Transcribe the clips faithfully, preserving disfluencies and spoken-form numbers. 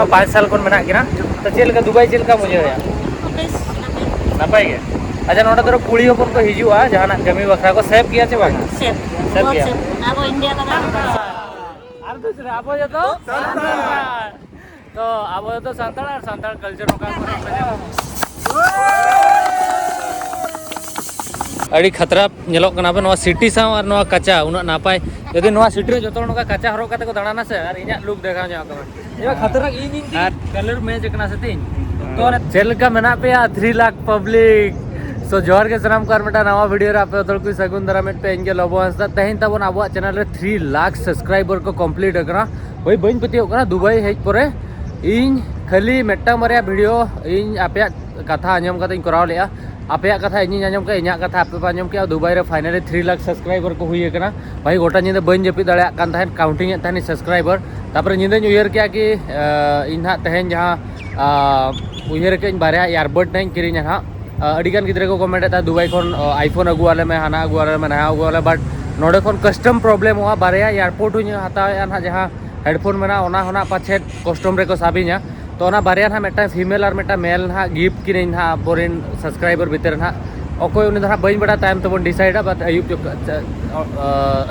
ᱯᱟᱸᱪ ᱥᱟᱞ ᱠᱷᱚᱱ ᱢᱮᱱᱟᱜ ᱠᱤᱱᱟ᱾ ᱛᱚ ᱪᱮᱫ ᱞᱮᱠᱟ ᱫᱩᱵᱟᱭ ᱪᱮᱫ ᱞᱮᱠᱟ ᱵᱩᱡᱷᱟᱹᱣ ᱮᱫᱟ? ᱵᱮᱥ᱾ ᱱᱟᱯᱟᱭ ᱜᱮ᱾ ᱟᱪᱪᱷᱟ, ᱱᱚᱰᱮ ᱫᱚ ᱠᱩᱲᱤ ᱦᱚᱯᱚᱱ ᱠᱚ ᱦᱤᱡᱩᱜᱼᱟ ᱡᱟᱦᱟᱱᱟᱜ ᱠᱟᱹᱢᱤ ᱵᱟᱠᱷᱨᱟ ᱠᱚ, ᱥᱮᱯᱷ ᱜᱮᱭᱟ ᱪᱮ ᱵᱟᱝ? ᱥᱮᱯᱷ᱾ ᱥᱮᱯᱷ ᱵᱚᱦᱩᱛ ᱜᱮᱭᱟ᱾ ᱥᱮᱯᱷ᱾ ᱟᱵᱚ ᱤᱱᱰᱤᱭᱟ ᱠᱷᱚᱱ ᱫᱚ ᱟᱨ ᱫᱩᱥᱨᱟ ᱟᱵᱚ ᱡᱚᱛᱚ ᱥᱟᱱᱛᱟᱲ᱾ ᱛᱚ ᱟᱵᱚ ᱫᱚ ᱥᱟᱱᱛᱟᱲ ᱟᱨ ᱥᱟᱱᱛᱟᱲ ᱠᱟᱞᱪᱟᱨ ᱱᱚᱝᱠᱟ ᱠᱚᱨᱮ᱾ ᱟᱹᱰᱤ ᱠᱷᱟᱛᱨᱟ ᱧᱮᱞᱚᱜ ᱠᱟᱱᱟ ᱯᱮ ᱱᱚᱣᱟ ᱥᱤᱴᱤ ᱥᱟᱶ ᱟᱨ ᱱᱚᱣᱟ ᱠᱟᱪᱟ ᱩᱱᱟᱹᱜ ᱱᱟᱯᱟᱭ᱾ ᱡᱩᱫᱤ ᱱᱚᱣᱟ ᱥᱤᱴᱤ ᱨᱮ ᱡᱚᱛᱚ ᱦᱚᱲ ᱱᱚᱝᱠᱟ ᱠᱟᱪᱟ ᱦᱚᱨᱚᱜ ᱠᱟᱛᱮ ᱠᱚ ᱫᱟᱬᱟᱱᱟ ᱥᱮ, ᱟᱨ ᱤᱧᱟᱹᱜ ᱞᱩᱠ ᱫᱮᱠᱷᱟᱣ ᱧᱚᱜ ᱠᱚ ᱢᱮ᱾ ᱤᱧ ᱢᱟ ᱠᱷᱟᱛᱨᱟ ᱤᱧ ᱤᱧ ᱟᱨ ᱠᱟᱞᱟᱨ ᱢᱮᱪ ᱠᱟᱱᱟ ᱥᱮ ᱛᱤᱧ᱾ ᱛᱚ ᱪᱮᱫ ᱞᱮᱠᱟ ᱢᱮᱱᱟᱜ ᱯᱮᱭᱟ ᱛᱷᱨᱤ ᱞᱟᱠᱷ ᱯᱟᱵᱽᱞᱤᱠ? ᱥᱚ ᱡᱚᱦᱟᱨ ᱜᱮ ᱥᱟᱱᱟᱢ ᱠᱚ, ᱟᱨ ᱢᱤᱫᱴᱟᱝ ᱱᱟᱣᱟ ᱵᱷᱤᱰᱤᱭᱳ ᱨᱮ ᱟᱯᱮ ᱡᱚᱛᱚ ᱦᱚᱲ ᱠᱚ ᱥᱟᱹᱜᱩᱱ ᱫᱟᱨᱟᱢᱮᱫ ᱯᱮ᱾ ᱤᱧ ᱜᱮ ᱞᱚᱵᱚ ᱦᱟᱸᱥᱫᱟ᱾ ᱛᱮᱦᱮᱧ ᱛᱟᱵᱚᱱ ᱟᱵᱚᱣᱟᱜ ᱪᱮᱱᱮᱞ ᱨᱮ ᱛᱷᱨᱤ ᱞᱟᱠᱷ ᱥᱟᱵᱥᱠᱨᱟᱭᱵᱟᱨ ᱠᱚ ᱠᱚᱢᱯᱞᱤᱴ ᱟᱠᱟᱱᱟ᱾ ᱦᱳᱭ, ᱵᱟᱹᱧ ᱯᱟᱹᱛᱭᱟᱹᱣ ᱠᱟᱱᱟ, ᱫᱩᱵᱟᱭ ᱦᱮᱡ ᱯᱚᱨᱮ ᱤᱧ ᱠᱷᱟᱹᱞᱤ ᱢᱤᱫᱴᱟᱝ ᱵᱟᱨᱭᱟ ᱵᱷᱤᱰᱤᱭᱳ ᱤᱧ ᱟᱯᱮᱭᱟᱜ ᱠᱟᱛᱷᱟ ᱟᱸᱡᱚᱢ ᱠᱟᱛᱮ ᱤᱧ ᱠᱚᱨᱟᱣ ᱞᱮᱫᱼᱟ᱾ ᱟᱯᱮᱭᱟᱜ ᱠᱟᱛᱷᱟ ᱤᱧᱤᱧ ᱟᱸᱡᱚᱢ ᱠᱮᱫᱼᱟ, ᱤᱧᱟᱹᱜ ᱠᱟᱛᱷᱟ ᱟᱯᱮ ᱯᱮ ᱟᱸᱡᱚᱢ ᱠᱮᱫᱼᱟ᱾ ᱫᱩᱵᱟᱭ ᱨᱮ ᱯᱷᱟᱭᱱᱟᱞᱤ ᱛᱷᱨᱤ ᱞᱟᱠᱷ ᱥᱟᱵᱥᱠᱨᱟᱭᱵᱟᱨ ᱠᱚ ᱦᱩᱭ ᱟᱠᱟᱱᱟ᱾ ᱵᱷᱟᱹᱭ, ᱜᱚᱴᱟ ᱧᱤᱫᱟᱹ ᱵᱟᱹᱧ ᱡᱟᱹᱯᱤᱫ ᱫᱟᱲᱮᱭᱟᱜ ᱠᱟᱱ ᱛᱟᱦᱮᱸᱫ, ᱠᱟᱣᱩᱱᱴᱤᱝ ᱮᱫ ᱛᱟᱦᱮᱱᱤᱧ ᱥᱟᱵᱥᱠᱨᱟᱭᱵᱟᱨ᱾ ᱛᱟᱨᱯᱚᱨᱮ ᱧᱤᱫᱟᱹᱧ ᱩᱭᱦᱟᱹᱨ ᱠᱮᱫᱼᱟ ᱠᱤ, ᱟᱸ, ᱤᱧ ᱱᱟᱦᱟᱜ ᱛᱮᱦᱮᱧ ᱡᱟᱦᱟᱸ, ᱟᱸ, ᱩᱭᱦᱟᱹᱨ ᱠᱟᱜ ᱟᱹᱧ ᱵᱟᱨᱭᱟ ᱤᱭᱟᱨᱵᱟᱰ ᱱᱟᱦᱟᱜ ᱤᱧ ᱠᱤᱨᱤᱧᱟ ᱱᱟᱦᱟᱜ᱾ ᱟᱸ, ᱟᱹᱰᱤᱜᱟᱱ ᱜᱤᱫᱽᱨᱟᱹ ᱠᱚ ᱠᱚᱢᱮᱱᱴ ᱮᱫ ᱛᱟᱦᱮᱸᱫ, "ᱫᱩᱵᱟᱭ ᱠᱷᱚᱱ, ᱟᱸ, ᱟᱭᱯᱷᱳᱱ ᱟᱹᱜᱩ ᱟᱞᱮ ᱢᱮ, ᱦᱟᱱᱟ ᱟᱹᱜᱩ ᱟᱞᱮ ᱢᱮ, ᱱᱟᱣᱟ ᱟᱹᱜᱩ ᱟᱞᱮ ᱢᱮ", but ᱱᱚᱰᱮ ᱠᱷᱚᱱ ᱠᱟᱥᱴᱚᱢ ᱯᱨᱚᱵᱞᱮᱢᱚᱜᱼᱟ᱾ ᱵᱟᱨᱭᱟ ᱤᱭᱟᱨᱯᱳᱨᱴ ᱦᱚᱸᱧ ᱦᱟᱛᱟᱣᱮᱫᱼᱟ ᱱᱟᱦᱟᱜ, ᱡᱟᱦᱟᱸ ᱦᱮᱰᱯᱷᱳᱱ ᱢᱮᱱᱟᱜᱼᱟ, ᱚᱱᱟ ᱦᱚᱸ ᱱᱟᱦᱟᱜ ᱯᱟᱪᱮᱫ ᱠᱟᱥᱴᱚᱢ ᱨᱮᱠᱚ ᱥᱟᱵᱤᱧᱟ᱾ ᱛᱚ ᱚᱱᱟ ᱵᱟᱨᱭᱟ ᱱᱟᱦᱟᱜ, ᱢᱤᱫᱴᱟᱝ ᱯᱷᱤᱢᱮᱞ ᱟᱨ ᱢᱤᱫᱴᱟᱝ ᱢᱮᱞ ᱱᱟᱦᱟᱜ ᱜᱤᱯᱷᱴ ᱠᱤᱱᱟᱹᱧ ᱱᱟᱦᱟᱜ ᱟᱵᱚᱨᱮᱱ ᱥᱟᱵᱥᱠᱨᱟᱭᱵᱟᱨ ᱵᱷᱤᱛᱤᱨ ᱨᱮ ᱱᱟᱦᱟᱜ᱾ ᱚᱠᱚᱭ ᱩᱱᱤ ᱫᱚ ᱱᱟᱦᱟᱜ ᱵᱟᱹᱧ ᱵᱟᱲᱟᱭᱟ, ᱛᱟᱭᱚᱢ ᱛᱮᱵᱚᱱ ᱰᱤᱥᱟᱭᱤᱰᱟ, but ᱟᱹᱭᱩᱵ ᱡᱚᱠᱷᱚᱱ,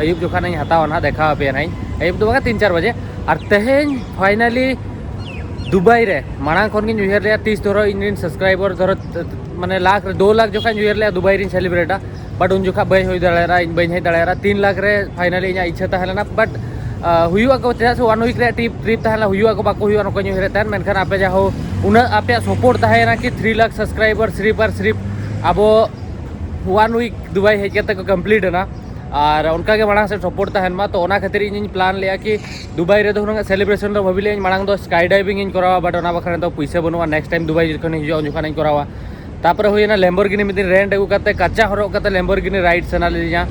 ᱟᱹᱭᱩᱵ ᱡᱚᱠᱷᱚᱱ ᱤᱧ ᱦᱟᱛᱟᱣᱟ ᱱᱟᱦᱟᱜ, ᱫᱮᱠᱷᱟᱣ ᱟᱯᱮᱭᱟ ᱱᱟᱦᱟᱜ ᱤᱧ᱾ ᱟᱹᱭᱩᱵ ᱫᱚ ᱵᱟᱝᱟ, ᱛᱤᱱ ᱪᱟᱨ ᱵᱟᱡᱮ᱾ ᱟᱨ ᱛᱮᱦᱮᱧ ᱯᱷᱟᱭᱱᱟᱞᱤ ᱫᱩᱵᱟᱭ ᱨᱮ, ᱢᱟᱲᱟᱝ ᱠᱷᱚᱱ ᱜᱤᱧ ᱩᱭᱦᱟᱹᱨ ᱞᱮᱫᱼᱟ, ᱛᱤᱥ ᱫᱷᱚᱨᱚ ᱤᱧ ᱨᱮᱱ ᱥᱟᱵᱥᱠᱨᱟᱭᱵᱟᱨ ᱫᱷᱚᱨᱚ, ᱢᱟᱱᱮ ᱞᱟᱠᱷ ᱨᱮ, ᱫᱩ ᱞᱟᱠᱷ ᱡᱚᱠᱷᱚᱱ ᱤᱧ ᱩᱭᱦᱟᱹᱨ ᱞᱮᱫᱼᱟ ᱫᱩᱵᱟᱭ ᱨᱤᱧ ᱥᱮᱞᱤᱵᱨᱮᱴᱟ, but ᱩᱱ ᱡᱚᱠᱷᱚᱱ ᱵᱟᱹᱧ ᱦᱩᱭ ᱫᱟᱲᱮᱭᱟᱫᱟ, ᱤᱧ ᱵᱟᱹᱧ ᱦᱮᱡ ᱫᱟᱲᱮᱭᱟᱫᱟ᱾ ᱛᱤᱱ ᱞᱟᱠᱷ ᱨᱮ ᱯᱷᱟᱭᱱᱟᱞᱤ ᱤᱧᱟᱹᱜ ᱤᱪᱪᱷᱟᱹ ᱛᱟᱦᱮᱸ ᱞᱮᱱᱟ, but, ᱟᱸ, ᱦᱩᱭᱩᱜᱼᱟ ᱠᱚ, ᱪᱮᱫᱟᱜ ᱥᱮ ᱚᱣᱟᱱ ᱣᱤᱠ ᱨᱮᱭᱟᱜ ᱴᱨᱤᱯ, ᱴᱨᱤᱯ ᱛᱟᱦᱮᱸ ᱞᱮᱱᱟ, ᱦᱩᱭᱩᱜᱼᱟ ᱠᱚ ᱵᱟᱠᱚ ᱦᱩᱭᱩᱜᱼᱟ ᱱᱚᱝᱠᱟᱧ ᱩᱭᱦᱟᱹᱨᱮᱫ ᱛᱟᱦᱮᱸᱫ᱾ ᱢᱮᱱᱠᱷᱟᱱ ᱟᱯᱮ ᱡᱟᱦᱳ ᱩᱱᱟᱹᱜ ᱟᱯᱮᱭᱟᱜ ᱥᱟᱯᱳᱨᱴ ᱛᱟᱦᱮᱸᱭᱮᱱᱟ ᱠᱤ ᱛᱷᱨᱤ ᱞᱟᱠᱷ ᱥᱟᱵᱥᱠᱨᱟᱭᱵᱟᱨ ᱥᱤᱨᱤᱯ ᱟᱨ ᱥᱤᱨᱤᱯ ᱟᱵᱚ ᱚᱣᱟᱱ ᱣᱤᱠ ᱫᱩᱵᱟᱭ ᱦᱮᱡ ᱠᱟᱛᱮ ᱠᱚ ᱠᱚᱢᱯᱞᱤᱴ ᱮᱱᱟ, ᱟᱨ ᱚᱱᱠᱟ ᱜᱮ ᱢᱟᱲᱟᱝ ᱥᱮᱫ ᱥᱟᱯᱳᱨᱴ ᱛᱟᱦᱮᱱ ᱢᱟ᱾ ᱛᱚ ᱚᱱᱟ ᱠᱷᱟᱹᱛᱤᱨ ᱤᱧᱤᱧ ᱯᱞᱟᱱ ᱞᱮᱫᱼᱟ ᱠᱤ ᱫᱩᱵᱟᱭ ᱨᱮᱫᱚ ᱦᱩᱱᱟᱹᱝ ᱥᱮᱞᱤᱵᱨᱮᱥᱚᱱ ᱫᱚ ᱵᱷᱟᱹᱵᱤ ᱞᱮᱫᱼᱟᱹᱧ, ᱢᱟᱲᱟᱝ ᱫᱚ ᱥᱠᱟᱭ ᱰᱟᱭᱵᱷᱤᱝ ᱤᱧ ᱠᱚᱨᱟᱣᱟ, but ᱚᱱᱟ ᱵᱟᱠᱷᱨᱟ ᱫᱚ ᱯᱩᱭᱥᱟᱹ ᱵᱟᱹᱱᱩᱜᱼᱟ᱾ ᱱᱮᱠᱥᱴ ᱴᱟᱭᱤᱢ ᱫᱩᱵᱟᱭ ᱡᱚᱠᱷᱚᱱᱤᱧ ᱦᱤᱡᱩᱜᱼᱟ, ᱩᱱ ᱡᱚᱠᱷᱚᱱᱤᱧ ᱠᱚᱨᱟᱣᱟ᱾ ᱛᱟᱯᱚᱨᱮ ᱦᱩᱭᱮᱱᱟ ᱞᱮᱢᱵᱚᱨᱜᱤᱱᱤ, ᱢᱤᱫ ᱫᱤᱱ ᱨᱮᱱᱴ ᱟᱹᱜᱩ ᱠᱟᱛᱮ ᱠᱟᱪᱟ ᱦᱚᱨᱚᱜ ᱠᱟᱛᱮ ᱞᱮᱢᱵᱚᱨᱜᱤᱱᱤ ᱨᱟᱭᱤᱰ ᱥᱟᱱᱟ ᱞᱤᱫᱤᱧᱟ,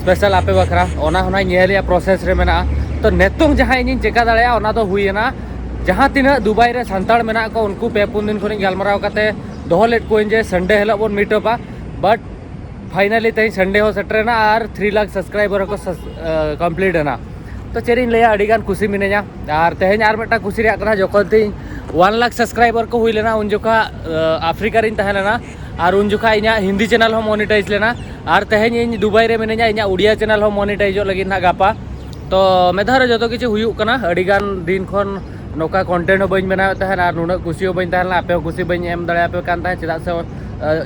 ᱥᱯᱮᱥᱟᱞ ᱟᱯᱮ ᱵᱟᱠᱷᱨᱟ᱾ ᱚᱱᱟ ᱦᱚᱸ ᱱᱟᱜ ᱧᱮᱞ ᱨᱮᱭᱟᱜ ᱯᱨᱚᱥᱮᱥ ᱨᱮ ᱢᱮᱱᱟᱜᱼᱟ᱾ ᱛᱚ ᱱᱤᱛᱚᱝ ᱡᱟᱦᱟᱸ ᱤᱧᱤᱧ ᱪᱮᱠᱟ ᱫᱟᱲᱮᱭᱟᱜᱼᱟ, ᱚᱱᱟ ᱫᱚ ᱦᱩᱭᱮᱱᱟ, ᱡᱟᱦᱟᱸ ᱛᱤᱱᱟᱹᱜ ᱫᱩᱵᱟᱭ ᱨᱮ ᱥᱟᱱᱛᱟᱲ ᱢᱮᱱᱟᱜ ᱠᱚ, ᱩᱱᱠᱩ ᱯᱮ ᱯᱩᱱ ᱫᱤᱱ ᱠᱷᱚᱱᱤᱧ ᱜᱟᱞᱢᱟᱨᱟᱣ ᱠᱟᱛᱮ ᱫᱚᱦᱚ ᱞᱮᱫ ᱠᱚᱣᱟᱧ ᱡᱮ ᱥᱟᱱᱰᱮ ᱦᱤᱞᱳᱜ ᱵᱚᱱ ᱢᱤᱴ ᱟᱯᱟ, but ᱯᱷᱟᱭᱱᱟᱞᱤ ᱛᱮᱦᱮᱧ ᱥᱟᱱᱰᱮ ᱦᱚᱸ ᱥᱮᱴᱮᱨᱮᱱᱟ ᱟᱨ ᱛᱷᱨᱤ ᱞᱟᱠᱷ ᱥᱟᱵᱥᱠᱨᱟᱭᱵᱟᱨ ᱦᱚᱸᱠᱚ ᱠᱚᱢᱯᱞᱤᱴ ᱮᱱᱟ᱾ ᱛᱚ ᱪᱮᱫ ᱤᱧ ᱞᱟᱹᱭᱟ, ᱟᱹᱰᱤ ᱜᱟᱱ ᱠᱷᱩᱥᱤ ᱢᱤᱱᱟᱹᱧᱟ᱾ ᱟᱨ ᱛᱮᱦᱮᱧ ᱟᱨ ᱢᱤᱫᱴᱟᱝ ᱠᱷᱩᱥᱤ ᱨᱮᱭᱟᱜ ᱠᱟᱛᱷᱟ, ᱡᱚᱠᱷᱚᱱ ᱛᱤᱧ ᱚᱣᱟᱱ ᱞᱟᱠᱷ ᱥᱟᱵᱥᱠᱨᱟᱭᱵᱟᱨ ᱠᱚ ᱦᱩᱭ ᱞᱮᱱᱟ, ᱩᱱ ᱡᱚᱠᱷᱟ ᱟᱯᱷᱨᱤᱠᱟ ᱨᱤᱧ ᱛᱟᱦᱮᱸ ᱞᱮᱱᱟ᱾ ᱟᱨ ᱩᱱ ᱡᱚᱠᱷᱟ ᱤᱧᱟᱹᱜ ᱦᱤᱱᱫᱤ ᱪᱮᱱᱮᱞ ᱦᱚᱸ ᱢᱚᱱᱤᱴᱟᱭᱤᱡᱽ ᱞᱮᱱᱟ᱾ ᱟᱨ ᱛᱮᱦᱮᱧ ᱤᱧ ᱫᱩᱵᱟᱭ ᱨᱮ ᱢᱤᱱᱟᱹᱧᱟ, ᱤᱧᱟᱹᱜ ᱩᱲᱤᱭᱟ ᱪᱮᱱᱮᱞ ᱦᱚᱸ ᱢᱚᱱᱤᱴᱟᱭᱤᱡᱚᱜ ᱞᱟᱹᱜᱤᱫ ᱱᱟᱦᱟᱜ ᱜᱟᱯᱟ᱾ ᱛᱚ ᱢᱤᱫ ᱫᱷᱟᱣ ᱨᱮ ᱡᱚᱛᱚ ᱠᱤᱪᱷᱩ ᱦᱩᱭᱩᱜ ᱠᱟᱱᱟ᱾ ᱟᱹᱰᱤ ᱜᱟᱱ ᱫᱤᱱ ᱠᱷᱚᱱ ᱱᱚᱝᱠᱟ ᱠᱚᱱᱴᱮᱱᱴ ᱦᱚᱸ ᱵᱟᱹᱧ ᱵᱮᱱᱟᱣᱮᱫ ᱛᱟᱦᱮᱸᱫ ᱟᱨ ᱱᱩᱱᱟᱹᱜ ᱠᱩᱥᱤ ᱦᱚᱸ ᱵᱟᱹᱧ ᱛᱟᱦᱮᱸ ᱞᱮᱱᱟ, ᱟᱯᱮ ᱦᱚᱸ ᱠᱩᱥᱤ ᱵᱟᱹᱧ ᱮᱢ ᱫᱟᱲᱮᱭᱟᱯᱮ ᱠᱟᱱ ᱛᱟᱦᱮᱸᱫ, ᱪᱮᱫᱟᱜ ᱥᱮ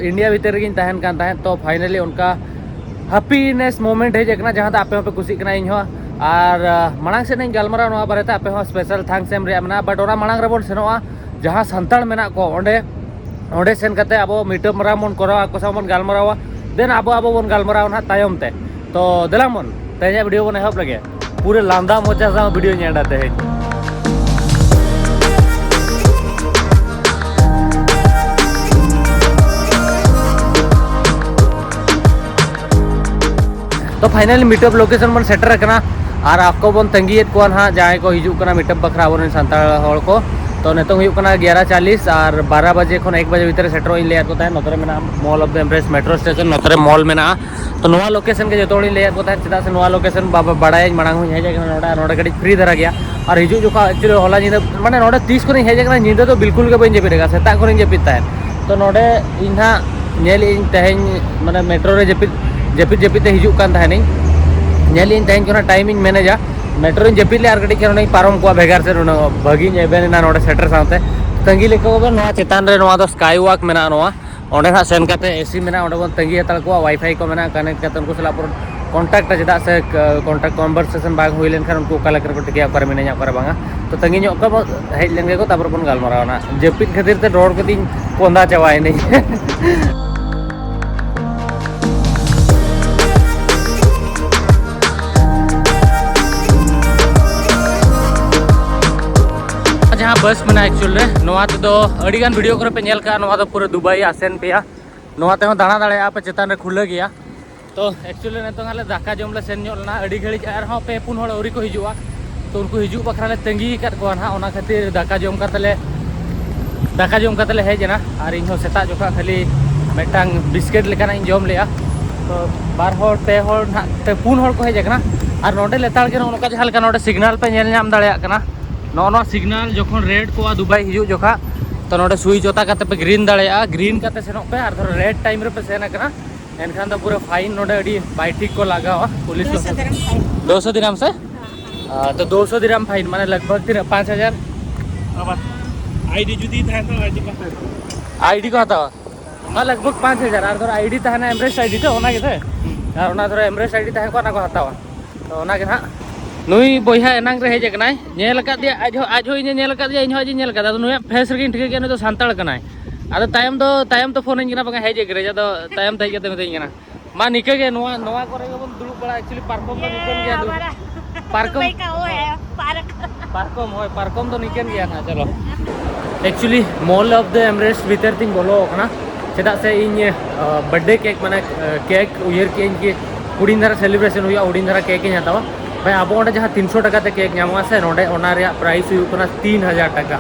ᱤᱱᱰᱤᱭᱟ ᱵᱷᱤᱛᱤᱨ ᱨᱮᱜᱮᱧ ᱛᱟᱦᱮᱱ ᱠᱟᱱ ᱛᱟᱦᱮᱸᱫ᱾ ᱛᱚ ᱯᱷᱟᱭᱱᱟᱞᱤ ᱚᱱᱠᱟ ᱦᱮᱯᱤᱱᱮᱥ ᱢᱳᱢᱮᱱᱴ ᱦᱮᱡ ᱟᱠᱟᱱᱟ, ᱡᱟᱦᱟᱸ ᱫᱚ ᱟᱯᱮ ᱦᱚᱸᱯᱮ ᱠᱩᱥᱤᱜ ᱠᱟᱱᱟ, ᱤᱧ ᱦᱚᱸ᱾ ᱟᱨ ᱟᱦ, ᱢᱟᱲᱟᱝ ᱥᱮᱫ ᱤᱧ ᱜᱟᱞᱢᱟᱨᱟᱣ ᱱᱚᱣᱟ ᱵᱟᱨᱮᱛᱮ, ᱟᱯᱮ ᱦᱚᱸ ᱥᱯᱮᱥᱟᱞ ᱛᱷᱟᱝᱠᱥ ᱮᱢ ᱨᱮᱭᱟᱜ ᱢᱮᱱᱟᱜᱼᱟ᱾ ᱵᱟᱴ ᱚᱱᱟ ᱢᱟᱲᱟᱝ ᱨᱮᱵᱚᱱ ᱥᱮᱱᱚᱜᱼᱟ ᱡᱟᱦᱟᱸ ᱥᱟᱱᱛᱟᱲ ᱢᱮᱱᱟᱜ ᱠᱚ ᱚᱸᱰᱮ, ᱚᱸᱰᱮ ᱥᱮᱱ ᱠᱟᱛᱮ ᱟᱵᱚ ᱢᱤᱴᱟᱯ ᱢᱟᱨᱟᱝ ᱵᱚᱱ ᱠᱚᱨᱟᱣᱟ, ᱟᱠᱚ ᱥᱟᱶ ᱵᱚᱱ ᱜᱟᱞᱢᱟᱨᱟᱣᱟ᱾ ᱫᱮᱱ ᱟᱵᱚ ᱟᱵᱚ ᱵᱚᱱ ᱜᱟᱞᱢᱟᱨᱟᱣᱟ ᱱᱟᱦᱟᱜ ᱛᱟᱭᱚᱢ ᱛᱮ᱾ ᱛᱚ ᱫᱮᱞᱟ ᱵᱚᱱ ᱛᱮᱦᱮᱧᱟᱜ ᱵᱷᱤᱰᱤᱭᱳ ᱵᱚᱱ ᱮᱦᱚᱵ ᱞᱮᱜᱮ᱾ ᱯᱩᱨᱟᱹ ᱞᱟᱸᱫᱟ ᱢᱚᱡᱟ ᱥᱟᱶ ᱵᱷᱤᱰᱤᱭᱳ ᱧᱮᱞᱟ ᱛᱮᱦᱮᱧ᱾ ᱛᱚ ᱯᱷᱟᱭᱱᱟᱞᱤ ᱢᱤᱴᱟᱯ ᱞᱳᱠᱮᱥᱚᱱ ᱵᱚᱱ ᱥᱮᱴᱮᱨ ᱟᱠᱟᱱᱟ᱾ ᱟᱨ ᱟᱠᱚ ᱵᱚᱱ ᱛᱟᱺᱜᱤᱭᱮᱫ ᱠᱚᱣᱟ ᱱᱟᱦᱟᱜ, ᱡᱟᱦᱟᱸᱭ ᱠᱚ ᱦᱤᱡᱩᱜ ᱠᱟᱱᱟ ᱢᱤᱴᱟᱯ ᱵᱟᱠᱷᱨᱟ, ᱟᱵᱚᱨᱮᱱ ᱥᱟᱱᱛᱟᱲ ᱦᱚᱲ ᱠᱚ᱾ ᱛᱚ ᱱᱤᱛᱚᱝ ᱦᱩᱭᱩᱜ ᱠᱟᱱᱟ ᱜᱭᱟᱨᱟ ᱪᱟᱞᱤᱥ, ᱟᱨ ᱵᱟᱨᱟ ᱵᱟᱡᱮ ᱠᱷᱚᱱ ᱮᱠ ᱵᱟᱡᱮ ᱵᱷᱤᱛᱨᱤ ᱨᱮ ᱥᱮᱴᱮᱨᱚᱜ ᱤᱧ ᱞᱟᱹᱭᱟᱫ ᱠᱚ ᱛᱟᱦᱮᱸᱫ᱾ ᱱᱚᱛᱮ ᱨᱮ ᱢᱮᱱᱟᱜᱼᱟ ᱢᱚᱞ ᱚᱯᱷ ᱫᱟ ᱮᱢᱯᱨᱮᱥ ᱢᱮᱴᱨᱳ ᱥᱴᱮᱥᱚᱱ, ᱱᱚᱛᱮ ᱨᱮ ᱢᱚᱞ ᱢᱮᱱᱟᱜᱼᱟ᱾ ᱛᱚ ᱱᱚᱣᱟ ᱞᱳᱠᱮᱥᱚᱱ ᱜᱮ ᱡᱚᱛᱚ ᱦᱚᱲᱤᱧ ᱞᱟᱹᱭᱟᱫ ᱠᱚ ᱛᱟᱦᱮᱸᱫ, ᱪᱮᱫᱟᱜ ᱥᱮ ᱱᱚᱣᱟ ᱞᱳᱠᱮᱥᱚᱱ ᱵᱟᱵᱟ ᱵᱟᱲᱟᱭᱟᱹᱧ, ᱢᱟᱲᱟᱝ ᱦᱚᱸᱧ ᱦᱮᱡ ᱟᱠᱟᱱᱟ ᱱᱚᱰᱮ, ᱟᱨ ᱱᱚᱰᱮ ᱠᱟᱹᱴᱤᱡ ᱯᱷᱨᱤ ᱫᱷᱟᱨᱟ ᱜᱮᱭᱟ᱾ ᱟᱨ ᱦᱤᱡᱩᱜ ᱡᱚᱠᱷᱚᱱ ᱮᱠᱪᱩᱭᱮᱞᱤ ᱦᱚᱞᱟ ᱧᱤᱫᱟᱹ, ᱢᱟᱱᱮ ᱱᱚᱰᱮ ᱛᱤᱥ ᱠᱷᱚᱱᱤᱧ ᱦᱮᱡ ᱟᱠᱟᱱᱟ, ᱧᱤᱫᱟᱹ ᱫᱚ ᱵᱤᱞᱠᱩᱞ ᱜᱮ ᱵᱟᱹᱧ ᱡᱟᱹᱯᱤᱫ ᱟᱠᱟᱫᱟ, ᱥᱮᱛᱟᱜ ᱠᱷᱚᱱᱤᱧ ᱡᱟᱹᱯᱤᱫ ᱛᱟᱦᱮᱸᱫ᱾ ᱛᱚ ᱱᱚᱰᱮ ᱤᱧ ᱦᱟᱸᱜ ᱧᱮᱞ ᱤᱧ ᱛᱮᱦᱮᱧ, ᱢᱟᱱᱮ ᱢᱮᱴᱨᱳ ᱨᱮ ᱡᱟᱹᱯᱤᱫ ᱡᱟᱹᱯᱤᱫ ᱡᱟᱹᱯᱤᱫ ᱛᱮ ᱦᱤᱡᱩᱜ ᱠᱟᱱ ᱛᱟᱦᱮᱱᱤᱧ᱾ ᱧᱮᱞ ᱤᱧ ᱛᱮᱦᱮᱧ ᱠᱷᱚᱱᱟᱜ ᱴᱟᱭᱤᱢ ᱤᱧ ᱢᱮᱱᱮᱡᱟ᱾ ᱢᱮᱴᱨᱳ ᱨᱤᱧ ᱡᱟᱹᱯᱤᱫ ᱞᱮᱜᱼᱟ, ᱟᱨ ᱠᱟᱹᱴᱤᱡ ᱠᱷᱟᱱ ᱚᱸᱰᱮᱧ ᱯᱟᱨᱚᱢ ᱠᱚᱜᱼᱟ ᱵᱷᱮᱜᱟᱨ ᱥᱮᱫ, ᱩᱱᱟᱹᱜ ᱵᱷᱟᱹᱜᱤᱧ ᱮᱵᱷᱮᱱ ᱮᱱᱟ ᱱᱚᱰᱮ ᱥᱮᱴᱮᱨ ᱥᱟᱶᱛᱮ᱾ ᱛᱟᱺᱜᱤ ᱞᱮᱠᱟ ᱠᱚ ᱱᱚᱣᱟ ᱪᱮᱛᱟᱱ ᱨᱮ, ᱱᱚᱣᱟ ᱫᱚ ᱥᱠᱟᱭ ᱣᱟᱠ ᱢᱮᱱᱟᱜᱼᱟ ᱱᱚᱣᱟ᱾ ᱚᱸᱰᱮ ᱦᱟᱸᱜ ᱥᱮᱱ ᱠᱟᱛᱮ ᱮᱥᱤ ᱢᱮᱱᱟᱜᱼᱟ, ᱚᱸᱰᱮ ᱵᱚᱱ ᱛᱟᱺᱜᱤ ᱦᱟᱛᱟᱲ ᱠᱚᱣᱟ, ᱣᱟᱭᱯᱷᱟᱭ ᱠᱚ ᱢᱮᱱᱟᱜᱼᱟ, ᱠᱟᱱᱮᱠᱴ ᱠᱟᱛᱮ ᱩᱱᱠᱩ ᱥᱟᱞᱟᱜ ᱯᱩᱨᱟᱹ ᱠᱚᱱᱴᱟᱠᱴᱟ, ᱪᱮᱫᱟᱜ ᱥᱮ ᱠᱚᱱᱴᱟᱠᱴ ᱠᱚᱱᱵᱷᱟᱨᱥᱮᱥᱚᱱ ᱵᱟᱝ ᱦᱩᱭ ᱞᱮᱱᱠᱷᱟᱱ ᱩᱱᱠᱩ ᱚᱠᱟ ᱞᱮᱠᱟ ᱨᱮᱠᱚ ᱴᱷᱤᱠᱟᱹᱭᱟ ᱚᱠᱟᱨᱮ ᱢᱮᱱᱟᱧᱟ ᱚᱠᱟᱨᱮ ᱵᱟᱝᱟ᱾ ᱛᱚ ᱛᱟᱺᱜᱤ ᱧᱚᱜ ᱠᱚᱣᱟ ᱵᱚᱱ, ᱦᱮᱡ ᱞᱮᱱ ᱜᱮᱠᱚ, ᱛᱟᱨᱯᱚᱨ ᱵᱚᱱ ᱜᱟᱞᱢᱟᱨᱟᱣᱟ ᱱᱟᱜ᱾ ᱡᱟᱹᱯᱤᱫ ᱠᱷᱟᱹᱛᱤᱨ ᱛᱮ ᱨᱚᱲ ᱠᱟᱹᱛᱤᱧ ᱠᱚᱸᱫᱟ ᱪᱟᱵᱟᱭᱮᱱᱟᱹᱧ᱾ ᱡᱟᱦᱟᱸ ᱵᱟᱥ ᱢᱮᱱᱟᱜᱼᱟ ᱮᱠᱪᱩᱭᱮᱞ ᱨᱮ, ᱱᱚᱣᱟ ᱛᱮᱫᱚ ᱟᱹᱰᱤᱜᱟᱱ ᱵᱷᱤᱰᱤᱭᱳ ᱠᱚᱨᱮ ᱯᱮ ᱧᱮᱞ ᱠᱟᱜᱼᱟ, ᱱᱚᱣᱟ ᱫᱚ ᱯᱩᱨᱟᱹ ᱫᱩᱵᱟᱭ ᱟᱥᱮᱱ ᱯᱮᱭᱟ᱾ ᱱᱚᱣᱟ ᱛᱮᱦᱚᱸ ᱫᱟᱬᱟ ᱫᱟᱲᱮᱭᱟᱜᱼᱟ ᱯᱮ, ᱪᱮᱛᱟᱱ ᱨᱮ ᱠᱷᱩᱞᱟᱹ ᱜᱮᱭᱟ᱾ ᱛᱚ ᱮᱠᱪᱩᱭᱮᱞᱤ ᱱᱤᱛᱚᱝ ᱟᱞᱮ ᱫᱟᱠᱟ ᱡᱚᱢ ᱞᱮ ᱥᱮᱱ ᱧᱚᱜ ᱞᱮᱱᱟ, ᱟᱹᱰᱤ ᱜᱷᱟᱹᱲᱤᱡ ᱟᱨᱦᱚᱸ ᱯᱮ ᱯᱩᱱ ᱦᱚᱲ ᱟᱹᱣᱨᱤ ᱠᱚ ᱦᱤᱡᱩᱜᱼᱟ᱾ ᱛᱚ ᱩᱱᱠᱩ ᱦᱤᱡᱩᱜ ᱵᱟᱠᱷᱨᱟ ᱞᱮ ᱛᱟᱺᱜᱤ ᱟᱠᱟᱫ ᱠᱚᱣᱟ ᱱᱟᱦᱟᱜ, ᱚᱱᱟ ᱠᱷᱟᱹᱛᱤᱨ ᱫᱟᱠᱟ ᱡᱚᱢ ᱠᱟᱛᱮ ᱞᱮ ᱫᱟᱠᱟ ᱡᱚᱢ ᱠᱟᱛᱮ ᱞᱮ ᱦᱮᱡ ᱮᱱᱟ᱾ ᱟᱨ ᱤᱧᱦᱚᱸ ᱥᱮᱛᱟᱜ ᱡᱚᱠᱷᱟ ᱠᱷᱟᱹᱞᱤ ᱢᱤᱫᱴᱟᱝ ᱵᱤᱥᱠᱮᱴ ᱞᱮᱠᱟᱱᱟᱜ ᱤᱧ ᱡᱚᱢ ᱞᱮᱜᱼᱟ᱾ ᱛᱚ ᱵᱟᱨ ᱦᱚᱲ ᱯᱮ ᱦᱚᱲ ᱱᱟᱦᱟᱜ, ᱯᱮ ᱯᱩᱱ ᱦᱚᱲ ᱠᱚ ᱦᱮᱡ ᱟᱠᱟᱱᱟ᱾ ᱟᱨ ᱱᱚᱰᱮ ᱞᱮᱛᱟᱲ ᱜᱮ ᱱᱚᱜᱼᱚ ᱱᱚᱝᱠᱟ ᱡᱟᱦᱟᱸ ᱞᱮᱠᱟ ᱱᱚᱰᱮ ᱥᱤᱜᱽᱱᱟᱞ ᱯᱮ ᱧᱮᱞ ᱧᱟᱢ ᱫᱟᱲᱮᱭᱟᱜ ᱠᱟᱱᱟ, ᱱᱚᱜᱼᱚ ᱱᱚᱣᱟ ᱥᱤᱜᱽᱱᱟᱞ ᱡᱚᱠᱷᱚᱱ ᱨᱮᱰ ᱠᱚᱜᱼᱟ ᱫᱩᱵᱟᱭ ᱦᱤᱡᱩᱜ ᱡᱚᱠᱷᱟ, ᱛᱚ ᱱᱚᱰᱮ ᱥᱩᱭᱤᱪ ᱚᱛᱟ ᱠᱟᱛᱮ ᱯᱮ ᱜᱨᱤᱱ ᱫᱟᱲᱮᱭᱟᱜᱼᱟ, ᱜᱨᱤᱱ ᱠᱟᱛᱮ ᱥᱮᱱᱚᱜ ᱯᱮ᱾ ᱟᱨ ᱫᱷᱚᱨᱚ ᱨᱮᱰ ᱴᱟᱭᱤᱢ ᱨᱮᱯᱮ ᱥᱮᱱ ᱟᱠᱟᱱᱟ, ᱮᱱᱠᱷᱟᱱ ᱫᱚ ᱯᱩᱨᱟᱹ ᱯᱷᱟᱭᱤᱱ ᱱᱚᱰᱮ ᱟᱹᱰᱤ ᱵᱟᱭᱴᱷᱤᱠ ᱠᱚ ᱞᱟᱜᱟᱣᱟ ᱯᱩᱞᱤᱥ ᱠᱚ᱾ ᱫᱩᱥᱚ ᱫᱤᱨᱦᱟᱢ ᱯᱷᱟᱭᱤᱱ᱾ ᱫᱩᱥᱚ ᱫᱤᱨᱦᱟᱢ ᱥᱮ? ᱦᱮᱸ᱾ ᱛᱚ ᱫᱩᱥᱚ ᱫᱤᱨᱦᱟᱢ ᱯᱷᱟᱭᱤᱱ ᱢᱟᱱᱮ ᱞᱟᱜᱽ ᱵᱷᱟᱜᱽ ᱛᱤᱱᱟᱹᱜ, ᱯᱟᱸᱪ ᱦᱟᱡᱟᱨ? ᱟᱵᱟᱨ ᱟᱭᱰᱤ ᱡᱩᱫᱤ ᱛᱟᱦᱮᱱ ᱛᱟᱢᱟ, ᱟᱭᱰᱤ ᱠᱚ ᱦᱟᱛᱟᱣᱟ᱾ ᱟᱭᱰᱤ ᱠᱚ ᱦᱟᱛᱟᱣᱟ? ᱦᱮᱸ, ᱞᱟᱜᱽ ᱵᱷᱟᱜᱽ ᱯᱟᱸᱪ ᱦᱟᱡᱟᱨ᱾ ᱟᱨ ᱫᱷᱚᱨᱚ ᱟᱭᱰᱤ ᱛᱟᱦᱮᱱᱟ, ᱮᱢᱨᱮᱥᱴ ᱟᱭᱰᱤ ᱛᱚ, ᱚᱱᱟ ᱜᱮ ᱥᱮ? ᱟᱨ ᱚᱱᱟ ᱫᱷᱚᱨᱚ ᱮᱢᱨᱮᱥᱴ ᱟᱭᱰᱤ ᱛᱟᱦᱮᱸ ᱠᱚᱜᱼᱟ, ᱚᱱᱟ ᱠᱚ ᱦᱟᱛᱟᱣᱟ᱾ ᱛᱚ ᱚᱱᱟ ᱜᱮ ᱱᱟᱦᱟᱜ᱾ ᱱᱩᱭ ᱵᱚᱭᱦᱟ ᱮᱱᱟᱝ ᱨᱮ ᱦᱮᱡ ᱟᱠᱟᱱᱟᱭ, ᱧᱮᱞ ᱟᱠᱟᱫ ᱫᱮᱭᱟ, ᱟᱡ ᱦᱚᱸ, ᱟᱡ ᱦᱚᱸ ᱤᱧᱮ ᱧᱮᱞ ᱟᱠᱟᱫ ᱫᱮᱭᱟ, ᱤᱧ ᱦᱚᱸ ᱟᱡ ᱤᱧ ᱧᱮᱞ ᱟᱠᱟᱫᱟ᱾ ᱟᱫᱚ ᱱᱩᱭᱟᱜ ᱯᱷᱮᱥ ᱨᱮᱜᱮᱧ ᱴᱷᱤᱠᱟᱹ ᱠᱮᱫᱟ ᱱᱩᱭ ᱫᱚ ᱥᱟᱱᱛᱟᱲ ᱠᱟᱱᱟᱭ᱾ ᱟᱫᱚ ᱛᱟᱭᱚᱢ ᱫᱚ, ᱛᱟᱭᱚᱢ ᱛᱮ ᱯᱷᱳᱱ ᱟᱹᱧ ᱠᱟᱱᱟ, ᱵᱟᱝᱟ ᱦᱮᱡ ᱟᱠᱟᱱᱟᱭ, ᱟᱫᱚ ᱛᱟᱭᱚᱢ ᱛᱮ ᱦᱮᱡ ᱠᱟᱛᱮ ᱢᱤᱛᱟᱹᱧ ᱠᱟᱱᱟ᱾ ᱢᱟ ᱱᱤᱠᱟᱹ ᱜᱮ, ᱱᱚᱣᱟ, ᱱᱚᱣᱟ ᱠᱚᱨᱮ ᱜᱮᱵᱚᱱ ᱫᱩᱲᱩᱵ ᱵᱟᱲᱟ᱾ ᱮᱠᱪᱩᱭᱮᱞᱤ ᱯᱟᱨᱠᱚᱢ ᱫᱚ ᱱᱤᱠᱟᱹᱱ ᱜᱮᱭᱟ, ᱫᱩᱲᱩᱵ᱾ ᱯᱟᱨᱠᱚᱢ, ᱯᱟᱨᱠᱚᱢ, ᱦᱳᱭ, ᱯᱟᱨᱠᱚᱢ ᱫᱚ ᱱᱤᱠᱟᱹᱱ ᱜᱮᱭᱟ ᱱᱟᱦᱟᱜ᱾ ᱪᱚᱞᱚ, ᱮᱠᱪᱩᱭᱮᱞᱤ ᱢᱚᱞ ᱚᱯᱷ ᱫᱟ ᱮᱢᱨᱮᱥᱴ ᱵᱷᱤᱛᱟᱹᱨ ᱛᱤᱧ ᱵᱚᱞᱚ ᱟᱠᱟᱱᱟ᱾ ᱪᱮᱫᱟᱜ ᱥᱮ ᱤᱧ, ᱟᱸ, ᱵᱟᱨᱛᱷᱰᱮ ᱠᱮᱠ, ᱢᱟᱱᱮ, ᱟᱸ, ᱠᱮᱠ ᱩᱭᱦᱟᱹᱨ ᱠᱮᱜᱼᱟᱹᱧ ᱠᱤ ᱦᱩᱰᱤᱧ ᱫᱷᱟᱨᱟ ᱥᱮᱞᱤᱵᱨᱮᱥᱚᱱ ᱦᱩᱭᱩᱜᱼᱟ, ᱦᱩᱰᱤᱧ ᱫᱷᱟᱨᱟ ᱠᱮᱠ ᱤᱧ ᱦᱟᱛᱟᱣᱟ᱾ ᱵᱷᱟᱭ, ᱟᱵᱚ ᱚᱸᱰᱮ ᱡᱟᱦᱟᱸ ᱛᱤᱱᱥᱚ ᱴᱟᱠᱟ ᱛᱮ ᱠᱮᱠ ᱧᱟᱢᱚᱜᱼᱟ ᱥᱮ, ᱱᱚᱰᱮ ᱚᱱᱟ ᱨᱮᱭᱟᱜ ᱯᱨᱟᱭᱤᱥ ᱦᱩᱭᱩᱜ ᱠᱟᱱᱟ ᱛᱤᱱ ᱦᱟᱡᱟᱨ ᱴᱟᱠᱟ,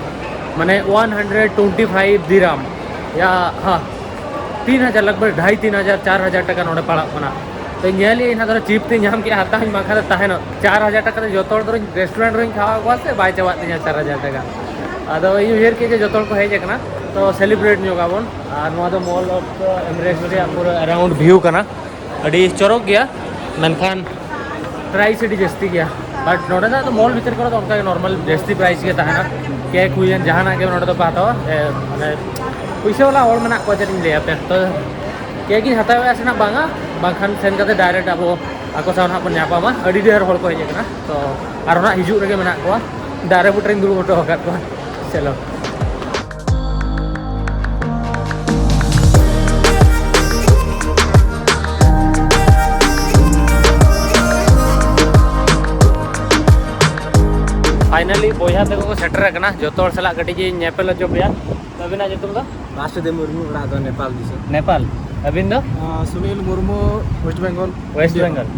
ᱢᱟᱱᱮ ᱚᱣᱟᱱ ᱦᱟᱱᱰᱨᱮᱰ ᱴᱩᱭᱮᱱᱴᱤ ᱯᱷᱟᱭᱤᱵᱷ ᱫᱤᱨᱦᱟᱢ᱾ ᱭᱟ, ᱦᱟ, ᱛᱤᱱ ᱦᱟᱡᱟᱨ, ᱞᱟᱜᱽ ᱵᱷᱟᱜᱽ ᱰᱷᱟᱭ ᱛᱤᱱ ᱦᱟᱡᱟᱨ, ᱪᱟᱨ ᱦᱟᱡᱟᱨ ᱴᱟᱠᱟ ᱱᱚᱰᱮ ᱯᱟᱲᱟᱜ ᱠᱟᱱᱟ᱾ ᱛᱚ ᱧᱮᱞ ᱤᱧ ᱦᱟᱸᱜ, ᱫᱷᱚᱨᱚ ᱪᱤᱯ ᱛᱮ ᱧᱟᱢ ᱠᱮᱜᱼᱟ, ᱦᱟᱛᱟᱣ ᱤᱧ, ᱵᱟᱝᱠᱷᱟᱱ ᱫᱚ ᱛᱟᱦᱮᱱᱚᱜ᱾ ᱪᱟᱨ ᱦᱟᱡᱟᱨ ᱴᱟᱠᱟ ᱛᱮ ᱡᱚᱛᱚ ᱦᱚᱲ ᱫᱷᱚᱨᱚᱧ ᱨᱮᱥᱴᱩᱨᱮᱱᱴ ᱨᱮᱧ ᱠᱷᱟᱣᱟᱣ ᱠᱚᱣᱟ ᱥᱮ ᱵᱟᱭ ᱪᱟᱵᱟᱜ ᱛᱤᱧᱟ ᱪᱟᱨ ᱦᱟᱡᱟᱨ ᱴᱟᱠᱟ᱾ ᱟᱫᱚ ᱤᱧ ᱩᱭᱦᱟᱹᱨ ᱠᱮᱫ ᱡᱮ ᱡᱚᱛᱚ ᱦᱚᱲ ᱠᱚ ᱦᱮᱡ ᱟᱠᱟᱱᱟ, ᱛᱚ ᱥᱮᱞᱤᱵᱨᱮᱴ ᱧᱚᱜ ᱟᱵᱚᱱ᱾ ᱟᱨ ᱱᱚᱣᱟ ᱫᱚ ᱢᱚᱞ ᱚᱯᱷ ᱮᱢᱨᱮᱥᱴ ᱨᱮᱭᱟᱜ ᱯᱩᱨᱟᱹ ᱟᱨᱟᱣᱩᱱᱰ ᱵᱷᱤᱭᱩ ᱠᱟᱱᱟ᱾ ᱟᱹᱰᱤ ᱪᱚᱨᱚᱠ ᱜᱮᱭᱟ, ᱢᱮᱱᱠᱷᱟᱱ ᱯᱨᱟᱭᱤᱥ ᱟᱹᱰᱤ ᱡᱟᱹᱥᱛᱤ ᱜᱮᱭᱟ᱾ ᱵᱟᱴ ᱱᱚᱰᱮᱱᱟᱜ ᱫᱚ ᱢᱚᱞ ᱵᱷᱤᱛᱤᱨ ᱠᱚᱨᱮ ᱫᱚ ᱚᱱᱠᱟ ᱜᱮ ᱱᱚᱨᱢᱟᱞ ᱡᱟᱹᱥᱛᱤ ᱯᱨᱟᱭᱤᱥ ᱜᱮ ᱛᱟᱦᱮᱱᱟ᱾ ᱠᱮᱠ ᱦᱩᱭᱮᱱ, ᱡᱟᱦᱟᱱᱟᱜ ᱜᱮ ᱱᱚᱰᱮ ᱫᱚ ᱠᱚ ᱦᱟᱛᱟᱣᱟ᱾ ᱮ, ᱢᱟᱱᱮ ᱯᱩᱭᱥᱟᱹ ᱣᱟᱞᱟ ᱦᱚᱲ ᱢᱮᱱᱟᱜ ᱠᱚᱣᱟ, ᱪᱮᱫ ᱤᱧ ᱞᱟᱹᱭᱟ ᱟᱯᱮ᱾ ᱛᱚ ᱠᱮᱠ ᱤᱧ ᱦᱟᱛᱟᱣᱮᱫᱼᱟ ᱥᱮ ᱱᱟᱜ ᱵᱟᱝᱟ, ᱵᱟᱝᱠᱷᱟᱱ ᱥᱮᱱ ᱠᱟᱛᱮ ᱰᱟᱭᱨᱮᱠᱴ ᱟᱵᱚ ᱟᱠᱚ ᱥᱟᱶ ᱱᱟᱜ ᱵᱚᱱ ᱧᱟᱯᱟᱢᱟ᱾ ᱟᱹᱰᱤ ᱰᱷᱮᱨ ᱦᱚᱲ ᱠᱚ ᱦᱮᱡ ᱟᱠᱟᱱᱟ, ᱛᱚ ᱟᱨ ᱚᱱᱟ ᱦᱤᱡᱩᱜ ᱨᱮᱜᱮ ᱢᱮᱱᱟᱜ ᱠᱚᱣᱟ᱾ ᱫᱟᱨᱮ ᱵᱩᱴᱟᱹ ᱨᱮᱧ ᱫᱩᱲᱩᱵ ᱦᱚᱴᱚ ᱟᱠᱟᱫ ᱠᱚᱣᱟ᱾ ᱪᱚᱞᱚ᱾ ᱯᱷᱟᱭᱱᱟᱞᱤ ᱵᱚᱭᱦᱟ ᱛᱟᱠᱚ ᱠᱚ ᱥᱮᱴᱮᱨ ᱟᱠᱟᱱᱟ᱾ ᱡᱚᱛᱚ ᱦᱚᱲ ᱥᱟᱞᱟᱜ ᱠᱟᱹᱴᱤᱡ ᱤᱧ ᱧᱮᱯᱮᱞ ᱦᱚᱪᱚ ᱯᱮᱭᱟ᱾ ᱛᱚ, ᱟᱹᱵᱤᱱᱟᱜ ᱧᱩᱛᱩᱢ ᱫᱚ? ᱵᱟᱥᱩᱫᱮᱵ ᱢᱩᱨᱢᱩ, ᱚᱲᱟᱜ ᱫᱚ ᱱᱮᱯᱟᱞ ᱫᱤᱥᱚᱢ᱾ ᱱᱮᱯᱟᱞ᱾ ᱟᱹᱵᱤᱱ ᱫᱚ? ᱟᱸ, ᱥᱩᱱᱤᱞ ᱢᱩᱨᱢᱩ, ᱳᱭᱮᱥᱴ ᱵᱮᱝᱜᱚᱞ᱾ ᱳᱭᱮᱥᱴ ᱵᱮᱝᱜᱚᱞ᱾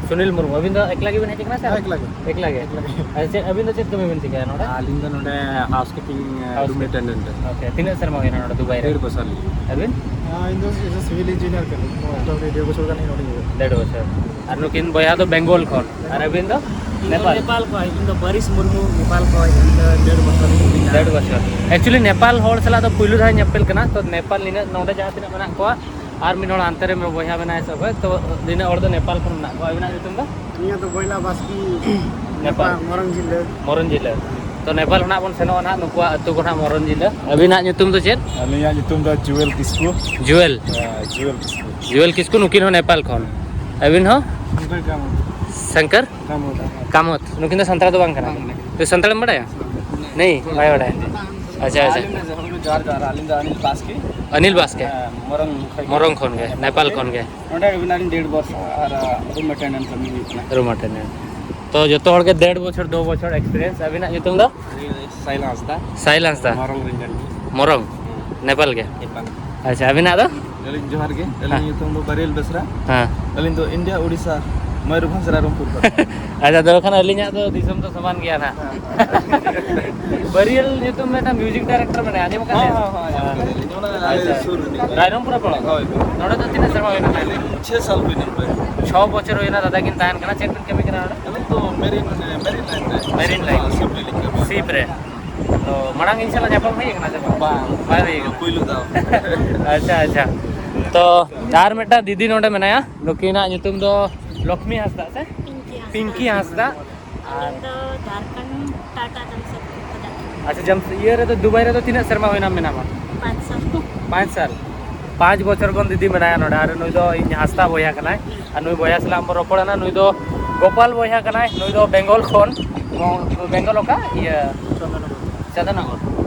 ᱥᱩᱱᱤᱞ ᱢᱩᱨᱢᱩ, ᱟᱹᱵᱤᱱ ᱫᱚ ᱮᱠᱞᱟ ᱜᱮᱵᱤᱱ ᱦᱮᱡ ᱟᱠᱟᱱᱟ ᱥᱮ? ᱦᱮᱸ, ᱮᱠᱞᱟ ᱜᱮ᱾ ᱮᱠᱞᱟ ᱜᱮ? ᱮᱠᱞᱟ ᱜᱮ᱾ ᱟᱨ ᱪᱮᱫ, ᱟᱹᱵᱤᱱ ᱫᱚ ᱪᱮᱫ ᱠᱟᱹᱢᱤ ᱵᱤᱱ ᱪᱤᱠᱟᱹᱭᱟ ᱱᱚᱰᱮ? ᱟᱹᱞᱤᱧ ᱫᱚ ᱱᱚᱰᱮ ᱦᱟᱣᱩᱥ ᱠᱤᱯᱤᱝ, ᱦᱟᱣᱩᱥ ᱨᱩᱢ ᱠᱤᱯᱤᱝ᱾ ᱮᱴᱮᱱᱰᱮᱱᱴ᱾ ᱳᱠᱮ, ᱛᱤᱱᱟᱹᱜ ᱥᱮᱨᱢᱟ ᱦᱩᱭᱱᱟ ᱱᱚᱰᱮ ᱫᱩᱵᱟᱭ ᱨᱮ? ᱰᱮᱲ ᱵᱚᱪᱷᱚᱨ ᱞᱤᱧ᱾ ᱟᱹᱵᱤᱱ? ᱦᱮᱸ, ᱤᱧ ᱫᱚ, ᱤᱧ ᱫᱚ ᱥᱤᱵᱤᱞ ᱤᱧᱡᱤᱱᱤᱭᱟᱨ ᱠᱟᱹᱱᱟᱹᱧ᱾ ᱢᱚᱴᱟᱢᱩᱴᱤ ᱰᱮᱲ ᱵᱚᱪᱷᱚᱨ ᱜᱟᱱ ᱤᱧ ᱱᱚᱰᱮ ᱦᱩᱭᱩᱜᱼᱟ᱾ ᱰᱮᱲ ᱵᱚᱪᱷᱚᱨ᱾ ᱟᱨ ᱱᱩᱠᱤᱱ ᱵᱚᱭᱦᱟ ᱫᱚ ᱵᱮᱝᱜᱚᱞ ᱠᱷᱚᱱ᱾ ᱟᱨ ᱟᱹᱵᱤᱱ ᱫᱚ? ᱤᱧ ᱫᱚ ᱱᱮᱯᱟᱞ? ᱱᱮᱯᱟᱞ ᱠᱷᱚᱱ, ᱤᱧ ᱫᱚ ᱵᱟᱨᱤᱥ ᱢᱩᱨᱢᱩ, ᱱᱮᱯᱟᱞ ᱠᱷᱚᱱ, ᱤᱧ ᱫᱚ ᱰᱮᱲ ᱵᱚᱪᱷᱚᱨ ᱤᱧ ᱦᱩᱭᱱᱟ᱾ ᱰᱮᱲ ᱵᱚᱪᱷᱚᱨ᱾ ᱮᱠᱪᱩᱭᱮᱞᱤ ᱱᱮᱯᱟᱞ ᱦᱚᱲ ᱥᱟᱞᱟᱜ ᱫᱚ ᱯᱩᱭᱞᱩ ᱫᱷᱟᱣ ᱧᱮᱯᱮᱞ ᱠᱟᱱᱟ, ᱛᱚ ᱱᱮᱯᱟᱞ ᱱᱤᱱᱟᱹᱜ ᱱᱚᱰᱮ ᱡᱟᱦᱟᱸ ᱛᱤᱱᱟᱹᱜ ᱢᱮᱱᱟᱜ ᱠᱚᱣᱟ, ᱟᱨ ᱢᱤᱫ ᱦᱚᱲ ᱦᱟᱱᱛᱮ ᱨᱮ ᱵᱚᱭᱦᱟ ᱢᱮᱱᱟᱭᱟ ᱥᱮ ᱚᱠᱚᱭ, ᱛᱚ ᱱᱤᱱᱟᱹᱜ ᱦᱚᱲ ᱫᱚ ᱱᱮᱯᱟᱞ ᱠᱷᱚᱱ ᱢᱮᱱᱟᱜ ᱠᱚᱣᱟ᱾ ᱟᱹᱵᱤᱱᱟᱜ ᱧᱩᱛᱩᱢ ᱫᱚ? ᱤᱧᱟᱹᱜ ᱫᱚ ᱵᱚᱭᱞᱟ ᱵᱟᱥᱠᱤ, ᱱᱮᱯᱟᱞ᱾ ᱱᱮᱯᱟᱞ, ᱢᱚᱨᱚᱝ ᱡᱤᱞᱟᱹ᱾ ᱢᱚᱨᱚᱝ ᱡᱤᱞᱟᱹ᱾ ᱛᱚ ᱱᱮᱯᱟᱞ ᱠᱷᱚᱱᱟᱜ ᱵᱚᱱ ᱥᱮᱱᱚᱜᱼᱟ ᱱᱟᱦᱟᱜ, ᱱᱩᱠᱩᱣᱟᱜ ᱟᱹᱛᱩ ᱠᱷᱚᱱᱟᱜ ᱢᱚᱨᱚᱝ ᱡᱤᱞᱟᱹ᱾ ᱟᱹᱵᱤᱱᱟᱜ ᱧᱩᱛᱩᱢ ᱫᱚ ᱪᱮᱫ? ᱟᱹᱞᱤᱧᱟᱜ ᱧᱩᱛᱩᱢ ᱫᱚ ᱡᱩᱭᱮᱞ ᱠᱤᱥᱠᱩ᱾ ᱡᱩᱭᱮᱞ? ᱦᱮᱸ, ᱡᱩᱭᱮᱞ ᱠᱤᱥᱠᱩ᱾ ᱡᱩᱭᱮᱞ ᱠᱤᱥᱠᱩ, ᱱᱩᱠᱤᱱ ᱦᱚᱸ ᱱᱮᱯᱟᱞ ᱠᱷᱚᱱ᱾ ᱟᱹᱵᱤᱱ ᱦᱚᱸ? ᱥᱚᱝᱠᱚᱨ ᱠᱟᱢᱚᱛ᱾ ᱥᱚᱝᱠᱚᱨ? ᱠᱟᱢᱚᱛ᱾ ᱠᱟᱢᱚᱛ᱾ ᱱᱩᱠᱤᱱ ᱫᱚ ᱥᱟᱱᱛᱟᱲ ᱫᱚ ᱵᱟᱝ ᱠᱟᱱᱟ? ᱵᱟᱝ ᱠᱟᱱᱟ᱾ ᱛᱚ ᱥᱟᱱᱛᱟᱲᱮᱢ ᱵᱟᱲᱟᱭᱟ? ᱱᱮᱭ, ᱵᱟᱭ ᱵᱟᱲᱟᱭᱟ᱾ ᱟᱪᱪᱷᱟ, ᱟᱪᱪᱷᱟ᱾ ᱟᱹᱞᱤᱧ ᱫᱚ ᱡᱚᱦᱟᱨ, ᱡᱚᱦᱟᱨ, ᱡᱚᱦᱟᱨ᱾ ᱟᱹᱞᱤᱧ ᱫᱚ ᱟᱹᱱᱤᱞ ᱵᱟᱥᱠᱮ᱾ ᱟᱹᱱᱤᱞ ᱵᱟᱥᱠᱮ? ᱦᱮᱸ, ᱢᱚᱨᱚᱝ ᱠᱷᱚᱱ ᱜᱮ᱾ ᱢᱚᱨᱚᱝ ᱠᱷᱚᱱ ᱜᱮ, ᱱᱮᱯᱟᱞ ᱠᱷᱚᱱ ᱜᱮ᱾ ᱱᱚᱰᱮ ᱢᱮᱱᱟᱜ ᱞᱤᱧ ᱰᱮᱲ ᱵᱚᱨᱥᱚ ᱟᱨ, ᱟᱹ, ᱨᱩᱢ ᱢᱮᱴᱮᱱᱮᱱᱥ ᱠᱟᱹᱢᱤ ᱦᱩᱭᱩᱜ ᱠᱟᱱᱟ᱾ ᱨᱩᱢ ᱢᱮᱴᱮᱱᱮᱱᱥ᱾ ᱛᱚ ᱡᱚᱛᱚ ᱦᱚᱲ ᱜᱮ ᱰᱮᱲ ᱵᱚᱪᱷᱚᱨ, ᱫᱩ ᱵᱚᱪᱷᱚᱨ ᱮᱠᱥᱯᱤᱨᱤᱭᱮᱱᱥ᱾ ᱟᱹᱵᱤᱱᱟᱜ ᱧᱩᱛᱩᱢ ᱫᱚ? ᱥᱟᱭᱞᱟ ᱦᱟᱸᱥᱫᱟ᱾ ᱥᱟᱭᱞᱟ ᱦᱟᱸᱥᱫᱟ᱾ ᱢᱚᱨᱚᱝ ᱨᱮᱱ ᱠᱟᱱ ᱜᱮᱭᱟ᱾ ᱢᱚᱨᱚᱝ? ᱦᱮᱸ᱾ ᱱᱮᱯᱟᱞ ᱜᱮ? ᱱᱮᱯᱟᱞ᱾ ᱟᱪᱪᱷᱟ, ᱟᱹᱵᱤᱱᱟᱜ ᱫᱚ? ᱟᱹᱞᱤᱧ ᱡᱚᱦᱟᱨ ᱜᱮ᱾ ᱟᱹᱞᱤᱧᱟᱜ ᱦᱮᱸ᱾ ᱧᱩᱛᱩᱢ ᱫᱚ ᱵᱟᱨᱤᱞ ᱵᱮᱥᱨᱟ᱾ ᱦᱮᱸ᱾ ᱟᱹᱞᱤᱧ ᱫᱚ ᱤᱱᱰᱤᱭᱟ, ᱳᱰᱤᱥᱟ, ᱢᱚᱭᱩᱨᱵᱷᱚᱸᱡᱽ, ᱨᱟᱭᱨᱚᱝᱯᱩᱨ ᱠᱷᱚᱱ᱾ ᱟᱪᱪᱷᱟ, ᱛᱚᱵᱮ ᱠᱷᱟᱱ ᱟᱹᱞᱤᱧᱟᱜ ᱫᱚ ᱫᱤᱥᱚᱢ ᱫᱚ ᱥᱚᱢᱟᱱ ᱜᱮᱭᱟ ᱱᱟᱦᱟᱜ᱾ ᱵᱟᱹᱨᱤᱭᱟᱹᱞ ᱧᱩᱛᱩᱢ ᱢᱤᱫᱴᱟᱝ ᱢᱤᱣᱡᱤᱠ ᱰᱟᱭᱨᱮᱠᱴᱚᱨ ᱢᱮᱱᱟᱭᱟ, ᱟᱸᱡᱚᱢ ᱟᱠᱟᱫ ᱦᱮᱸ, ᱵᱮᱱ? ᱦᱮᱸ, ᱦᱮᱸ, ᱟᱸᱡᱚᱢ ᱟᱠᱟᱫᱟᱞᱤᱧ᱾ ᱚᱱᱟ ᱟᱞᱮ ᱟᱪᱪᱷᱟ᱾ ᱥᱩᱨ ᱨᱤᱱᱤᱡ ᱠᱟᱱᱟᱭ᱾ ᱨᱟᱭᱨᱚᱝᱯᱩᱨ ᱯᱟᱲᱟ? ᱦᱳᱭ, ᱦᱳᱭ᱾ ᱱᱚᱰᱮ ᱫᱚ ᱛᱤᱱᱟᱹᱜ ᱥᱮᱨᱢᱟ ᱦᱩᱭᱱᱟ ᱛᱟᱦᱞᱮ? ᱪᱷᱮ ᱥᱟᱞ ᱦᱩᱭᱱᱟ ᱯᱨᱟᱭ᱾ ᱪᱷᱚ ᱵᱚᱪᱷᱚᱨ ᱦᱩᱭᱱᱟ ᱫᱟᱫᱟ ᱠᱤᱱ ᱛᱟᱦᱮᱱ ᱠᱟᱱᱟ᱾ ᱪᱮᱫ ᱵᱤᱱ ᱠᱟᱹᱢᱤ ᱠᱟᱱᱟ ᱱᱚᱰᱮ? ᱟᱹᱞᱤᱧ ᱫᱚ ᱢᱮᱨᱤᱱ, ᱢᱮᱨᱤᱱ ᱞᱟᱭᱤᱱ ᱨᱮ᱾ ᱢᱮᱨᱤᱱ ᱞᱟᱭᱤᱱ᱾ ᱥᱤᱯ ᱨᱮᱞᱤᱧ ᱠᱟᱹᱢᱤᱭᱟ᱾ ᱥᱤᱯ ᱨᱮ? ᱛᱚ, ᱢᱟᱲᱟᱝ ᱤᱧ ᱥᱟᱞᱟᱜ ᱧᱟᱯᱟᱢ ᱦᱩᱭ ᱠᱟᱱᱟ ᱥᱮ ᱵᱟᱝ? ᱵᱟᱝ, ᱵᱟᱭ ᱦᱩᱭ ᱠᱟᱱᱟ᱾ ᱯᱩᱭᱞᱩ ᱫᱷᱟᱣ᱾ ᱟᱪᱪᱷᱟ, ᱟᱪᱪᱷᱟ᱾ ᱛᱚ, ᱟᱨ ᱢᱤᱫᱴᱟᱝ ᱫᱤᱫᱤ ᱱᱚᱰᱮ ᱢᱮᱱᱟᱭᱟ, ᱱᱩᱠᱤᱱᱟᱜ ᱧᱩᱛᱩᱢ ᱫᱚ ᱞᱚᱠᱷᱢᱤ ᱦᱟᱸᱥᱫᱟ ᱥᱮ? ᱯᱤᱝᱠᱤ ᱦᱟᱸᱥᱫᱟ᱾ ᱯᱤᱝᱠᱤ ᱦᱟᱸᱥᱫᱟ᱾ ᱟᱨ ᱤᱧ ᱫᱚ ᱡᱷᱟᱲᱠᱷᱚᱸᱰ ᱴᱟᱴᱟ ᱡᱟᱢᱥᱮᱫᱽᱯᱩᱨ ᱠᱷᱚᱱᱟᱜ᱾ ᱟᱪᱪᱷᱟ, ᱡᱟᱢᱥ-, ᱤᱭᱟᱹ ᱨᱮᱫᱚ, ᱫᱩᱵᱟᱭ ᱨᱮᱫᱚ ᱛᱤᱱᱟᱹᱜ ᱥᱮᱨᱢᱟ ᱦᱩᱭᱱᱟ ᱢᱮᱱᱟᱢᱟ? ᱯᱟᱸᱪ ᱥᱟᱞ᱾ ᱯᱟᱸᱪ ᱥᱟᱞ? ᱯᱟᱸᱪ ᱵᱚᱪᱷᱚᱨ ᱠᱷᱚᱱ ᱫᱤᱫᱤ ᱢᱮᱱᱟᱭᱟ ᱱᱚᱰᱮ, ᱟᱨ ᱱᱩᱭ ᱫᱚ ᱤᱧ ᱦᱟᱸᱥᱫᱟ ᱵᱚᱭᱦᱟ ᱠᱟᱱᱟᱭ᱾ ᱟᱨ ᱱᱩᱭ ᱵᱚᱭᱦᱟ ᱥᱟᱞᱟᱜ ᱵᱚᱱ ᱨᱚᱯᱚᱲ ᱮᱱᱟ, ᱱᱩᱭ ᱫᱚ ᱜᱳᱯᱟᱞ ᱵᱚᱭᱦᱟ ᱠᱟᱱᱟᱭ, ᱱᱩᱭ ᱫᱚ ᱵᱮᱝᱜᱚᱞ ᱠᱷᱚᱱ᱾ ᱵᱮᱝᱜᱚᱞ ᱚᱠᱟ? ᱤᱭᱟᱹ, ᱪᱚᱱᱫᱚᱱᱚᱜᱚᱨ᱾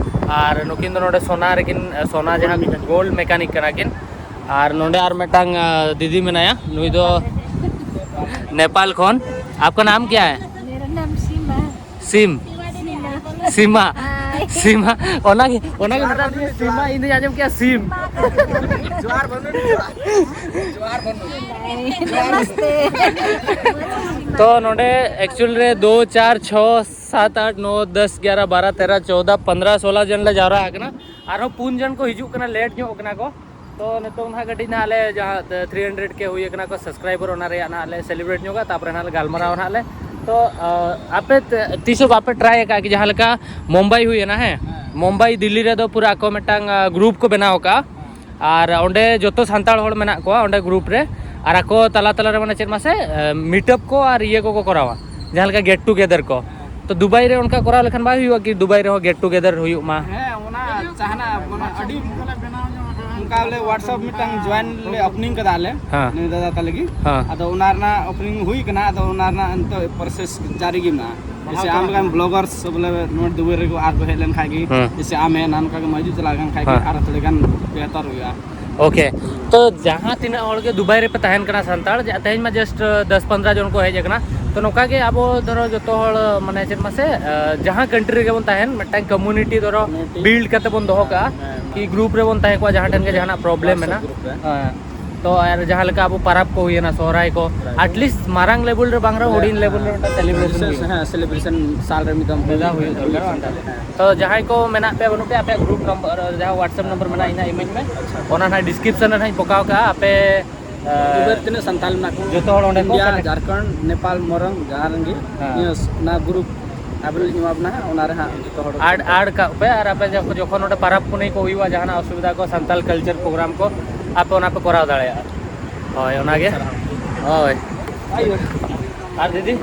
ᱟᱨ ᱱᱩᱠᱤᱱ ᱫᱚ ᱱᱚᱰᱮ ᱥᱳᱱᱟ ᱨᱮᱠᱤᱱ, ᱥᱳᱱᱟ ᱡᱟᱦᱟᱸ ᱜᱳᱞᱰ ᱢᱮᱠᱟᱱᱤᱠ ᱠᱟᱱᱟ ᱠᱤᱱ᱾ ᱟᱨ ᱱᱚᱰᱮ ᱟᱨ ᱢᱤᱫᱴᱟᱝ, ᱟ, ᱫᱤᱫᱤ ᱢᱮᱱᱟᱭᱟ, ᱱᱩᱭ ᱫᱚ ᱱᱮᱯᱟᱞ ᱠᱷᱚᱱ᱾ आपका नाम क्या है? मेरा नाम सीमा। ᱥᱤᱢ? ᱥᱤᱢᱟ। ᱥᱤᱢᱟ। ᱦᱟᱭ᱾ ᱥᱤᱢᱟ, ᱚᱱᱟᱜᱮ, ᱚᱱᱟᱜᱮ ᱢᱮᱛᱟᱫ ᱫᱤᱧᱟ, ᱥᱤᱢᱟ, ᱤᱧ ᱫᱚᱧ ᱟᱸᱡᱚᱢ ᱠᱮᱜᱼᱟ ᱥᱤᱢ᱾ ᱡᱚᱦᱟᱨ ᱵᱟᱹᱱᱩᱜ, ᱡᱚᱦᱟᱨ ᱵᱟᱹᱱᱩᱜ᱾ ᱱᱟᱢᱟᱥᱛᱮ᱾ ᱛᱚ ᱱᱚᱰᱮ actual ᱨᱮ ᱫᱩ, ᱪᱟᱨ, ᱪᱷᱚ, ᱥᱟᱛ, ᱟᱴ, ᱱᱚ, ᱫᱚᱥ, ᱜᱭᱟᱨᱟ, ᱵᱟᱨᱟ, ᱛᱮᱨᱟ, ᱪᱳᱣᱫᱟ, ᱯᱚᱱᱫᱽᱨᱟ, ᱥᱳᱞᱟ ᱡᱚᱱ ᱞᱮ ᱡᱟᱣᱨᱟ ᱟᱠᱟᱱᱟ᱾ ᱟᱨᱦᱚᱸ ᱯᱩᱱ ᱡᱚᱱ ᱠᱚ ᱦᱤᱡᱩᱜ ᱠᱟᱱᱟ, ᱞᱮᱴ ᱧᱚᱜ ᱠᱟᱱᱟ ᱠᱚ᱾ ᱛᱚ ᱱᱤᱛᱚᱝ ᱱᱟᱦᱟᱜ ᱠᱟᱹᱴᱤᱡ ᱱᱟᱦᱟᱜ ᱞᱮ ᱡᱟᱦᱟᱸ ᱛᱷᱨᱤ ᱦᱟᱱᱰᱨᱮᱰ ᱠᱮ ᱦᱩᱭ ᱟᱠᱟᱱᱟ ᱠᱚ ᱥᱟᱵᱥᱠᱨᱟᱭᱵᱟᱨ, ᱚᱱᱟ ᱨᱮᱭᱟᱜ ᱱᱟᱦᱟᱜ ᱞᱮ ᱥᱮᱞᱤᱵᱨᱮᱴ ᱧᱚᱜᱟ, ᱛᱟᱨᱯᱚᱨᱮ ᱱᱟᱦᱟᱜ ᱞᱮ ᱜᱟᱞᱢᱟᱨᱟᱣᱟ ᱱᱟᱦᱟᱜ ᱞᱮ᱾ ᱛᱚ ᱟᱯᱮ ᱛᱤᱥ ᱦᱚᱸ ᱵᱟᱯᱮ ᱴᱨᱟᱭ ᱟᱠᱟᱫ ᱠᱤ? ᱡᱟᱦᱟᱸ ᱞᱮᱠᱟ ᱢᱩᱢᱵᱟᱭ ᱦᱩᱭᱮᱱᱟ, ᱦᱮᱸ, ᱢᱩᱢᱵᱟᱭ, ᱫᱤᱞᱞᱤ ᱨᱮᱫᱚ ᱯᱩᱨᱟᱹ ᱟᱠᱚ ᱢᱤᱫᱴᱟᱝ ᱜᱨᱩᱯ ᱠᱚ ᱵᱮᱱᱟᱣ ᱟᱠᱟᱫᱼᱟ᱾ ᱟᱨ ᱚᱸᱰᱮ ᱡᱚᱛᱚ ᱥᱟᱱᱛᱟᱲ ᱦᱚᱲ ᱢᱮᱱᱟᱜ ᱠᱚᱣᱟ ᱚᱸᱰᱮ ᱜᱨᱩᱯ ᱨᱮ, ᱟᱨ ᱟᱠᱚ ᱛᱟᱞᱟ ᱛᱟᱞᱟ ᱨᱮ ᱢᱟᱱᱮ ᱪᱮᱫ ᱢᱟᱥᱮ ᱢᱤᱴᱟᱯ ᱠᱚ ᱟᱨ ᱤᱭᱟᱹ ᱠᱚᱠᱚ ᱠᱚᱨᱟᱣᱟ, ᱡᱟᱦᱟᱸ ᱞᱮᱠᱟ ᱜᱮᱴ ᱴᱩᱜᱮᱫᱟᱨ ᱠᱚ᱾ ᱛᱚ ᱫᱩᱵᱟᱭ ᱨᱮ ᱚᱱᱠᱟ ᱠᱚᱨᱟᱣ ᱞᱮᱠᱷᱟᱱ ᱵᱟᱭ ᱦᱩᱭᱩᱜᱼᱟ ᱠᱤ? ᱫᱩᱵᱟᱭ ᱨᱮᱦᱚᱸ ᱜᱮᱴ ᱴᱩᱜᱮᱫᱟᱨ ᱦᱩᱭᱩᱜ ᱢᱟ᱾ ᱦᱮᱸ, ᱚᱱᱟ ᱡᱟᱦᱟᱱᱟᱜ ᱢᱟᱱᱮ ᱟᱹᱰᱤ ᱚᱱᱠᱟ ᱵᱚᱞᱮ WhatsApp ᱢᱤᱫᱴᱟᱝ ᱡᱚᱭᱮᱱ ᱞᱮ ᱳᱯᱮᱱᱤᱝ ᱠᱟᱫᱟ ᱟᱞᱮ, ᱦᱮᱸ᱾ ᱱᱩᱭ ᱫᱟᱫᱟ ᱛᱟᱞᱮ ᱜᱮ᱾ ᱦᱮᱸ᱾ ᱟᱫᱚ ᱚᱱᱟ ᱨᱮᱱᱟᱜ ᱳᱯᱮᱱᱤᱝ ᱦᱩᱭ ᱠᱟᱱᱟ, ᱟᱫᱚ ᱚᱱᱟ ᱨᱮᱱᱟᱜ ᱱᱤᱛᱚᱜ ᱯᱨᱚᱥᱮᱥ ᱡᱟᱹᱨᱤ ᱜᱮ ᱢᱮᱱᱟᱜᱼᱟ᱾ ᱡᱮᱥᱮ ᱟᱢ ᱞᱮᱠᱟᱱ ᱵᱞᱚᱜᱟᱨᱥ ᱵᱚᱞᱮ ᱱᱚᱣᱟ ᱫᱩᱵᱟᱭ ᱨᱮᱠᱚ ᱟᱨ ᱠᱚ ᱦᱮᱡ ᱞᱮᱱ ᱠᱷᱟᱡ ᱜᱮ, ᱦᱮᱸ᱾ ᱡᱮᱥᱮ ᱟᱢ ᱦᱮᱡ ᱮᱱᱟ, ᱱᱚᱝᱠᱟ ᱜᱮᱢ ᱦᱤᱡᱩᱜ ᱪᱟᱞᱟᱜ ᱠᱟᱱ ᱠᱷᱟᱡ ᱜᱮ, ᱦᱮᱸ᱾ ᱟᱨ ᱛᱷᱚᱲᱟ ᱜᱟᱱ ᱵᱮᱦᱛᱚᱨ ᱦᱩᱭᱩᱜᱼᱟ᱾ ᱳᱠᱮ, ᱛᱚ ᱡᱟᱦᱟᱸ ᱛᱤᱱᱟᱹᱜ ᱦᱚᱲ ᱜᱮ ᱫᱩᱵᱟᱭ ᱨᱮᱯᱮ ᱛᱟᱦᱮᱱ ᱠᱟᱱᱟ ᱥᱟᱱᱛᱟᱲ, ᱡᱟ-, ᱛᱮᱦᱮᱧ ᱢᱟ ᱡᱟᱥᱴ ᱫᱚᱥ ᱯᱚᱱᱫᱽᱨᱚ ᱡᱚᱱ ᱠᱚ ᱦᱮᱡ ᱟᱠᱟᱱᱟ᱾ ᱛᱚ ᱱᱚᱝᱠᱟ ᱜᱮ ᱟᱵᱚ ᱫᱷᱚᱨᱚ ᱡᱚᱛᱚ ᱦᱚᱲ, ᱢᱟᱱᱮ ᱪᱮᱫ ᱢᱟᱥᱮ, ᱟᱸ, ᱡᱟᱦᱟᱸ ᱠᱟᱱᱴᱨᱤ ᱨᱮᱜᱮ ᱵᱚᱱ ᱛᱟᱦᱮᱱ, ᱢᱤᱫᱴᱟᱝ ᱠᱚᱢᱩᱱᱤᱴᱤ ᱫᱷᱚᱨᱚ ᱠᱚᱢᱩᱱᱤᱴᱤ᱾ ᱵᱤᱞᱰ ᱠᱟᱛᱮ ᱵᱚᱱ ᱫᱚᱦᱚ ᱠᱟᱜᱼᱟ, ᱦᱮᱸ, ᱦᱮᱸ᱾ ᱠᱤ ᱜᱨᱩᱯ ᱨᱮᱵᱚᱱ ᱛᱟᱦᱮᱸ ᱠᱚᱜᱼᱟ, ᱡᱟᱦᱟᱸ ᱴᱷᱮᱱ ᱜᱮ ᱡᱟᱦᱟᱱᱟᱜ ᱯᱨᱚᱵᱞᱮᱢ WhatsApp ᱢᱮᱱᱟᱜᱼᱟ᱾ ᱜᱨᱩᱯ ᱨᱮ᱾ ᱦᱮᱸ᱾ ᱛᱚ ᱟᱨ ᱡᱟᱦᱟᱸ ᱞᱮᱠᱟ ᱟᱵᱚ ᱯᱟᱨᱟᱵᱽ ᱠᱚ ᱦᱩᱭᱮᱱᱟ, ᱥᱚᱦᱨᱟᱭ ᱠᱚ, ᱥᱚᱦᱨᱟᱭ ᱠᱚ᱾ ᱟᱴᱞᱤᱥᱴ ᱢᱟᱨᱟᱝ ᱞᱮᱵᱮᱞ ᱨᱮ ᱵᱟᱝ ᱨᱮᱦᱚᱸ ᱦᱩᱰᱤᱧ ᱞᱮᱵᱮᱞ ᱨᱮ ᱢᱤᱫᱴᱟᱝ ᱥᱮᱞᱤᱵᱨᱮᱥᱚᱱ ᱦᱮᱸ, ᱦᱩᱭᱩᱜᱼᱟ᱾ ᱥᱮᱞᱤᱵᱨᱮᱥᱚᱱ ᱥᱟᱞ ᱨᱮ ᱢᱤᱫ ᱫᱚᱢ ᱢᱤᱫ ᱫᱷᱟᱣ ᱦᱩᱭᱩᱜ ᱫᱚᱨᱠᱟᱨ, ᱵᱟᱝ? ᱦᱮᱸ᱾ ᱛᱚ ᱡᱟᱦᱟᱸᱭ ᱠᱚ ᱢᱮᱱᱟᱜ ᱯᱮᱭᱟ, ᱵᱟᱹᱱᱩᱜ ᱯᱮᱭᱟ, ᱟᱯᱮᱭᱟᱜ ᱜᱨᱩᱯ ᱱᱚᱢᱵᱚᱨ, ᱡᱟᱦᱟᱸ WhatsApp ᱱᱚᱢᱵᱚᱨ ᱢᱮᱱᱟᱜᱼᱟ, ᱤᱧ ᱦᱟᱸᱜ ᱤᱢᱟᱹᱧ ᱢᱮ᱾ ᱟᱪᱪᱷᱟ᱾ ᱚᱱᱟ ᱱᱟᱦᱟᱜ ᱰᱤᱥᱠᱨᱤᱯᱥᱚᱱ ᱨᱮ ᱱᱟᱦᱟᱜ ᱤᱧ ᱯᱚᱠᱟᱣ ᱠᱟᱜᱼᱟ᱾ ᱟᱯᱮ, ᱮ, ᱫᱩᱵᱟᱭ ᱨᱮ ᱛᱤᱱᱟᱹᱜ ᱥᱟᱱᱛᱟᱞ ᱢᱮᱱᱟᱜ ᱠᱚᱣᱟ? ᱤᱱᱰᱤᱭᱟ, ᱡᱷᱟᱲᱠᱷᱚᱸᱰ, ᱱᱮᱯᱟᱞ, ᱢᱚᱨᱚᱝ, ᱡᱟᱦᱟᱸ ᱨᱮᱱ ᱜᱮ ᱦᱮᱸ᱾ ᱱᱤᱭᱟᱹ ᱚᱱᱟ ᱜᱨᱩᱯ ᱟᱵᱮᱱ ᱞᱤᱧ ᱮᱢᱟ ᱵᱮᱱᱟ ᱦᱟᱸᱜ, ᱚᱱᱟ ᱨᱮ ᱦᱟᱸᱜ ᱡᱚᱛᱚ ᱦᱚᱲ ᱟᱰ, ᱟᱰ ᱠᱟᱜ ᱯᱮ, ᱟᱨ ᱟᱯᱮ ᱡᱚᱠᱷᱚᱱ, ᱡᱚᱠᱷᱚᱱ ᱱᱚᱰᱮ ᱯᱟᱨᱟᱵᱽ ᱯᱩᱱᱟᱹᱭ ᱠᱚ ᱦᱩᱭᱩᱜᱼᱟ, ᱡᱟᱦᱟᱱᱟᱜ ᱚᱥᱩᱵᱤᱫᱷᱟ ᱠᱚ, ᱥᱟᱱᱛᱟᱞ ᱠᱟᱞᱪᱟᱨ ᱯᱨᱳᱜᱨᱟᱢ ᱠᱚ, ᱟᱯᱮ ᱚᱱᱟ ᱯᱮ ᱠᱚᱨᱟᱣ ᱫᱟᱲᱮᱭᱟᱜᱼᱟ᱾ ᱦᱳᱭ, ᱚᱱᱟᱜᱮ᱾ ᱦᱳᱭ᱾ ᱟᱨ ᱫᱤᱫᱤ?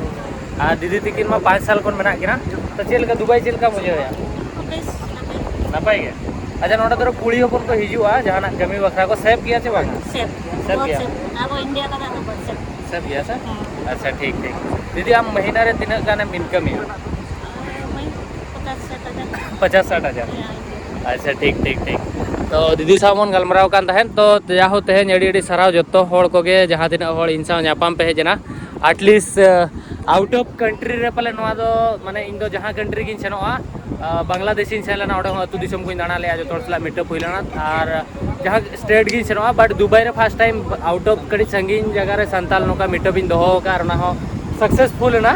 ᱟᱨ ᱫᱤᱫᱤ ᱛᱤᱠᱤᱱ ᱢᱟ ᱯᱟᱸᱪ ᱥᱟᱞ ᱠᱷᱚᱱ ᱢᱮᱱᱟᱜ ᱠᱤᱱᱟ᱾ ᱛᱚ ᱪᱮᱫ ᱞᱮᱠᱟ ᱫᱩᱵᱟᱭ ᱪᱮᱫ ᱞᱮᱠᱟᱢ ᱵᱩᱡᱷᱟᱹᱣᱮᱫᱼᱟ? ᱵᱮᱥ, ᱱᱟᱯᱟᱭ᱾ ᱱᱟᱯᱟᱭ ᱜᱮ? ᱟᱪᱪᱷᱟ, ᱱᱚᱰᱮ ᱫᱷᱚᱨᱚ ᱠᱩᱲᱤ ᱦᱚᱯᱚᱱ ᱠᱚ ᱦᱤᱡᱩᱜᱼᱟ, ᱡᱟᱦᱟᱱᱟᱜ ᱠᱟᱹᱢᱤ ᱵᱟᱠᱷᱨᱟ ᱠᱚ ᱥᱮᱯ ᱜᱮᱭᱟ ᱪᱮ ᱵᱟᱝᱟ? ᱥᱮᱯ ᱜᱮᱭᱟ᱾ ᱥᱮᱯ ᱵᱚᱦᱩᱛ ᱜᱮᱭᱟ? ᱥᱮᱯ᱾ ᱟᱵᱚ ᱤᱱᱰᱤᱭᱟ ᱞᱟᱜᱟ ᱫᱚ ᱵᱚᱦᱩᱛ ᱥᱮᱯ᱾ ᱥᱮᱯ ᱜᱮᱭᱟ ᱥᱮ? ᱦᱮᱸ᱾ ᱟᱪᱪᱷᱟ, ᱴᱷᱤᱠ, ᱴᱷᱤᱠ᱾ ᱫᱤᱫᱤ, ᱟᱢ ᱢᱟᱹᱦᱤᱱᱟ ᱨᱮ ᱛᱤᱱᱟᱹᱜ ᱜᱟᱱᱮᱢ ᱤᱱᱠᱟᱢᱮᱜᱼᱟ? ᱯᱚᱪᱟᱥ ᱥᱟᱴ ᱦᱟᱡᱟᱨ᱾ ᱯᱚᱪᱟᱥ ᱥᱟᱴ ᱦᱟᱡᱟᱨ? ᱦᱮᱸ᱾ ᱟᱪᱪᱷᱟ, ᱴᱷᱤᱠ, ᱴᱷᱤᱠ, ᱴᱷᱤᱠ᱾ ᱛᱚ ᱫᱤᱫᱤ ᱥᱟᱶ ᱵᱚᱱ ᱜᱟᱞᱢᱟᱨᱟᱣ ᱠᱟᱱ ᱛᱟᱦᱮᱸᱫ, ᱛᱚ ᱡᱟᱦᱳ ᱛᱮᱦᱮᱧ ᱟᱹᱰᱤ ᱟᱹᱰᱤ ᱥᱟᱨᱦᱟᱣ ᱡᱚᱛᱚ ᱦᱚᱲ ᱠᱚᱜᱮ, ᱡᱟᱦᱟᱸ ᱛᱤᱱᱟᱹᱜ ᱦᱚᱲ ᱤᱧ ᱥᱟᱶ ᱧᱟᱯᱟᱢ ᱯᱮ ᱦᱮᱡ ᱮᱱᱟ᱾ ᱟᱴᱞᱤᱥᱴ Out of country ᱨᱮ ᱯᱟᱞᱮ ᱱᱚᱣᱟ ᱫᱚ, ᱢᱟᱱᱮ, ᱤᱧ ᱫᱚ ᱡᱟᱦᱟᱸ country ᱜᱤᱧ ᱥᱮᱱᱚᱜᱼᱟ, ᱟ, ᱵᱟᱝᱞᱟᱫᱮᱥᱤᱧ ᱥᱮᱱ ᱞᱮᱱᱟ, ᱚᱸᱰᱮ ᱦᱚᱸ ᱟᱹᱛᱩ ᱫᱤᱥᱚᱢ ᱠᱚᱧ ᱫᱟᱬᱟ ᱞᱮᱜᱼᱟ, ᱡᱚᱛᱚ ᱦᱚᱲ ᱥᱟᱞᱟᱜ meet up ᱦᱩᱭ ᱞᱮᱱᱟ᱾ ᱟᱨ ᱡᱟᱦᱟᱸ state ᱜᱤᱧ ᱥᱮᱱᱚᱜᱼᱟ, but ᱫᱩᱵᱟᱭ ᱨᱮ first time out of ᱠᱟᱹᱴᱤᱡ ᱥᱟᱺᱜᱤᱧ ᱡᱟᱭᱜᱟ ᱨᱮ ᱥᱟᱱᱛᱟᱞ ᱱᱚᱝᱠᱟ meet up ᱤᱧ ᱫᱚᱦᱚ ᱟᱠᱟᱫᱼᱟ, ᱟᱨ ᱚᱱᱟ ᱦᱚᱸ successful ᱮᱱᱟ᱾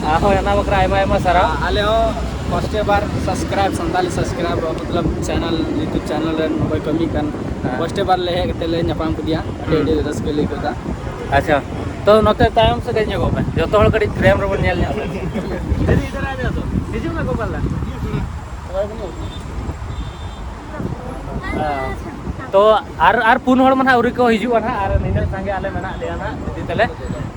ᱟ, ᱦᱳᱭ, ᱚᱱᱟ ᱵᱟᱠᱷᱨᱟ ᱟᱭᱢᱟ ᱟᱭᱢᱟ ᱥᱟᱨᱦᱟᱣ᱾ ᱟᱞᱮ ᱦᱚᱸ first ᱵᱟᱨ subscribe, ᱥᱟᱱᱛᱟᱞᱤ subscribe, ᱢᱚᱛᱞᱚᱵ channel, YouTube channel ᱨᱮ ᱱᱚᱜᱼᱚᱭ ᱠᱟᱹᱢᱤ ᱠᱟᱱ ᱦᱮᱸ᱾ First ᱵᱟᱨ ᱞᱮ ᱦᱮᱡ ᱠᱟᱛᱮ ᱞᱮ ᱧᱟᱯᱟᱢ ᱠᱮᱫᱮᱭᱟ, ᱟᱹᱰᱤ ᱦᱩᱸ᱾ ᱟᱹᱰᱤ ᱨᱟᱹᱥᱠᱟᱹ ᱞᱮ ᱟᱹᱭᱠᱟᱹᱣ ᱮᱫᱟ᱾ ᱟᱪᱪᱷᱟ, ᱛᱚ ᱱᱚᱛᱮ ᱛᱟᱭᱚᱢ ᱥᱮᱫ ᱠᱟᱹᱡ ᱧᱚᱜᱚᱜ ᱯᱮ, ᱡᱚᱛᱚ ᱦᱚᱲ ᱠᱟᱹᱴᱤᱡ frame ᱨᱮᱵᱚᱱ ᱧᱮᱞ ᱧᱚᱜ ᱞᱮᱱ᱾ ᱦᱤᱡᱩᱜ ᱢᱮ ᱜᱳᱯᱟᱞ ᱫᱟ᱾ ᱦᱮᱸ᱾ ᱛᱚ ᱟᱨ, ᱟᱨ ᱯᱩᱱ ᱦᱚᱲ ᱢᱟ ᱱᱟᱦᱟᱜ ᱟᱹᱣᱨᱤ ᱠᱚ ᱦᱤᱡᱩᱜᱼᱟ ᱱᱟᱦᱟᱜ, ᱟᱨ ᱱᱤᱱᱟᱹᱜ ᱥᱟᱸᱜᱮ ᱟᱞᱮ ᱢᱮᱱᱟᱜ ᱞᱮᱭᱟ ᱱᱟᱦᱟᱜ ᱤᱫᱤ ᱛᱮᱞᱮ᱾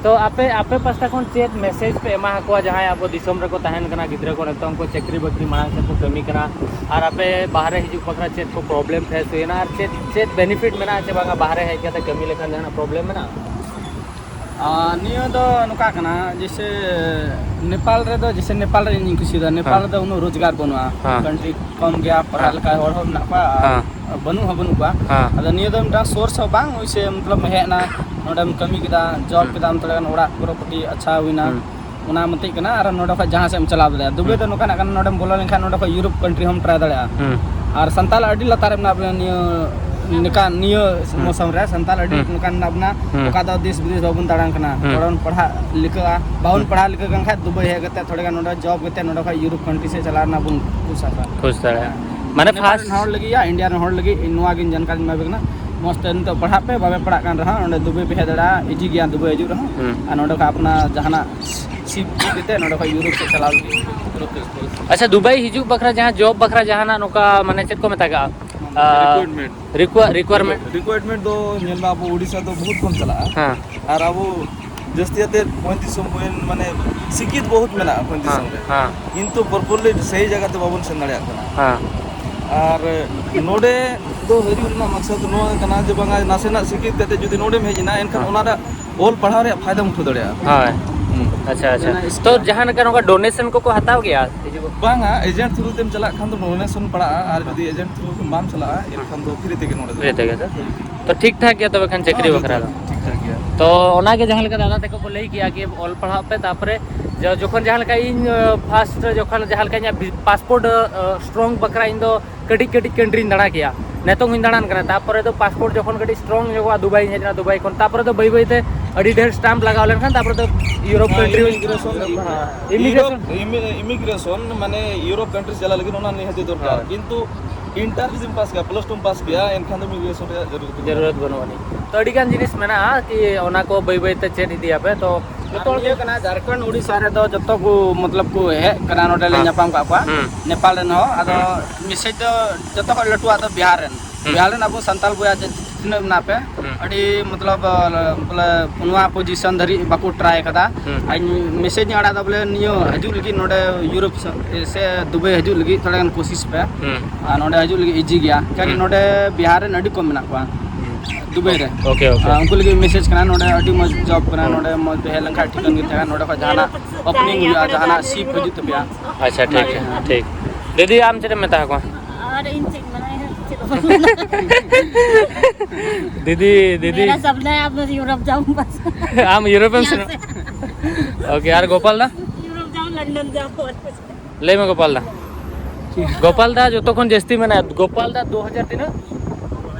ᱛᱚ ᱟᱯᱮ, ᱟᱯᱮ ᱯᱟᱥᱴᱟ ᱠᱷᱚᱱ ᱪᱮᱫ message ᱯᱮ ᱮᱢᱟ ᱟᱠᱚᱣᱟ ᱡᱟᱦᱟᱸᱭ ᱟᱵᱚ ᱫᱤᱥᱚᱢ ᱨᱮᱠᱚ ᱛᱟᱦᱮᱱ ᱠᱟᱱᱟ, ᱜᱤᱫᱽᱨᱟᱹ ᱠᱚ ᱱᱤᱛᱚᱝ ᱠᱚ ᱪᱟᱹᱠᱨᱤ ᱵᱟᱹᱠᱨᱤ ᱢᱟᱲᱟᱝ ᱥᱮᱫ ᱠᱚ ᱠᱟᱹᱢᱤ ᱠᱟᱱᱟ, ᱟᱨ ᱟᱯᱮ ᱵᱟᱦᱨᱮ ᱦᱤᱡᱩᱜ ᱵᱟᱠᱷᱨᱟ ᱪᱮᱫ ᱠᱚ problem face ᱦᱩᱭᱮᱱᱟ, ᱟᱨ ᱪᱮᱫ, ᱪᱮᱫ benefit ᱢᱮᱱᱟᱜᱼᱟ ᱪᱮ ᱵᱟᱝᱟ ᱵᱟᱦᱨᱮ ᱦᱮᱡ ᱠᱟᱛᱮ ᱠᱟᱹᱢᱤ ᱞᱮᱠᱷᱟᱱ ᱡᱟᱦᱟᱱᱟᱜ problem ᱢᱮᱱᱟᱜᱼᱟ? ᱟᱨ ᱱᱤᱭᱟᱹ ᱫᱚ ᱱᱚᱝᱠᱟ ᱠᱟᱱᱟ, ᱡᱮᱭᱥᱮ ᱱᱮᱯᱟᱞ ᱨᱮᱫᱚ, ᱡᱮᱭᱥᱮ ᱱᱮᱯᱟᱞ ᱨᱮ ᱤᱧᱤᱧ ᱠᱩᱥᱤᱭᱟᱫᱟ, ᱱᱮᱯᱟᱞ ᱦᱮᱸ᱾ ᱨᱮᱫᱚ ᱩᱱᱟᱹᱜ ᱨᱳᱡᱽᱜᱟᱨ ᱵᱟᱹᱱᱩᱜᱼᱟ, ᱦᱮᱸ᱾ Country ᱠᱚᱢ ᱜᱮᱭᱟ, ᱯᱟᱲᱦᱟᱜ ᱦᱮᱸ᱾ ᱞᱮᱠᱟ ᱦᱚᱲ ᱦᱚᱸ ᱢᱮᱱᱟᱜ ᱠᱚᱣᱟ, ᱟᱨ ᱦᱮᱸ᱾ ᱵᱟᱹᱱᱩᱜ ᱦᱚᱸ ᱵᱟᱹᱱᱩᱜ ᱠᱚᱣᱟ᱾ ᱦᱮᱸ᱾ ᱟᱫᱚ ᱱᱤᱭᱟᱹ ᱫᱚ ᱢᱤᱫᱴᱟᱝ source ᱦᱚᱸ ᱵᱟᱝ, ᱳᱭᱥᱮ ᱢᱚᱛᱞᱚᱵ ᱦᱮᱡ ᱮᱱᱟ, ᱱᱚᱸᱰᱮᱢ ᱠᱟᱹᱢᱤ ᱠᱮᱫᱟ, job ᱦᱩᱸ᱾ ᱠᱮᱫᱟᱢ, ᱛᱷᱚᱲᱟ ᱜᱟᱱ ᱚᱲᱟᱜ ᱯᱨᱚᱯᱟᱨᱴᱤ ᱟᱪᱪᱷᱟ ᱦᱩᱭᱱᱟ, ᱦᱩᱸ᱾ ᱚᱱᱟ ᱢᱤᱫᱴᱤᱡ ᱠᱟᱱᱟ᱾ ᱟᱨ ᱱᱚᱸᱰᱮ ᱠᱷᱚᱡ ᱡᱟᱦᱟᱸ ᱥᱮᱫ ᱮᱢ ᱪᱟᱞᱟᱣ ᱫᱟᱲᱮᱭᱟᱜᱼᱟ᱾ ᱫᱩᱵᱟᱭ ᱦᱩᱸ᱾ ᱫᱚ ᱱᱚᱝᱠᱟᱱᱟᱜ ᱠᱟᱱᱟ, ᱱᱚᱸᱰᱮᱢ ᱵᱚᱞᱚ ᱞᱮᱱᱠᱷᱟᱱ ᱱᱚᱸᱰᱮ ᱠᱷᱚᱡ Europe country ᱦᱚᱸᱢ try ᱫᱟᱲᱮᱭᱟᱜᱼᱟ᱾ ᱦᱩᱸ᱾ ᱟᱨ ᱥᱟᱱᱛᱟᱲ ᱟᱹᱰᱤ ᱞᱟᱛᱟᱨ ᱨᱮ ᱢᱮᱱᱟᱜ ᱵᱚᱱᱟ ᱱᱤᱭᱟᱹ, ᱱᱤᱝᱠᱟ, ᱱᱤᱭᱟᱹ ᱦᱩᱸ᱾ ᱢᱳᱥᱚᱢ ᱨᱮ ᱥᱟᱱᱛᱟᱲ ᱟᱹᱰᱤ ᱦᱩᱸ᱾ ᱱᱚᱝᱠᱟᱱ ᱢᱮᱱᱟᱜ ᱵᱚᱱᱟ, ᱦᱩᱸ᱾ ᱚᱠᱟ ᱫᱚ ᱫᱮᱥ ᱵᱤᱫᱮᱥ ᱵᱟᱵᱚᱱ ᱫᱟᱬᱟᱱ ᱠᱟᱱᱟ᱾ ᱦᱩᱸ᱾ ᱛᱷᱚᱲᱟ ᱵᱚᱱ ᱯᱟᱲᱦᱟᱜ ᱞᱤᱠᱟᱹᱜᱼᱟ, ᱵᱟᱵᱚᱱ ᱦᱩᱸ᱾ ᱯᱟᱲᱦᱟᱣ ᱞᱤᱠᱟᱹ ᱠᱟᱱ ᱠᱷᱟᱡ ᱫᱩᱵᱟᱭ ᱦᱮᱡ ᱠᱟᱛᱮ ᱛᱷᱚᱲᱟ ᱜᱟᱱ ᱱᱚᱸᱰᱮ job ᱠᱟᱛᱮ ᱱᱚᱸᱰᱮ ᱠᱷᱚᱡ Europe country ᱥᱮᱫ ᱪᱟᱞᱟᱣ ᱨᱮᱱᱟᱜ ᱵᱚᱱ ᱠᱩᱥᱟᱥᱟ᱾ ᱠᱩᱥ ᱫᱟᱲᱮᱭᱟᱜᱼᱟ᱾ ᱢᱟᱱᱮ ᱱᱮᱯᱟᱞ first ᱨᱮᱱ ᱦᱚᱲ ᱞᱟᱹᱜᱤᱫ ᱭᱟ ᱤᱱᱰᱤᱭᱟ ᱨᱮᱱ ᱦᱚᱲ ᱞᱟᱹᱜᱤᱫ ᱱᱚᱣᱟ ᱜᱤᱧ ᱡᱟᱱᱠᱟᱨᱤᱧ ᱮᱢᱟ ᱯᱮ ᱠᱟᱱᱟ, ᱢᱚᱡᱽ ᱛᱮ ᱱᱤᱛᱚᱜ ᱯᱟᱲᱦᱟᱜ ᱯᱮ, ᱵᱟᱯᱮ ᱯᱟᱲᱦᱟᱜ ᱠᱟᱱ ᱨᱮᱦᱚᱸ ᱱᱚᱸᱰᱮ ᱫᱩᱵᱟᱭ ᱯᱮ ᱦᱮᱡ ᱫᱟᱲᱮᱭᱟᱜᱼᱟ, easy ᱜᱮᱭᱟ ᱫᱩᱵᱟᱭ ᱦᱤᱡᱩᱜ ᱨᱮᱦᱚᱸ᱾ ᱦᱩᱸ᱾ ᱟᱨ ᱱᱚᱸᱰᱮ ᱠᱷᱚᱡ ᱟᱯᱱᱟᱨ ᱡᱟᱦᱟᱱᱟᱜ ᱥᱤᱯ ᱠᱟᱛᱮ ᱱᱚᱸᱰᱮ ᱠᱷᱚᱡ Europe ᱥᱮᱫ ᱪᱟᱞᱟᱣ ᱞᱟᱹᱜᱤᱫ᱾ ᱟᱪᱪᱷᱟ, ᱫᱩᱵᱟᱭ ᱦᱤᱡᱩᱜ ᱵᱟᱠᱷᱨᱟ ᱡᱟᱦᱟᱸ job ᱵᱟᱠᱷᱨᱟ ᱡᱟᱦᱟᱱᱟᱜ ᱱᱚᱝᱠᱟ, ᱢᱟᱱᱮ, ᱪᱮᱫ ᱠᱚ ᱢᱮᱛᱟᱜᱟᱜᱼᱟ? ᱟᱨ requirement᱾ Requir-, requirement᱾ Requirement ᱫᱚ ᱧᱮᱞ ᱢᱮ, ᱟᱵᱚ ᱳᱰᱤᱥᱟ ᱫᱚ ᱵᱚᱦᱩᱛ ᱠᱚᱢ ᱪᱟᱞᱟᱜᱼᱟ᱾ ᱦᱮᱸ᱾ ᱟᱨ ᱟᱵᱚ ᱡᱟᱹᱥᱛᱤ ᱠᱟᱛᱮ ᱢᱚᱡᱽ ᱫᱤᱥᱚᱢ ᱦᱩᱭᱮᱱ, ᱢᱟᱱᱮ, ᱥᱤᱠᱠᱷᱤᱛ ᱵᱚᱦᱩᱛ ᱢᱮᱱᱟᱜᱼᱟ ᱢᱚᱡᱽ ᱦᱮᱸ, ᱫᱤᱥᱚᱢ ᱨᱮ, ᱦᱮᱸ᱾ ᱠᱤᱱᱛᱩ properly ᱥᱟᱹᱦᱤ ᱡᱟᱭᱜᱟ ᱛᱮ ᱵᱟᱵᱚᱱ ᱥᱮᱱ ᱫᱟᱲᱮᱭᱟᱜ ᱠᱟᱱᱟ᱾ ᱦᱮᱸ᱾ ᱟᱨ ᱱᱚᱰᱮ ᱫᱚ ᱦᱤᱡᱩᱜ ᱨᱮᱱᱟᱜ ᱢᱟᱠᱥᱟᱫ ᱱᱚᱣᱟ ᱠᱟᱱᱟ ᱡᱮ ᱵᱟᱝᱟ, ᱱᱟᱥᱮᱱᱟᱜ ᱥᱤᱠᱠᱷᱤᱛ ᱠᱟᱛᱮ ᱡᱩᱫᱤ ᱱᱚᱰᱮᱢ ᱦᱮᱡ ᱮᱱᱟ, ᱮᱱᱠᱷᱟᱱ ᱦᱮᱸ᱾ ᱚᱱᱟ ᱨᱮᱭᱟᱜ ᱚᱞ ᱯᱟᱲᱦᱟᱣ ᱨᱮᱭᱟᱜ ᱯᱷᱟᱭᱫᱟᱢ ᱩᱴᱷᱟᱹᱣ ᱫᱟᱲᱮᱭᱟᱜᱼᱟ᱾ ᱦᱳᱭ᱾ ᱦᱩᱸ᱾ ᱟᱪᱪᱷᱟ, ᱟᱪᱪᱷᱟ᱾ ᱚᱱᱟ ᱛᱚ ᱥᱠᱤᱞ᱾ ᱡᱟᱦᱟᱸ ᱞᱮᱠᱟ ᱱᱚᱝᱠᱟ donation ᱠᱚᱠᱚ ᱦᱟᱛᱟᱣ ᱜᱮᱭᱟ? ᱵᱟᱝᱟ, agent through ᱛᱮᱢ ᱪᱟᱞᱟᱜ ᱠᱷᱟᱱ ᱫᱚ donation ᱯᱟᱲᱟᱜᱼᱟ, ᱟᱨ ᱡᱩᱫᱤ agent through ᱛᱮ ᱵᱟᱢ ᱪᱟᱞᱟᱜᱼᱟ, ᱮᱱᱠᱷᱟᱱ ᱫᱚ free ᱛᱮᱜᱮ ᱱᱚᱰᱮ ᱫᱚ᱾ Free ᱛᱮᱜᱮ ᱥᱮ? ᱛᱚ ᱴᱷᱤᱠ ᱴᱷᱟᱠ ᱜᱮᱭᱟ ᱛᱚᱵᱮ ᱠᱷᱟᱱ ᱪᱟᱹᱠᱨᱤ ᱦᱮᱸ, ᱵᱟᱠᱷᱨᱟ ᱫᱚ? ᱡᱚᱛᱚ ᱴᱷᱤᱠ ᱴᱷᱟᱠ᱾ ᱛᱚ ᱚᱱᱟᱜᱮ ᱡᱟᱦᱟᱸ ᱞᱮᱠᱟ ᱫᱟᱫᱟ ᱛᱟᱠᱚ ᱠᱚ ᱞᱟᱹᱭ ᱠᱮᱜᱼᱟ ᱠᱤ ᱚᱞ ᱯᱟᱲᱦᱟᱜ ᱯᱮ, ᱛᱟᱨᱯᱚᱨᱮ ᱡᱚ- ᱡᱚᱠᱷᱚᱱ ᱡᱟᱦᱟᱸ ᱞᱮᱠᱟ ᱤᱧ ᱯᱷᱟᱥᱴ ᱡᱚᱠᱷᱚᱱ ᱡᱟᱦᱟᱸ ᱞᱮᱠᱟ ᱤᱧᱟᱹᱜ ᱯᱟᱥᱯᱳᱨᱴ ᱥᱴᱨᱚᱝ ᱵᱟᱠᱷᱨᱟ ᱤᱧ ᱫᱚ ᱠᱟᱹᱴᱤᱡ ᱠᱟᱹᱴᱤᱡ ᱠᱟᱱᱴᱨᱤᱧ ᱫᱟᱬᱟ ᱠᱮᱜᱼᱟ, ᱱᱤᱛᱚᱝ ᱦᱚᱸᱧ ᱫᱟᱬᱟᱱ ᱠᱟᱱᱟ᱾ ᱛᱟᱨᱯᱚᱨᱮ ᱫᱚ ᱯᱟᱥᱯᱳᱨᱴ ᱡᱚᱠᱷᱚᱱ ᱠᱟᱹᱴᱤᱡ ᱥᱴᱨᱚᱝ ᱧᱚᱜᱚᱜᱼᱟ, ᱫᱩᱵᱟᱭᱤᱧ ᱦᱮᱡ ᱮᱱᱟ, ᱫᱩᱵᱟᱭ ᱠᱷᱚᱱ ᱛᱟᱨᱯᱚᱨᱮ ᱫᱚ ᱵᱟᱹᱭ ᱵᱟᱹᱭ ᱛᱮ ᱟᱹᱰᱤ ᱰᱷᱮᱨ ᱥᱴᱟᱢᱯ ᱞᱟᱜᱟᱣ ᱞᱮᱱᱠᱷᱟᱱ ᱛᱟᱨᱯᱚᱨᱮ ᱫᱚ ᱤᱭᱩᱨᱳᱯ ᱠᱟᱱᱴᱨᱤ᱾ ᱤᱢᱤᱜᱨᱮᱥᱚᱱ ᱤᱢᱤᱜᱨᱮᱥᱚᱱ ᱤᱢᱤᱜᱨᱮᱥᱚᱱ ᱢᱟᱱᱮ ᱤᱭᱩᱨᱳᱯ ᱠᱟᱱᱴᱨᱤ ᱪᱟᱞᱟᱜ ᱞᱟᱹᱜᱤᱫ ᱚᱱᱟ ᱱᱤᱦᱟᱹᱛ ᱫᱚᱨᱠᱟᱨ, ᱦᱳᱭ᱾ ᱠᱤᱱᱛᱩ ᱤᱱᱴᱟᱨ ᱡᱩᱫᱤᱢ ᱯᱟᱥ ᱠᱮᱭᱟ, ᱯᱞᱟᱥ ᱴᱩᱢ ᱯᱟᱥ ᱠᱮᱭᱟ, ᱮᱱᱠᱷᱟᱱ ᱫᱚ ᱤᱢᱤᱜᱨᱮᱥᱚᱱ ᱨᱮᱭᱟᱜ ᱡᱟᱹᱨᱩᱲ ᱫᱚ ᱵᱟᱹᱱᱩᱜᱼᱟ᱾ ᱡᱟᱹᱨᱩᱲᱟᱛ ᱵᱟᱹᱱᱩᱜ ᱟᱹᱱᱤᱡ᱾ ᱛᱚ ᱟᱹᱰᱤ ᱜᱟᱱ ᱡᱤᱱᱤᱥ ᱢᱮᱱᱟᱜᱼᱟ ᱠᱤ ᱚᱱᱟ ᱠᱚ ᱵᱟᱹᱭ ᱵᱟᱹᱭ ᱛᱮ ᱪᱮᱫ ᱤᱫᱤᱭᱟᱯᱮ᱾ ᱛᱚ ᱡᱚᱛᱚ ᱦᱚᱲ ᱜᱮ ᱤᱭᱟᱹ ᱠᱟᱱᱟ, ᱡᱷᱟᱨᱠᱷᱚᱸᱰ ᱩᱲᱤᱥᱥᱟ ᱨᱮᱫᱚ ᱡᱚᱛᱚ ᱠᱚ ᱢᱚᱛᱞᱚᱵ ᱠᱚ ᱦᱮᱡ ᱠᱟᱱᱟ, ᱱᱚᱰᱮ ᱞᱮ ᱦᱮᱸ᱾ ᱧᱟᱯᱟᱢ ᱠᱟᱜ ᱠᱚᱣᱟ ᱦᱩᱸ᱾ ᱱᱮᱯᱟᱞ ᱨᱮᱱ ᱦᱚᱸ᱾ ᱟᱫᱚ ᱦᱩᱸ᱾ ᱢᱮᱥᱮᱡᱽ ᱫᱚ ᱡᱚᱛᱚ ᱠᱷᱚᱱ ᱞᱟᱹᱴᱩᱣᱟᱜ ᱫᱚ ᱵᱤᱦᱟᱨ ᱨᱮᱱ, ᱦᱩᱸ᱾ ᱵᱤᱦᱟᱨ ᱨᱮᱱ ᱟᱵᱚ ᱥᱟᱱᱛᱟᱞ ᱵᱚᱭᱦᱟ ᱡᱮ ᱛᱤᱱᱟᱹᱜ ᱢᱮᱱᱟᱜ ᱯᱮ, ᱦᱩᱸ᱾ ᱟᱹᱰᱤ ᱢᱚᱛᱞᱚᱵ ᱵᱚᱞᱮ ᱱᱚᱣᱟ ᱯᱚᱡᱤᱥᱚᱱ ᱫᱷᱟᱹᱨᱤᱡ ᱵᱟᱠᱚ ᱴᱨᱟᱭ ᱠᱟᱫᱟ᱾ ᱦᱩᱸ᱾ ᱟᱨ ᱢᱮᱥᱮᱡᱽ ᱤᱧ ᱟᱲᱟᱜ ᱫᱟ ᱵᱚᱞᱮ ᱱᱤᱭᱟᱹ ᱦᱤᱡᱩᱜ ᱞᱟᱹᱜᱤᱫ ᱱᱚᱰᱮ ᱤᱭᱩᱨᱳᱯ ᱥᱮ ᱫᱩᱵᱟᱭ ᱦᱤᱡᱩᱜ ᱞᱟᱹᱜᱤᱫ ᱛᱷᱚᱲᱟ ᱜᱟᱱ ᱠᱳᱥᱤᱥ ᱯᱮ᱾ ᱦᱩᱸ᱾ ᱟᱨ ᱱᱚᱰᱮ ᱦᱤᱡᱩᱜ ᱞᱟᱹᱜᱤᱫ ᱤᱡᱤ ᱜᱮᱭᱟ, ᱪᱮᱫᱟᱜ ᱦᱩᱸ᱾ ᱱᱚᱰᱮ ᱵᱤᱦᱟᱨ ᱨᱮᱱ ᱟᱹᱰᱤ ᱠᱚᱢ ᱢᱮᱱᱟᱜ ᱠᱚᱣᱟ ᱫᱩᱵᱟᱭ ᱨᱮ᱾ Okay, okay. ᱟᱨ ᱩᱱᱠᱩ ᱞᱟᱹᱜᱤᱫ ᱢᱮᱥᱮᱡᱽ ᱠᱟᱱᱟ, ᱱᱚᱰᱮ ᱟᱹᱰᱤ ᱢᱚᱡᱽ ᱡᱚᱵ ᱠᱟᱱᱟ, ᱦᱩᱸ᱾ ᱱᱚᱰᱮ ᱢᱚᱡᱽ ᱯᱮ ᱦᱮᱡ ᱞᱮᱱᱠᱷᱟᱱ ᱴᱷᱤᱠᱟᱹᱱ ᱜᱮ ᱛᱟᱦᱮᱱᱟ, ᱱᱚᱰᱮ ᱠᱷᱚᱱ ᱡᱟᱦᱟᱱᱟᱜ ᱳᱯᱮᱱᱤᱝ ᱦᱩᱭᱩᱜᱼᱟ, ᱡᱟᱦᱟᱱᱟᱜ ᱥᱤᱯ ᱦᱤᱡᱩᱜ ᱛᱟᱯᱮᱭᱟ᱾ ᱟᱪᱪᱷᱟ, ᱴᱷᱤᱠ, ᱴᱷᱤᱠ, ᱴᱷᱤᱠ᱾ ᱫᱤᱫᱤ, ᱟᱢ ᱪᱮᱫ ᱮᱢ ᱢᱮᱛᱟ ᱠᱚᱣᱟ? ᱟᱨ ᱤᱧ ᱪᱮᱫ ᱢᱮᱱᱟ, ᱪᱮᱫ ᱦᱚᱸ ᱵᱟᱹᱧ ᱢᱮᱱᱟ᱾ ᱫᱤᱫᱤ, ᱫᱤᱫᱤ, मेरा सपना है अब यूरोप जाऊं बस। ᱟᱢ ᱤᱭᱩᱨᱳᱯ ᱮᱢ ᱭᱟ ᱥᱮᱱᱚᱜ? ᱥᱮ᱾ ᱳᱠᱮ, ᱟᱨ ᱜᱳᱯᱟᱞ ᱫᱟ? यूरोप जाऊं, लंदन जाऊं और कुछ। ᱞᱟᱹᱭ ᱢᱮ ᱜᱳᱯᱟᱞ ᱫᱟ᱾ ᱜᱳᱯᱟᱞ ᱫᱟ ᱡᱚᱛᱚ ᱠᱷᱚᱱ ᱡᱟᱹᱥᱛᱤ ᱢᱮᱱᱟᱭᱟ᱾ ᱜᱳᱯᱟᱞ ᱫᱟ ᱫᱩ ᱦᱟᱡᱟᱨ ᱛᱤᱱᱟᱹᱜ?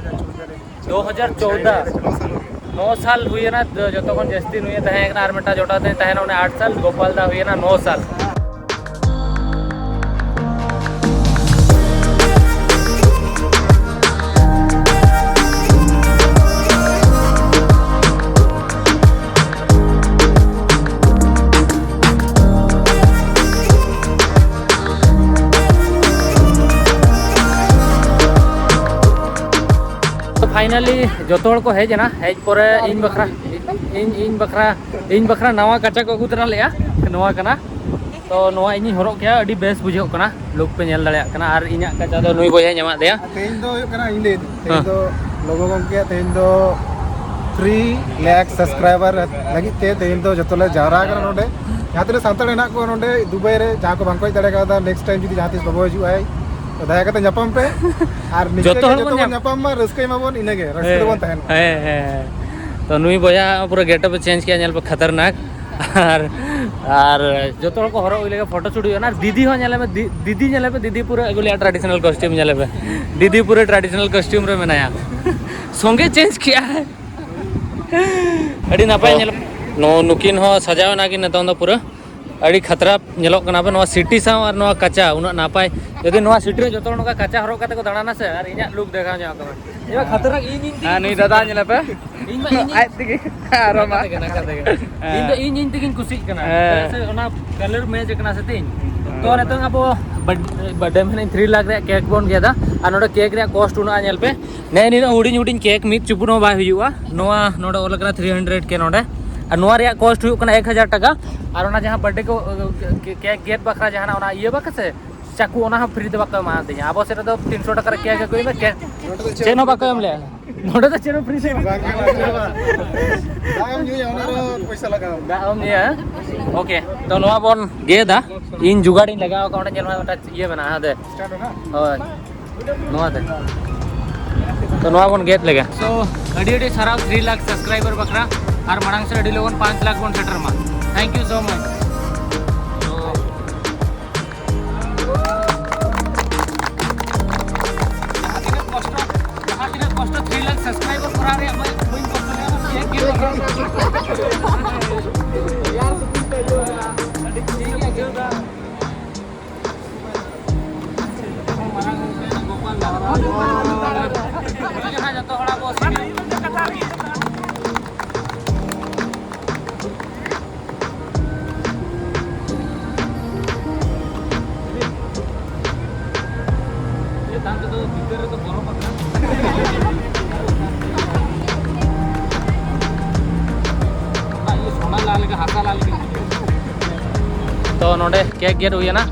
ᱫᱩ ᱦᱟᱡᱟᱨ ᱪᱳᱫᱟ᱾ ᱱᱚ ᱥᱟᱞ ᱦᱩᱭᱮᱱᱟ ᱡᱚᱛᱚ ᱠᱷᱚᱱ ᱡᱟᱹᱥᱛᱤ ᱱᱩᱭᱮ ᱛᱟᱦᱮᱸ ᱠᱟᱱᱟ, ᱟᱨ ᱢᱤᱫᱴᱟᱝ ᱡᱚᱴᱟᱣ ᱛᱟᱦᱮᱸ ᱠᱟᱱᱟ, ᱩᱱᱤ ᱟᱴ ᱥᱟᱞ, ᱜᱳᱯᱟᱞ ᱫᱟ ᱦᱩᱭᱮᱱᱟ ᱱᱚ ᱥᱟᱞ᱾ ᱯᱷᱟᱭᱱᱟᱞᱤ ᱡᱚᱛᱚ ᱦᱚᱲ ᱠᱚ ᱦᱮᱡ ᱮᱱᱟ᱾ ᱦᱮᱡ ᱯᱚᱨᱮ ᱤᱧ ᱵᱟᱠᱷᱨᱟ, ᱤᱧ, ᱤᱧ ᱵᱟᱠᱷᱨᱟ, ᱤᱧ ᱵᱟᱠᱷᱨᱟ ᱱᱟᱣᱟ ᱠᱟᱪᱟ ᱠᱚ ᱟᱹᱜᱩ ᱛᱚᱨᱟ ᱞᱮᱫᱼᱟ᱾ ᱱᱚᱣᱟ ᱠᱟᱱᱟ᱾ ᱛᱚ ᱱᱚᱣᱟ ᱤᱧᱤᱧ ᱦᱚᱨᱚᱜ ᱠᱮᱜᱼᱟ, ᱟᱹᱰᱤ ᱵᱮᱥ ᱵᱩᱡᱷᱟᱹᱜ ᱠᱟᱱᱟ᱾ ᱞᱩᱠ ᱯᱮ ᱧᱮᱞ ᱫᱟᱲᱮᱭᱟᱜ ᱠᱟᱱᱟ᱾ ᱟᱨ ᱤᱧᱟᱹᱜ ᱠᱟᱪᱟ ᱫᱚ ᱱᱩᱭ ᱵᱚᱭᱦᱟᱭ ᱮᱢᱟᱫ ᱫᱮᱭᱟ᱾ ᱛᱮᱦᱮᱧ ᱫᱚ ᱦᱩᱭᱩᱜ ᱠᱟᱱᱟ, ᱤᱧ ᱞᱟᱹᱭ ᱫᱟᱹᱧ, ᱛᱮᱦᱮᱧ ᱦᱮᱸ᱾ ᱫᱚ ᱞᱚᱜᱚ ᱜᱚᱢᱠᱮᱭᱟᱜ ᱛᱮᱦᱮᱧ ᱫᱚ ᱛᱷᱨᱤ ᱞᱟᱠᱷ ᱥᱟᱵᱥᱠᱨᱟᱭᱵᱟᱨ ᱞᱟᱹᱜᱤᱫ ᱛᱮ ᱛᱮᱦᱮᱧ ᱫᱚ ᱡᱚᱛᱚ ᱞᱮ ᱡᱟᱣᱨᱟ ᱟᱠᱟᱱᱟ ᱱᱚᱰᱮ᱾ ᱡᱟᱦᱟᱸ ᱛᱤᱱᱟᱹᱜ ᱥᱟᱱᱛᱟᱲ ᱦᱮᱱᱟᱜ ᱠᱚᱣᱟ ᱱᱚᱰᱮ ᱫᱩᱵᱟᱭ ᱨᱮ, ᱡᱟᱦᱟᱸ ᱠᱚ ᱵᱟᱝ ᱠᱚ ᱦᱮᱡ ᱫᱟᱲᱮ ᱠᱟᱣᱫᱟ, ᱱᱮᱠᱥᱴ ᱴᱟᱭᱤᱢ ᱡᱩᱫᱤ ᱡᱟᱦᱟᱸ ᱛᱤᱥ ᱵᱟᱵᱚ ᱦᱤᱡᱩᱜᱼᱟᱭ, ᱛᱚ ᱫᱟᱭᱟ ᱠᱟᱛᱮ ᱧᱟᱯᱟᱢ ᱯᱮ᱾ ᱟᱨ ᱱᱤᱝᱠᱟᱹ ᱡᱚᱛᱚ ᱜᱮ ᱦᱚᱲ ᱡᱚᱛᱚ ᱵᱚᱱ ᱵᱚᱱ ᱧᱟᱯ- ᱧᱟᱯᱟᱢ ᱢᱟ, ᱨᱟᱹᱥᱠᱟᱹᱭ ᱢᱟᱵᱚᱱ, ᱤᱱᱟᱹᱜᱮ ᱨᱟᱹᱥᱠᱟᱹ ᱨᱮᱵᱚᱱ ᱛᱟᱦᱮᱱ ᱢᱟ᱾ ᱦᱮᱸ, ᱦᱮᱸ, ᱦᱮᱸ᱾ ᱛᱚ ᱱᱩᱭ ᱵᱚᱭᱦᱟ ᱯᱩᱨᱟᱹ ᱜᱮᱴᱟᱯ ᱮ ᱪᱮᱧᱡᱽ ᱠᱮᱜᱼᱟ, ᱧᱮᱞ ᱯᱮ, ᱠᱷᱟᱛᱟᱨᱱᱟᱠ᱾ ᱟᱨ ᱟᱨ ᱡᱚᱛᱚ ᱦᱚᱲ ᱠᱚ ᱦᱚᱨᱚᱜ ᱦᱩᱭ ᱞᱮᱠᱟ ᱯᱷᱳᱴᱳ ᱥᱩᱴ ᱦᱩᱭᱩᱜᱼᱟ᱾ ᱟᱨ ᱫᱤᱫᱤ ᱦᱚᱸ ᱧᱮᱞ ᱢᱮ, ᱫᱤ- ᱫᱤᱫᱤ ᱧᱮᱞ ᱯᱮ, ᱫᱤᱫᱤ ᱯᱩᱨᱟᱹ ᱟᱹᱜᱩ ᱞᱮᱜᱼᱟ ᱴᱨᱟᱰᱤᱥᱚᱱᱟᱞ ᱠᱚᱥᱴᱤᱭᱩᱢ, ᱧᱮᱞ ᱯᱮ, ᱫᱤᱫᱤ ᱯᱩᱨᱟᱹ ᱴᱨᱟᱰᱤᱥᱚᱱᱟᱞ ᱠᱚᱥᱴᱤᱭᱩᱢ ᱨᱮ ᱢᱮᱱᱟᱭᱟ᱾ ᱥᱚᱸᱜᱮ ᱪᱮᱧᱡᱽ ᱠᱮᱜᱼᱟᱭ᱾ ᱟᱹᱰᱤ ᱱᱟᱯᱟᱭ ᱛᱚ, ᱧᱮᱞᱚᱜ᱾ ᱱᱚ- ᱱᱩᱠᱤᱱ ᱦᱚᱸ ᱥᱟᱡᱟᱣ ᱮᱱᱟ ᱠᱤᱱ ᱱᱤᱛᱚᱝ ᱫᱚ ᱯᱩᱨᱟᱹ᱾ ᱟᱹᱰᱤ ᱠᱷᱟᱛᱨᱟ ᱧᱮᱞᱚᱜ ᱠᱟᱱᱟ ᱯᱮ ᱱᱚᱣᱟ ᱥᱤᱴᱤ ᱥᱟᱶ ᱟᱨ ᱱᱚᱣᱟ ᱠᱟᱪᱟ, ᱩᱱᱟᱹᱜ ᱱᱟᱯᱟᱭ᱾ ᱡᱩᱫᱤ ᱱᱚᱣᱟ ᱥᱤᱴᱤ ᱨᱮ ᱡᱚᱛᱚ ᱦᱚᱲ ᱱᱚᱝᱠᱟ ᱠᱟᱪᱟ ᱦᱚᱨᱚᱜ ᱠᱟᱛᱮ ᱠᱚ ᱫᱟᱬᱟᱱᱟ ᱥᱮ, ᱟᱨ ᱤᱧᱟᱹᱜ ᱞᱩᱠ ᱫᱮᱠᱷᱟᱣ ᱧᱚᱜ ᱠᱚᱢᱮ᱾ ᱤᱧ ᱢᱟ ᱠᱷᱟᱛᱨᱟ, ᱤᱧ, ᱤᱧ ᱛᱮᱜᱮᱧ ᱦᱮᱸ, ᱱᱩᱭ ᱠᱩᱥᱤᱜ ᱫᱟᱫᱟ ᱠᱟᱱᱟ᱾ ᱧᱮᱞᱮ ᱯᱮ᱾ ᱤᱧ ᱢᱟ ᱤᱧ ᱟᱡ ᱛᱮᱜᱮ᱾ ᱟᱨ ᱱᱚᱝᱠᱟ ᱢᱟ᱾ ᱛᱮᱜᱮ, ᱱᱚᱝᱠᱟ ᱛᱮᱜᱮ᱾ ᱦᱮᱸ᱾ ᱤᱧ ᱫᱚ ᱤᱧ, ᱤᱧ ᱛᱮᱜᱮᱧ ᱠᱩᱥᱤᱜ ᱠᱟᱱᱟ᱾ ᱦᱮᱸ᱾ ᱪᱮᱫᱟᱜ ᱥᱮ ᱚᱱᱟ ᱠᱟᱞᱟᱨ ᱢᱮᱪ ᱠᱟᱱᱟ ᱥᱮ ᱛᱤᱧ᱾ ᱛᱚ ᱦᱮᱸ᱾ ᱱᱤᱛᱚᱝ ᱟᱵᱚ ᱵᱟᱨᱛᱷᱰᱮ ᱢᱮᱱᱟᱹᱧ ᱛᱷᱨᱤ ᱞᱟᱠᱷ ᱨᱮᱭᱟᱜ ᱠᱮᱠ ᱵᱚᱱ ᱜᱮᱫᱟ᱾ ᱟᱨ ᱱᱚᱰᱮ ᱠᱮᱠ ᱨᱮᱭᱟᱜ ᱠᱚᱥᱴ ᱩᱱᱟᱹᱜ ᱧᱮᱞ ᱯᱮ᱾ ᱱᱮᱜᱼᱮ ᱱᱤᱱᱟᱹᱜ ᱦᱩᱰᱤᱧ ᱦᱩᱰᱤᱧ ᱠᱮᱠ ᱢᱤᱫ ᱪᱩᱯᱩᱫ ᱦᱚᱸ ᱵᱟᱭ ᱦᱩᱭᱩᱜᱼᱟ᱾ ᱱᱚᱣᱟ ᱱᱚᱰᱮ ᱚᱞ ᱟᱠᱟᱱᱟ ᱛᱷᱨᱤ ᱦᱟᱱᱰᱨᱮᱰ ᱠᱮ ᱱᱚᱰᱮ᱾ ᱟᱨ ᱱᱚᱣᱟ ᱨᱮᱭᱟᱜ ᱠᱚᱥᱴ ᱦᱩᱭᱩᱜ ᱠᱟᱱᱟ ᱮᱠ ᱦᱟᱡᱟᱨ ᱴᱟᱠᱟ᱾ ᱟᱨ ᱚᱱᱟ ᱡᱟᱦᱟᱸ ᱵᱟᱨᱛᱷᱰᱮ ᱠᱚ, ᱠᱮᱠ ᱜᱮᱫ ᱵᱟᱠᱷᱨᱟ ᱡᱟᱦᱟᱱᱟᱜ ᱚᱱᱟ ᱤᱭᱟᱹ ᱵᱟᱠᱚ ᱥᱮ, ᱪᱟᱠᱩ, ᱚᱱᱟ ᱦᱚᱸ ᱯᱷᱨᱤ ᱛᱮ ᱵᱟᱠᱚ ᱮᱢᱟ ᱫᱤᱧᱟ᱾ ᱟᱵᱚ ᱥᱮᱫ ᱨᱮᱫᱚ ᱛᱤᱱᱥᱚ ᱴᱟᱠᱟ ᱨᱮ ᱠᱮᱠ ᱟᱹᱜᱩᱭ ᱢᱮ, ᱠᱮᱠ ᱪᱮᱫ ᱦᱚᱸ ᱵᱟᱠᱚ ᱮᱢ ᱞᱮᱭᱟ᱾ ᱱᱚᱰᱮ ᱫᱚ ᱪᱮᱫ ᱦᱚᱸ ᱯᱷᱨᱤ ᱥᱮ ᱵᱟᱝ᱾ ᱵᱟᱝ, ᱵᱟᱝ, ᱵᱟᱝ᱾ ᱫᱟᱜ ᱮᱢ ᱧᱩᱭᱟ, ᱚᱱᱟ ᱨᱮᱦᱚᱸ ᱯᱚᱭᱥᱟ ᱞᱟᱜᱟᱣ᱾ ᱫᱟᱜ ᱮᱢ ᱧᱩᱭᱟ? ᱳᱠᱮ, ᱛᱚ ᱱᱚᱣᱟ ᱵᱚᱱ ᱜᱮᱫᱟ᱾ ᱤᱧ ᱡᱩᱜᱟᱲ ᱤᱧ ᱞᱟᱜᱟᱣ ᱟᱠᱟᱫᱟ, ᱚᱸᱰᱮ ᱧᱮᱞ ᱢᱮ, ᱢᱤᱫᱴᱟᱝ ᱤᱭᱟᱹ ᱢᱮᱱᱟᱜᱼᱟ, ᱦᱟᱸᱰᱮ᱾ ᱦᱳᱭ, ᱱᱚᱣᱟ ᱛᱮ᱾ ᱛᱚ ᱱᱚᱣᱟ ᱵᱚᱱ ᱜᱮᱫ ᱞᱮᱜᱮ᱾ ᱛᱚ ᱟᱹᱰᱤ ᱟᱹᱰᱤ ᱥᱟᱨᱦᱟᱣ ᱛᱷᱨᱤ ᱞᱟᱠᱷ ᱥᱟᱵᱥᱠᱨᱟᱭᱵᱟᱨ ᱵᱟᱠᱷᱨᱟ, ᱟᱨ ᱢᱟᱲᱟᱝ ᱥᱮᱫ ᱟᱹᱰᱤ ᱞᱚᱜᱚᱱ ᱯᱟᱸᱪ ᱞᱟᱠᱷ ᱵᱚᱱ ᱥᱮᱴᱮᱨ ᱢᱟ᱾ Thank you so much. ᱛᱚ ᱡᱟᱦᱟᱸ ᱛᱤᱱᱟᱹᱜ ᱠᱚᱥᱴᱚ, ᱡᱟᱦᱟᱸ ᱛᱤᱱᱟᱹᱜ ᱠᱚᱥᱴᱚ ᱛᱷᱨᱤ ᱞᱟᱠᱷ ᱥᱟᱵᱥᱠᱨᱟᱭᱵᱟᱨ ᱠᱚᱨᱟᱣ ᱨᱮᱭᱟᱜ ᱵᱟᱹᱧ, ᱵᱟᱹᱧ ᱠᱚᱥᱴᱚ ᱞᱮᱫᱟ, ᱚᱱᱟ ᱠᱮᱠ ᱜᱮᱫ ᱞᱟᱹᱜᱤᱫ᱾ ᱟᱹᱰᱤ ᱠᱩᱥᱤ ᱜᱮ ᱟᱹᱭᱠᱟᱹᱣ ᱫᱟ᱾ ᱢᱟᱨᱟᱝ ᱜᱚᱢᱠᱮ ᱜᱳᱯᱟᱞ ᱫᱟ᱾ ᱡᱚᱦᱟᱨ, ᱡᱚᱦᱟᱨ, ᱡᱚᱛᱚ ᱦᱚᱲ ᱟᱵᱚ ᱥᱤᱵᱤᱞ᱾ ᱪᱮᱛᱟᱱ ᱛᱮᱫᱚ ᱵᱷᱤᱛᱟᱹᱨ ᱨᱮᱫᱚ ᱵᱚᱨᱚᱯ ᱟᱠᱟᱱᱟ᱾ ᱚᱱᱟ ᱤᱭᱟᱹ ᱥᱚᱱᱟ ᱞᱟ ᱞᱮᱠᱟ, ᱦᱟᱥᱟ ᱞᱟ ᱞᱮᱠᱟ᱾ ᱛᱚ ᱱᱚᱰᱮ ᱠᱮᱠ ᱜᱮᱫ ᱦᱩᱭᱮᱱᱟ᱾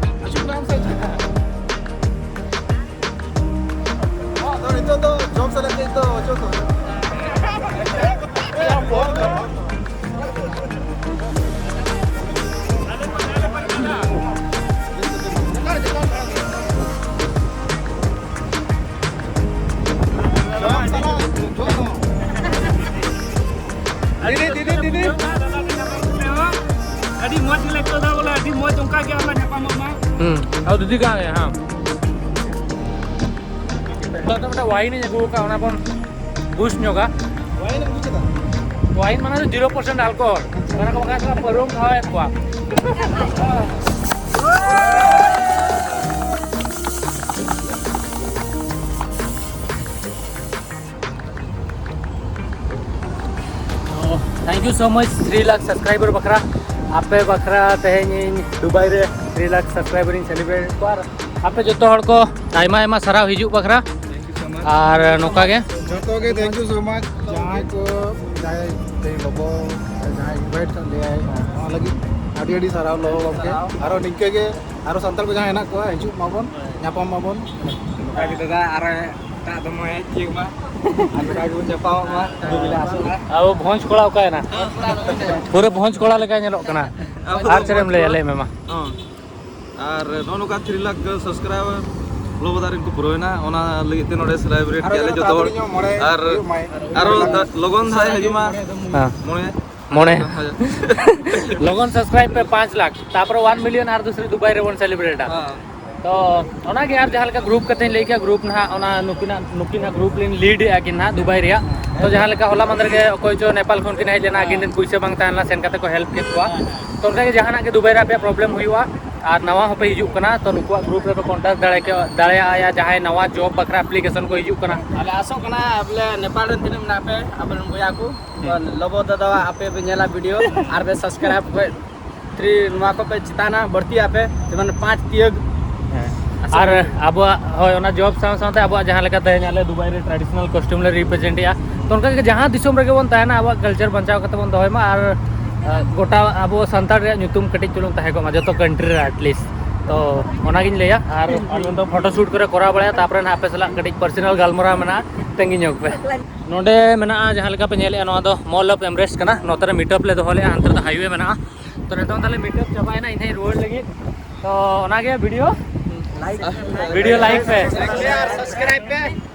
ᱟᱫᱚ ᱱᱤᱛᱚᱜ ᱫᱚ ᱡᱚᱢ ᱥᱟᱱᱟ ᱠᱮᱫ ᱫᱚ ᱚᱪᱚᱜ ᱫᱚ᱾ ᱡᱚᱢ ᱥᱟᱱᱟ, ᱡᱚᱢ᱾ ᱦᱩᱸ, ᱟᱫᱚ ᱫᱤᱫᱤ ᱠᱟᱱ ᱜᱮᱭᱟ, ᱦᱮᱸ᱾ ᱛᱚ, ᱢᱤᱫᱴᱟᱝ ᱣᱟᱭᱤᱱ ᱤᱧ ᱟᱹᱜᱩ ᱟᱠᱟᱫ, ᱚᱱᱟ ᱵᱚᱱ ᱵᱩᱥᱴ ᱧᱚᱜᱟ᱾ ᱣᱟᱭᱤᱱ ᱮᱢ ᱟᱹᱜᱩ ᱠᱮᱫᱟ? ᱣᱟᱭᱤᱱ ᱢᱟᱱᱮ ᱫᱚ ᱡᱤᱨᱳ ᱯᱟᱨᱥᱮᱱᱴ ᱟᱞᱠᱳᱦᱚᱞ᱾ ᱚᱱᱟ ᱠᱚ ᱵᱟᱠᱷᱟᱡ ᱛᱷᱚᱲᱟ ᱯᱟᱹᱣᱨᱟᱹᱢ ᱠᱷᱟᱣᱟᱣᱮᱫ ᱠᱚᱣᱟ᱾ Thank you so much, three lakh subscriber ᱵᱟᱠᱷᱨᱟ᱾ ᱟᱯᱮ ᱵᱟᱠᱷᱨᱟ ᱛᱮᱦᱮᱧ ᱤᱧ ᱫᱩᱵᱟᱭ ᱨᱮ three lakh subscriber ᱤᱧ celebrate ᱠᱚᱣᱟ᱾ ᱟᱨ ᱟᱯᱮ ᱡᱚᱛᱚ ᱦᱚᱲ ᱠᱚ ᱟᱭᱢᱟ ᱟᱭᱢᱟ ᱥᱟᱨᱦᱟᱣ ᱦᱤᱡᱩᱜ ᱵᱟᱠᱷᱨᱟ᱾ ᱟᱨ ᱱᱚᱝᱠᱟ ᱜᱮ ᱡᱚᱛᱚ ᱜᱮ thank you so much᱾ ᱡᱟᱦᱟᱸᱭ ᱠᱚ, ᱡᱟᱦᱟᱸᱭ ᱛᱮᱦᱮᱧ ᱞᱚᱵᱚ, ᱡᱟᱦᱟᱸᱭ invite ᱠᱟᱜ ᱞᱮᱭᱟᱭ, ᱚᱱᱟ ᱞᱟᱹᱜᱤᱫ ᱟᱹᱰᱤ ᱟᱹᱰᱤ ᱥᱟᱨᱦᱟᱣ ᱞᱚᱵᱚ ᱜᱚᱢᱠᱮ᱾ ᱟᱨᱚ ᱱᱤᱝᱠᱟᱹ ᱜᱮ ᱟᱨᱚ ᱥᱟᱱᱛᱟᱲ ᱠᱚ ᱡᱟᱦᱟᱸᱭ ᱦᱮᱱᱟᱜ ᱠᱚᱣᱟ, ᱦᱤᱡᱩᱜ ᱢᱟᱵᱚᱱ, ᱧᱟᱯᱟᱢ ᱢᱟᱵᱚᱱ᱾ ᱱᱚᱝᱠᱟ ᱜᱮ ᱫᱟᱫᱟ, ᱟᱨᱚ ᱮᱴᱟᱜ ᱫᱚᱢᱮ ᱦᱮᱡ ᱦᱩᱭᱩᱜ ᱢᱟ᱾ ᱟᱨ ᱱᱚᱝᱠᱟ ᱜᱮᱵᱚᱱ ᱧᱟᱯᱟᱢᱚᱜ ᱢᱟ᱾ ᱟᱵᱚ ᱵᱷᱚᱸᱡᱽ ᱠᱚᱲᱟ ᱚᱠᱟᱭᱮᱱᱟ? ᱯᱩᱨᱟᱹ ᱵᱷᱚᱸᱡᱽ ᱠᱚᱲᱟ ᱞᱮᱠᱟ ᱧᱮᱞᱚᱜ ᱠᱟᱱᱟ᱾ ᱟᱨ ᱪᱮᱫ ᱮᱢ ᱞᱟᱹᱭᱟ, ᱞᱟᱹᱭ ᱢᱮ ᱢᱟ᱾ ᱦᱚᱸ᱾ ᱟᱨ ᱱᱚᱜᱼᱚ ᱱᱚᱝᱠᱟ three lakh subscriber ᱞᱚᱵᱚ ᱫᱟᱨᱮ ᱠᱚ ᱯᱩᱨᱟᱹᱣᱮᱱᱟ, ᱚᱱᱟ ᱞᱟᱹᱜᱤᱫ ᱛᱮ ᱱᱚᱰᱮ celebrate ᱟᱨᱚ ᱠᱮᱜᱼᱟ ᱞᱮ ᱡᱚᱛᱚ ᱦᱚᱲ᱾ ᱛᱟᱲᱟᱛᱟᱲᱤ ᱧᱚᱜ ᱢᱚᱬᱮ ᱟᱨ ᱦᱩᱭᱩᱜ ᱢᱟᱭ᱾ ᱟᱨᱚ ᱞᱚᱜᱚᱱ ᱫᱷᱟᱨᱟ ᱦᱤᱡᱩᱜ ᱢᱟ᱾ ᱦᱮᱸ᱾ ᱢᱚᱬᱮ᱾ ᱢᱚᱬᱮ᱾ ᱦᱳᱭ᱾ ᱞᱚᱜᱚᱱ subscribe ᱯᱮ ᱯᱟᱸᱪ ᱞᱟᱠᱷ, ᱛᱟᱯᱚᱨᱮ one million ᱟᱨ ᱫᱩᱥᱨᱟ ᱫᱩᱵᱟᱭ ᱨᱮᱵᱚᱱ celebrate ᱟ᱾ ᱦᱮᱸ᱾ ᱛᱚ ᱚᱱᱟᱜᱮ, ᱟᱨ ᱡᱟᱦᱟᱸ ᱞᱮᱠᱟ group ᱠᱟᱛᱷᱟᱧ ᱞᱟᱹᱭ ᱠᱮᱜᱼᱟ, group ᱱᱟᱦᱟᱜ ᱚᱱᱟ ᱱᱩᱠᱤᱱᱟᱜ, ᱱᱩᱠᱤᱱᱟᱜ group ᱞᱤᱧ lead ᱮᱜᱼᱟ ᱠᱤᱱ ᱱᱟᱦᱟᱜ ᱫᱩᱵᱟᱭ ᱨᱮᱭᱟᱜ᱾ ᱛᱚ ᱡᱟᱦᱟᱸ ᱞᱮᱠᱟ ᱦᱚᱞᱟ ᱢᱟᱫᱷᱮᱨ ᱜᱮ ᱚᱠᱚᱭ ᱪᱚ ᱱᱮᱯᱟᱞ ᱠᱷᱚᱱ ᱠᱤᱱ ᱦᱮᱡ ᱞᱮᱱᱟ, ᱟᱹᱠᱤᱱ ᱴᱷᱮᱱ ᱯᱩᱭᱥᱟᱹ ᱵᱟᱝ ᱛᱟᱦᱮᱸ ᱞᱮᱱᱟ, ᱥᱮᱱ ᱠᱟᱛᱮ ᱠᱚ help ᱠᱮᱫ ᱠᱚᱣᱟ᱾ ᱛᱚ ᱚᱱᱠᱟᱜᱮ ᱡᱟᱦᱟᱱᱟᱜ ᱜᱮ ᱫᱩᱵᱟᱭ ᱨᱮ ᱟᱯᱮᱭᱟᱜ problem ᱦᱩᱭᱩᱜᱼᱟ, ᱟᱨ ᱱᱟᱣᱟ ᱦᱚᱸᱯᱮ ᱦᱤᱡᱩᱜ ᱠᱟᱱᱟ, ᱛᱚ ᱱᱩᱠᱩᱣᱟᱜ group ᱨᱮᱯᱮ contact ᱫᱟᱲᱮ ᱠᱮ-, ᱫᱟᱲᱮᱭᱟᱜᱼᱟ, ᱡᱟᱦᱟᱸᱭ ᱱᱟᱣᱟ job ᱵᱟᱠᱷᱨᱟ application ᱠᱚ ᱦᱤᱡᱩᱜ ᱠᱟᱱᱟ᱾ ᱟᱞᱮ ᱟᱥᱚᱜ ᱠᱟᱱᱟ ᱵᱚᱞᱮ ᱱᱮᱯᱟᱞ ᱨᱮᱱ ᱛᱤᱱᱟᱹᱜ ᱢᱮᱱᱟᱜ ᱯᱮ ᱟᱵᱚᱨᱮᱱ ᱵᱚᱭᱦᱟ ᱠᱚ, ᱛᱚ ᱞᱚᱵᱚ ᱫᱟᱫᱟᱣᱟᱜ ᱟᱯᱮ ᱯᱮ ᱧᱮᱞᱟ video ᱟᱨ ᱯᱮ subscribe ᱯᱮ, three ᱱᱚᱣᱟ ᱠᱚ ᱯᱮ ᱪᱮᱛᱟᱱᱟ, ᱵᱟᱹᱲᱛᱤ ᱟᱯᱮ, ᱡᱮᱢᱚᱱ ᱯᱟᱸᱪ ᱛᱤᱭᱟᱹᱜ᱾ ᱦᱮᱸ᱾ ᱟᱨ ᱟᱵᱚᱣᱟᱜ, ᱦᱳᱭ, ᱚᱱᱟ job ᱥᱟᱶ ᱥᱟᱶᱛᱮ ᱟᱵᱚᱣᱟᱜ ᱡᱟᱦᱟᱸ ᱞᱮᱠᱟ ᱛᱮᱦᱮᱧ ᱟᱞᱮ ᱫᱩᱵᱟᱭ ᱨᱮ traditional costume ᱞᱮ represent ᱮᱜᱼᱟ, ᱛᱚ ᱚᱱᱠᱟ ᱜᱮ ᱡᱟᱦᱟᱸ ᱫᱤᱥᱚᱢ ᱨᱮᱜᱮ ᱵᱚᱱ ᱛᱟᱦᱮᱱᱟ, ᱟᱵᱚᱣᱟᱜ culture ᱵᱟᱧᱪᱟᱣ ᱠᱟᱛᱮ ᱵᱚᱱ ᱫᱚᱦᱚᱭ ᱢᱟ᱾ ᱟᱨ, ᱟ, ᱜᱚᱴᱟ ᱟᱵᱚ ᱥᱟᱱᱛᱟᱲ ᱨᱮᱭᱟᱜ ᱧᱩᱛᱩᱢ ᱠᱟᱹᱴᱤᱡ ᱪᱩᱞᱩᱝ ᱛᱟᱦᱮᱸ ᱠᱚᱜ ᱢᱟ ᱡᱚᱛᱚ country ᱨᱮ at least᱾ ᱛᱚ ᱚᱱᱟᱜᱤᱧ ᱞᱟᱹᱭᱟ᱾ ᱟᱨ ᱟᱞᱮ ᱫᱚ photo shoot ᱠᱚᱨᱮ ᱠᱚᱨᱟᱣ ᱵᱟᱲᱟᱭᱟ, ᱛᱟᱯᱚᱨᱮ ᱱᱟᱦᱟᱜ ᱟᱯᱮ ᱥᱟᱞᱟᱜ ᱠᱟᱹᱴᱤᱡ personal ᱜᱟᱞᱢᱟᱨᱟᱣ ᱢᱮᱱᱟᱜᱼᱟ, ᱛᱟᱺᱜᱤ ᱧᱚᱜ ᱯᱮ᱾ ᱱᱚᱰᱮ ᱢᱮᱱᱟᱜᱼᱟ, ᱡᱟᱦᱟᱸ ᱞᱮᱠᱟ ᱯᱮ ᱧᱮᱞᱮᱜᱼᱟ, ᱱᱚᱣᱟ ᱫᱚ Mall of Emirates ᱠᱟᱱᱟ᱾ ᱱᱚᱛᱮ ᱨᱮ meet up ᱞᱮ ᱫᱚᱦᱚ ᱞᱮᱜᱼᱟ, ᱦᱟᱱᱛᱮ ᱨᱮᱫᱚ highway ᱢᱮᱱᱟᱜᱼᱟ᱾ ᱛᱚ ᱱᱤᱛᱚᱝ ᱛᱟᱦᱞᱮ meet up ᱪᱟᱵᱟᱭᱮᱱᱟ, ᱤᱧ ᱦᱟᱸᱜ ᱤᱧ ᱨᱩᱣᱟᱹᱲ ᱞᱟᱹᱜᱤᱫ᱾ ᱛᱚ ᱚᱱᱟᱜᱮ video, video like ᱯᱮ, subscribe ᱯᱮ,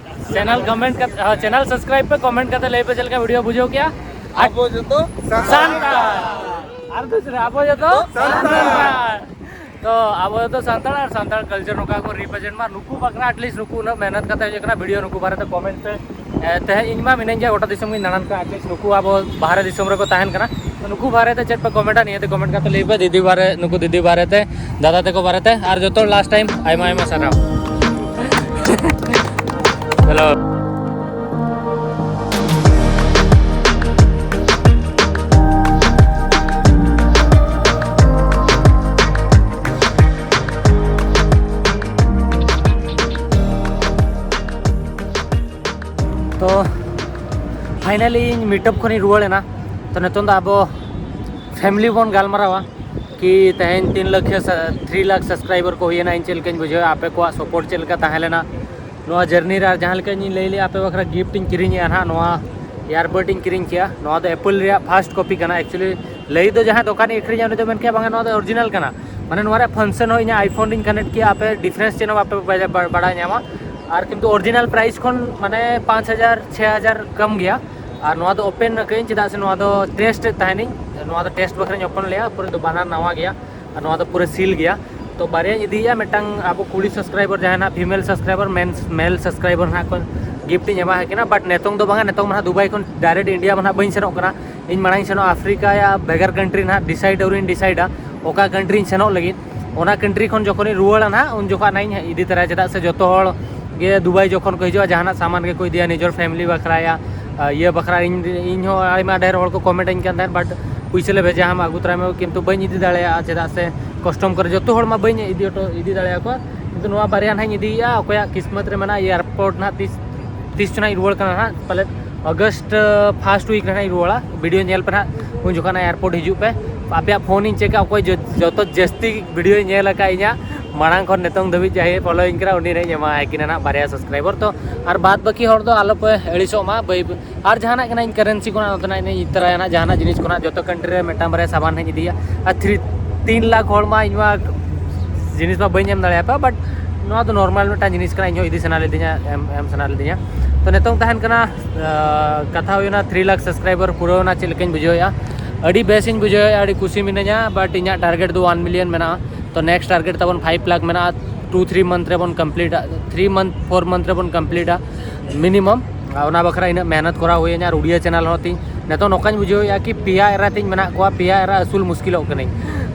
channel comment ᱠᱟᱛᱮ, ᱦᱚᱸ, channel subscribe ᱯᱮ, comment ᱠᱟᱛᱮ ᱞᱟᱹᱭ ᱯᱮ ᱪᱮᱫ ᱞᱮᱠᱟ video ᱵᱩᱡᱷᱟᱹᱣ ᱠᱮᱜᱼᱟ᱾ ᱟᱨ ᱟᱵᱚ ᱡᱚᱛᱚ ᱥᱟᱱᱛᱟᱲ᱾ ᱟᱨ ᱫᱩᱥᱨᱟ, ᱟᱵᱚ ᱡᱚᱛᱚ ᱥᱟᱱᱛᱟᱲ᱾ ᱥᱟᱱᱛᱟᱲ᱾ ᱛᱚ ᱟᱵᱚ ᱫᱚ ᱥᱟᱱᱛᱟᱲ, ᱟᱨ ᱥᱟᱱᱛᱟᱲ culture ᱱᱚᱝᱠᱟ ᱠᱚ represent ᱢᱟ᱾ ᱱᱩᱠᱩ ᱵᱟᱠᱷᱨᱟ at least ᱱᱩᱠᱩ ᱩᱱᱟᱹᱜ ᱢᱮᱦᱱᱚᱛ ᱠᱟᱛᱮ ᱦᱤᱡᱩᱜ ᱠᱟᱱᱟ video, ᱱᱩᱠᱩ ᱵᱟᱨᱮᱛᱮ comment ᱯᱮ᱾ ᱮ, ᱛᱮᱦᱮᱧ ᱤᱧ ᱢᱟ ᱢᱤᱱᱟᱹᱧ ᱜᱮᱭᱟ, ᱜᱚᱴᱟ ᱫᱤᱥᱚᱢ ᱜᱤᱧ ᱫᱟᱬᱟᱱ ᱠᱟᱱᱟ, at least ᱱᱩᱠᱩ ᱟᱵᱚ ᱵᱟᱦᱨᱮ ᱫᱤᱥᱚᱢ ᱨᱮᱠᱚ ᱛᱟᱦᱮᱱ ᱠᱟᱱᱟ᱾ ᱛᱚ ᱱᱩᱠᱩ ᱵᱟᱨᱮᱛᱮ ᱪᱮᱫ ᱯᱮ comment ᱟ, ᱱᱤᱭᱟᱹᱛᱮ comment ᱠᱟᱛᱮ ᱞᱟᱹᱭ ᱯᱮ, ᱫᱤᱫᱤ ᱵᱟᱨᱮ, ᱱᱩᱠᱩ ᱫᱤᱫᱤ ᱵᱟᱨᱮᱛᱮ, ᱫᱟᱫᱟ ᱛᱟᱠᱚ ᱵᱟᱨᱮᱛᱮ, ᱟᱨ ᱡᱚᱛᱚ last time ᱟᱭᱢᱟ ᱟᱭᱢᱟ ᱥᱟᱨᱦᱟᱣ᱾ Hello. ᱛᱚ finally ᱤᱧ meetup ᱠᱷᱚᱱᱤᱧ ᱨᱩᱣᱟᱹᱲ ᱮᱱᱟ᱾ ᱛᱚ ᱱᱤᱛᱚᱝ ᱫᱚ ᱟᱵᱚ family ᱵᱚᱱ ᱜᱟᱞᱢᱟᱨᱟᱣᱟ ᱠᱤ ᱛᱮᱦᱮᱧ ᱛᱤᱱ ᱞᱟᱠᱷ ᱥᱮ three lakh subscriber ᱠᱚ ᱦᱩᱭᱮᱱᱟ, ᱤᱧ ᱪᱮᱫ ᱞᱮᱠᱟᱧ ᱵᱩᱡᱷᱟᱹᱣᱟ, ᱟᱯᱮ ᱠᱚᱣᱟᱜ support ᱪᱮᱫ ᱞᱮᱠᱟ ᱛᱟᱦᱮᱸ ᱞᱮᱱᱟ ᱱᱚᱣᱟ journey ᱨᱮ᱾ ᱟᱨ ᱡᱟᱦᱟᱸ ᱞᱮᱠᱟ ᱤᱧ ᱞᱟᱹᱭ ᱞᱮᱜᱼᱟ, ᱟᱯᱮ ᱵᱟᱠᱷᱨᱟ gift ᱤᱧ ᱠᱤᱨᱤᱧᱮᱜᱼᱟ ᱱᱟᱦᱟᱜ, ᱱᱚᱣᱟ earbud ᱤᱧ ᱠᱤᱨᱤᱧ ᱠᱮᱜᱼᱟ᱾ ᱱᱚᱣᱟ ᱫᱚ Apple ᱨᱮᱭᱟᱜ first copy ᱠᱟᱱᱟ᱾ Actually ᱞᱟᱹᱭ ᱫᱚ ᱡᱟᱦᱟᱸᱭ ᱫᱚᱠᱟᱱᱤ ᱟᱹᱠᱷᱨᱤᱧᱟ ᱩᱱᱤ ᱫᱚ ᱢᱮᱱ ᱠᱮᱭᱟ ᱵᱟᱝᱟ ᱱᱚᱣᱟ ᱫᱚ original ᱠᱟᱱᱟ, ᱢᱟᱱᱮ ᱱᱚᱣᱟ ᱨᱮᱭᱟᱜ function ᱦᱚᱸ ᱤᱧᱟᱹᱜ iPhone ᱨᱤᱧ connect ᱠᱮᱜᱼᱟ, ᱟᱯᱮ difference ᱪᱮᱫ ᱦᱚᱸ ᱵᱟᱯᱮ ᱵᱟᱡᱟ-, ᱵᱟ-, ᱵᱟᱲᱟᱭ ᱧᱟᱢᱟ᱾ ᱟᱨ ᱠᱤᱱᱛᱩ original price ᱠᱷᱚᱱ ᱢᱟᱱᱮ ᱯᱟᱸᱪ ᱦᱟᱡᱟᱨ ᱪᱷᱚᱭ ᱦᱟᱡᱟᱨ ᱠᱚᱢ ᱜᱮᱭᱟ᱾ ᱟᱨ ᱱᱚᱣᱟ ᱫᱚ open ᱟᱹᱠᱟᱹᱧ, ᱪᱮᱫᱟᱜ ᱥᱮ ᱱᱚᱣᱟ ᱫᱚ test ᱮᱫ ᱛᱟᱦᱮᱱᱤᱧ, ᱱᱚᱣᱟ ᱫᱚ test ᱵᱟᱠᱷᱨᱟᱧ open ᱞᱮᱜᱼᱟ, ᱯᱩᱨᱟᱹ ᱫᱚ ᱵᱟᱱᱟᱨ ᱱᱟᱣᱟ ᱜᱮᱭᱟ᱾ ᱟᱨ ᱱᱚᱣᱟ ᱫᱚ ᱯᱩᱨᱟᱹ seal ᱜᱮᱭᱟ᱾ ᱛᱚ ᱵᱟᱨᱭᱟᱧ ᱤᱫᱤᱭᱮᱜᱼᱟ, ᱢᱤᱫᱴᱟᱝ ᱟᱵᱚ ᱠᱩᱲᱤ subscriber ᱡᱟᱦᱟᱸᱭ ᱱᱟᱜ female subscriber, men, male subscriber ᱱᱟᱜ ᱠᱚ gift ᱤᱧ ᱮᱢᱟ ᱟᱹᱠᱤᱱᱟ, but ᱱᱤᱛᱚᱝ ᱫᱚ ᱵᱟᱝᱟ, ᱱᱤᱛᱚᱝ ᱢᱟ ᱱᱟᱜ ᱫᱩᱵᱟᱭ ᱠᱷᱚᱱ direct India ᱢᱟ ᱱᱟᱜ ᱵᱟᱹᱧ ᱥᱮᱱᱚᱜ ᱠᱟᱱᱟ᱾ ᱤᱧ ᱢᱟᱲᱟᱝ ᱤᱧ ᱥᱮᱱᱚᱜᱼᱟ ᱟᱯᱷᱨᱤᱠᱟ ᱭᱟ ᱵᱷᱮᱜᱟᱨ country ᱱᱟᱜ decide ᱟᱹᱣᱨᱤᱧ decide ᱟ ᱚᱠᱟ country ᱤᱧ ᱥᱮᱱᱚᱜ ᱞᱟᱹᱜᱤᱫ᱾ ᱚᱱᱟ country ᱠᱷᱚᱱ ᱡᱚᱠᱷᱚᱱᱤᱧ ᱨᱩᱣᱟᱹᱲᱟ ᱱᱟᱜ ᱩᱱ ᱡᱚᱠᱷᱚᱱ ᱱᱟᱜ ᱤᱧ ᱤᱫᱤ ᱛᱚᱨᱟᱭᱟ, ᱪᱮᱫᱟᱜ ᱥᱮ ᱡᱚᱛᱚ ᱦᱚᱲ ᱜᱮ ᱫᱩᱵᱟᱭ ᱡᱚᱠᱷᱚᱱ ᱠᱚ ᱦᱤᱡᱩᱜᱼᱟ ᱡᱟᱦᱟᱱᱟᱜ ᱥᱟᱢᱟᱱ ᱜᱮᱠᱚ ᱤᱫᱤᱭᱟ ᱱᱤᱡᱚᱨ family ᱵᱟᱠᱷᱨᱟ ᱭᱟ, ᱟ, ᱤᱭᱟᱹ ᱵᱟᱠᱷᱨᱟ᱾ ᱤᱧ, ᱤᱧ ᱦᱚᱸ ᱟᱭᱢᱟ ᱰᱷᱮᱨ ᱦᱚᱲ ᱠᱚ comment ᱟᱹᱧ ᱠᱟᱱ ᱛᱟᱦᱮᱸᱫ, but ᱯᱩᱭᱥᱟᱹ ᱞᱮ ᱵᱷᱮᱡᱟ ᱟᱢᱟ ᱟᱹᱜᱩ ᱛᱚᱨᱟᱭ ᱢᱮ, ᱠᱤᱱᱛᱩ ᱵᱟᱹᱧ ᱤᱫᱤ ᱫᱟᱲᱮᱭᱟᱜᱼᱟ, ᱪᱮᱫᱟᱜ ᱥᱮ custom ᱠᱚᱨᱮ ᱡᱚᱛᱚ ᱦᱚᱲ ᱢᱟ ᱵᱟᱹᱧ ᱤᱫᱤ ᱦᱚᱴᱚ, ᱤᱫᱤ ᱫᱟᱲᱮᱭᱟᱠᱚᱣᱟ᱾ ᱠᱤᱱᱛᱩ ᱱᱚᱣᱟ ᱵᱟᱨᱭᱟ ᱱᱟᱦᱟᱜ ᱤᱧ ᱤᱫᱤᱭᱮᱜᱼᱟ, ᱚᱠᱚᱭᱟᱜ ᱠᱤᱥᱢᱚᱛ ᱨᱮ ᱢᱮᱱᱟᱜᱼᱟ airport ᱱᱟᱦᱟᱜ ᱛᱤᱥ, ᱛᱤᱥ ᱪᱚ ᱱᱟᱦᱟᱜ ᱤᱧ ᱨᱩᱣᱟᱹᱲ ᱠᱟᱱᱟ ᱱᱟᱦᱟᱜ, ᱯᱟᱞᱮᱫ August first week ᱨᱮ ᱱᱟᱦᱟᱜ ᱤᱧ ᱨᱩᱣᱟᱹᱲᱟ᱾ Video ᱧᱮᱞ ᱯᱮ ᱱᱟᱦᱟᱜ, ᱩᱱ ᱡᱚᱠᱷᱚᱱ ᱱᱟᱦᱟᱜ airport ᱦᱤᱡᱩᱜ ᱯᱮ᱾ ᱟᱯᱮᱭᱟᱜ phone ᱤᱧ ᱪᱮᱠᱟ, ᱚᱠᱚᱭ ᱡᱚ-, ᱡᱚᱛᱚ ᱡᱟᱹᱥᱛᱤ video ᱧᱮᱞ ᱟᱠᱟᱫ ᱤᱧᱟᱹᱜ ᱢᱟᱲᱟᱝ ᱠᱷᱚᱱ ᱱᱤᱛᱚᱝ ᱫᱷᱟᱹᱵᱤᱡ ᱡᱟᱦᱟᱸᱭ followᱤᱧ ᱠᱟᱱᱟ ᱩᱱᱤ ᱱᱟᱦᱟᱜ ᱤᱧ ᱮᱢᱟᱭ ᱠᱤᱱᱟ ᱱᱟᱦᱟᱜ ᱵᱟᱨᱭᱟ subscriber᱾ ᱛᱚ ᱟᱨ ᱵᱟᱫ ᱵᱟᱹᱠᱤ ᱦᱚᱲ ᱫᱚ ᱟᱞᱚ ᱯᱮ ᱟᱹᱲᱤᱥᱚᱜ ᱢᱟ, ᱵᱟᱹᱭ ᱟᱨ ᱡᱟᱦᱟᱱᱟᱜ ᱠᱟᱱᱟ ᱤᱧ currency ᱠᱷᱚᱱᱟᱜ ᱱᱚᱛᱮᱱᱟᱜ ᱤᱧ ᱤᱫᱤ ᱛᱚᱨᱟᱭᱟ ᱱᱟᱜ, ᱡᱟᱦᱟᱱᱟᱜ ᱡᱤᱱᱤᱥ ᱠᱷᱚᱱᱟᱜ ᱡᱚᱛᱚ country ᱨᱮ ᱢᱤᱫᱴᱟᱝ ᱵᱟᱨᱭᱟ ᱥᱟᱢᱟᱱ ᱦᱚᱸᱧ ᱤᱫᱤᱭᱟ᱾ ᱟᱨ three, ᱛᱤᱱ ᱞᱟᱠᱷ ᱦᱚᱲ ᱢᱟ ᱤᱧ ᱢᱟ ᱡᱤᱱᱤᱥ ᱢᱟ ᱵᱟᱹᱧ ᱮᱢ ᱫᱟᱲᱮᱭᱟᱯᱮᱭᱟ, but ᱱᱚᱣᱟ ᱫᱚ normal ᱢᱤᱫᱴᱟᱝ ᱡᱤᱱᱤᱥ ᱠᱟᱱᱟ, ᱤᱧ ᱦᱚᱸ ᱤᱫᱤ ᱥᱟᱱᱟ ᱞᱤᱫᱤᱧᱟ, ᱮᱢ, ᱮᱢ ᱥᱟᱱᱟ ᱞᱤᱫᱤᱧᱟ᱾ ᱛᱚ ᱱᱤᱛᱚᱝ ᱛᱟᱦᱮᱱ ᱠᱟᱱᱟ, ᱟᱸ, ᱠᱟᱛᱷᱟ ᱦᱩᱭᱱᱟ three lakh subscriber ᱯᱩᱨᱟᱹᱣᱱᱟ, ᱪᱮᱫ ᱞᱮᱠᱟᱧ ᱵᱩᱡᱷᱟᱹᱣᱮᱫᱼᱟ? ᱟᱹᱰᱤ ᱵᱮᱥ ᱤᱧ ᱵᱩᱡᱷᱟᱹᱣᱮᱫᱼᱟ, ᱟᱹᱰᱤ ᱠᱩᱥᱤ ᱢᱤᱱᱟᱹᱧᱟ, but ᱤᱧᱟᱹᱜ target ᱫᱚ one million ᱢᱮᱱᱟᱜᱼᱟ᱾ ᱛᱚ next target ᱛᱟᱵᱚᱱ five lakh ᱢᱮᱱᱟᱜᱼᱟ, two three month ᱨᱮᱵᱚᱱ complete ᱟ, three month four month ᱨᱮᱵᱚᱱ complete ᱟ minimum᱾ ᱟᱨ ᱚᱱᱟ ᱵᱟᱠᱷᱨᱟ ᱤᱱᱟᱹᱜ ᱢᱮᱦᱱᱚᱛ ᱠᱚᱨᱟᱣ ᱦᱩᱭ ᱤᱧᱟᱹ᱾ ᱟᱨ ᱩᱲᱤᱭᱟ ᱪᱮᱱᱮᱞ ᱦᱚᱸ ᱛᱤᱧ ᱱᱤᱛᱚᱜ ᱱᱚᱝᱠᱟᱧ ᱵᱩᱡᱷᱟᱹᱣᱮᱫᱼᱟ ᱠᱤ ᱯᱮᱭᱟ ᱮᱨᱟ ᱛᱤᱧ ᱢᱮᱱᱟᱜ ᱠᱚᱣᱟ, ᱯᱮᱭᱟ ᱮᱨᱟ ᱟᱹᱥᱩᱞ ᱢᱩᱥᱠᱤᱞᱚᱜ ᱠᱟᱹᱱᱟᱹᱧ᱾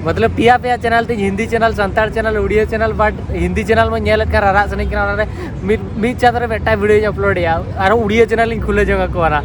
ᱢᱚᱛᱞᱚᱵ ᱯᱮᱭᱟ ᱯᱮᱭᱟ ᱪᱮᱱᱮᱞ ᱛᱤᱧ, Hindi channel, Santal channel, Odia channel, but Hindi channel ᱢᱟ ᱧᱮᱞᱮᱫ ᱠᱷᱟᱱ ᱨᱟᱨᱟᱜ ᱥᱟᱱᱟᱧ ᱠᱟᱱᱟ, ᱚᱱᱟᱨᱮ ᱢᱤᱫ ᱢᱤᱫ ᱪᱟᱸᱫᱳ ᱨᱮ ᱢᱤᱫᱴᱟᱝ ᱵᱷᱤᱰᱤᱭᱳᱧ ᱟᱯᱞᱳᱰᱮᱜᱼᱟ, ᱟᱨᱚ ᱩᱲᱤᱭᱟ ᱪᱮᱱᱮᱞ ᱤᱧ ᱠᱷᱩᱞᱟᱹ ᱡᱚᱝ ᱟᱠᱚ ᱠᱟᱱᱟ᱾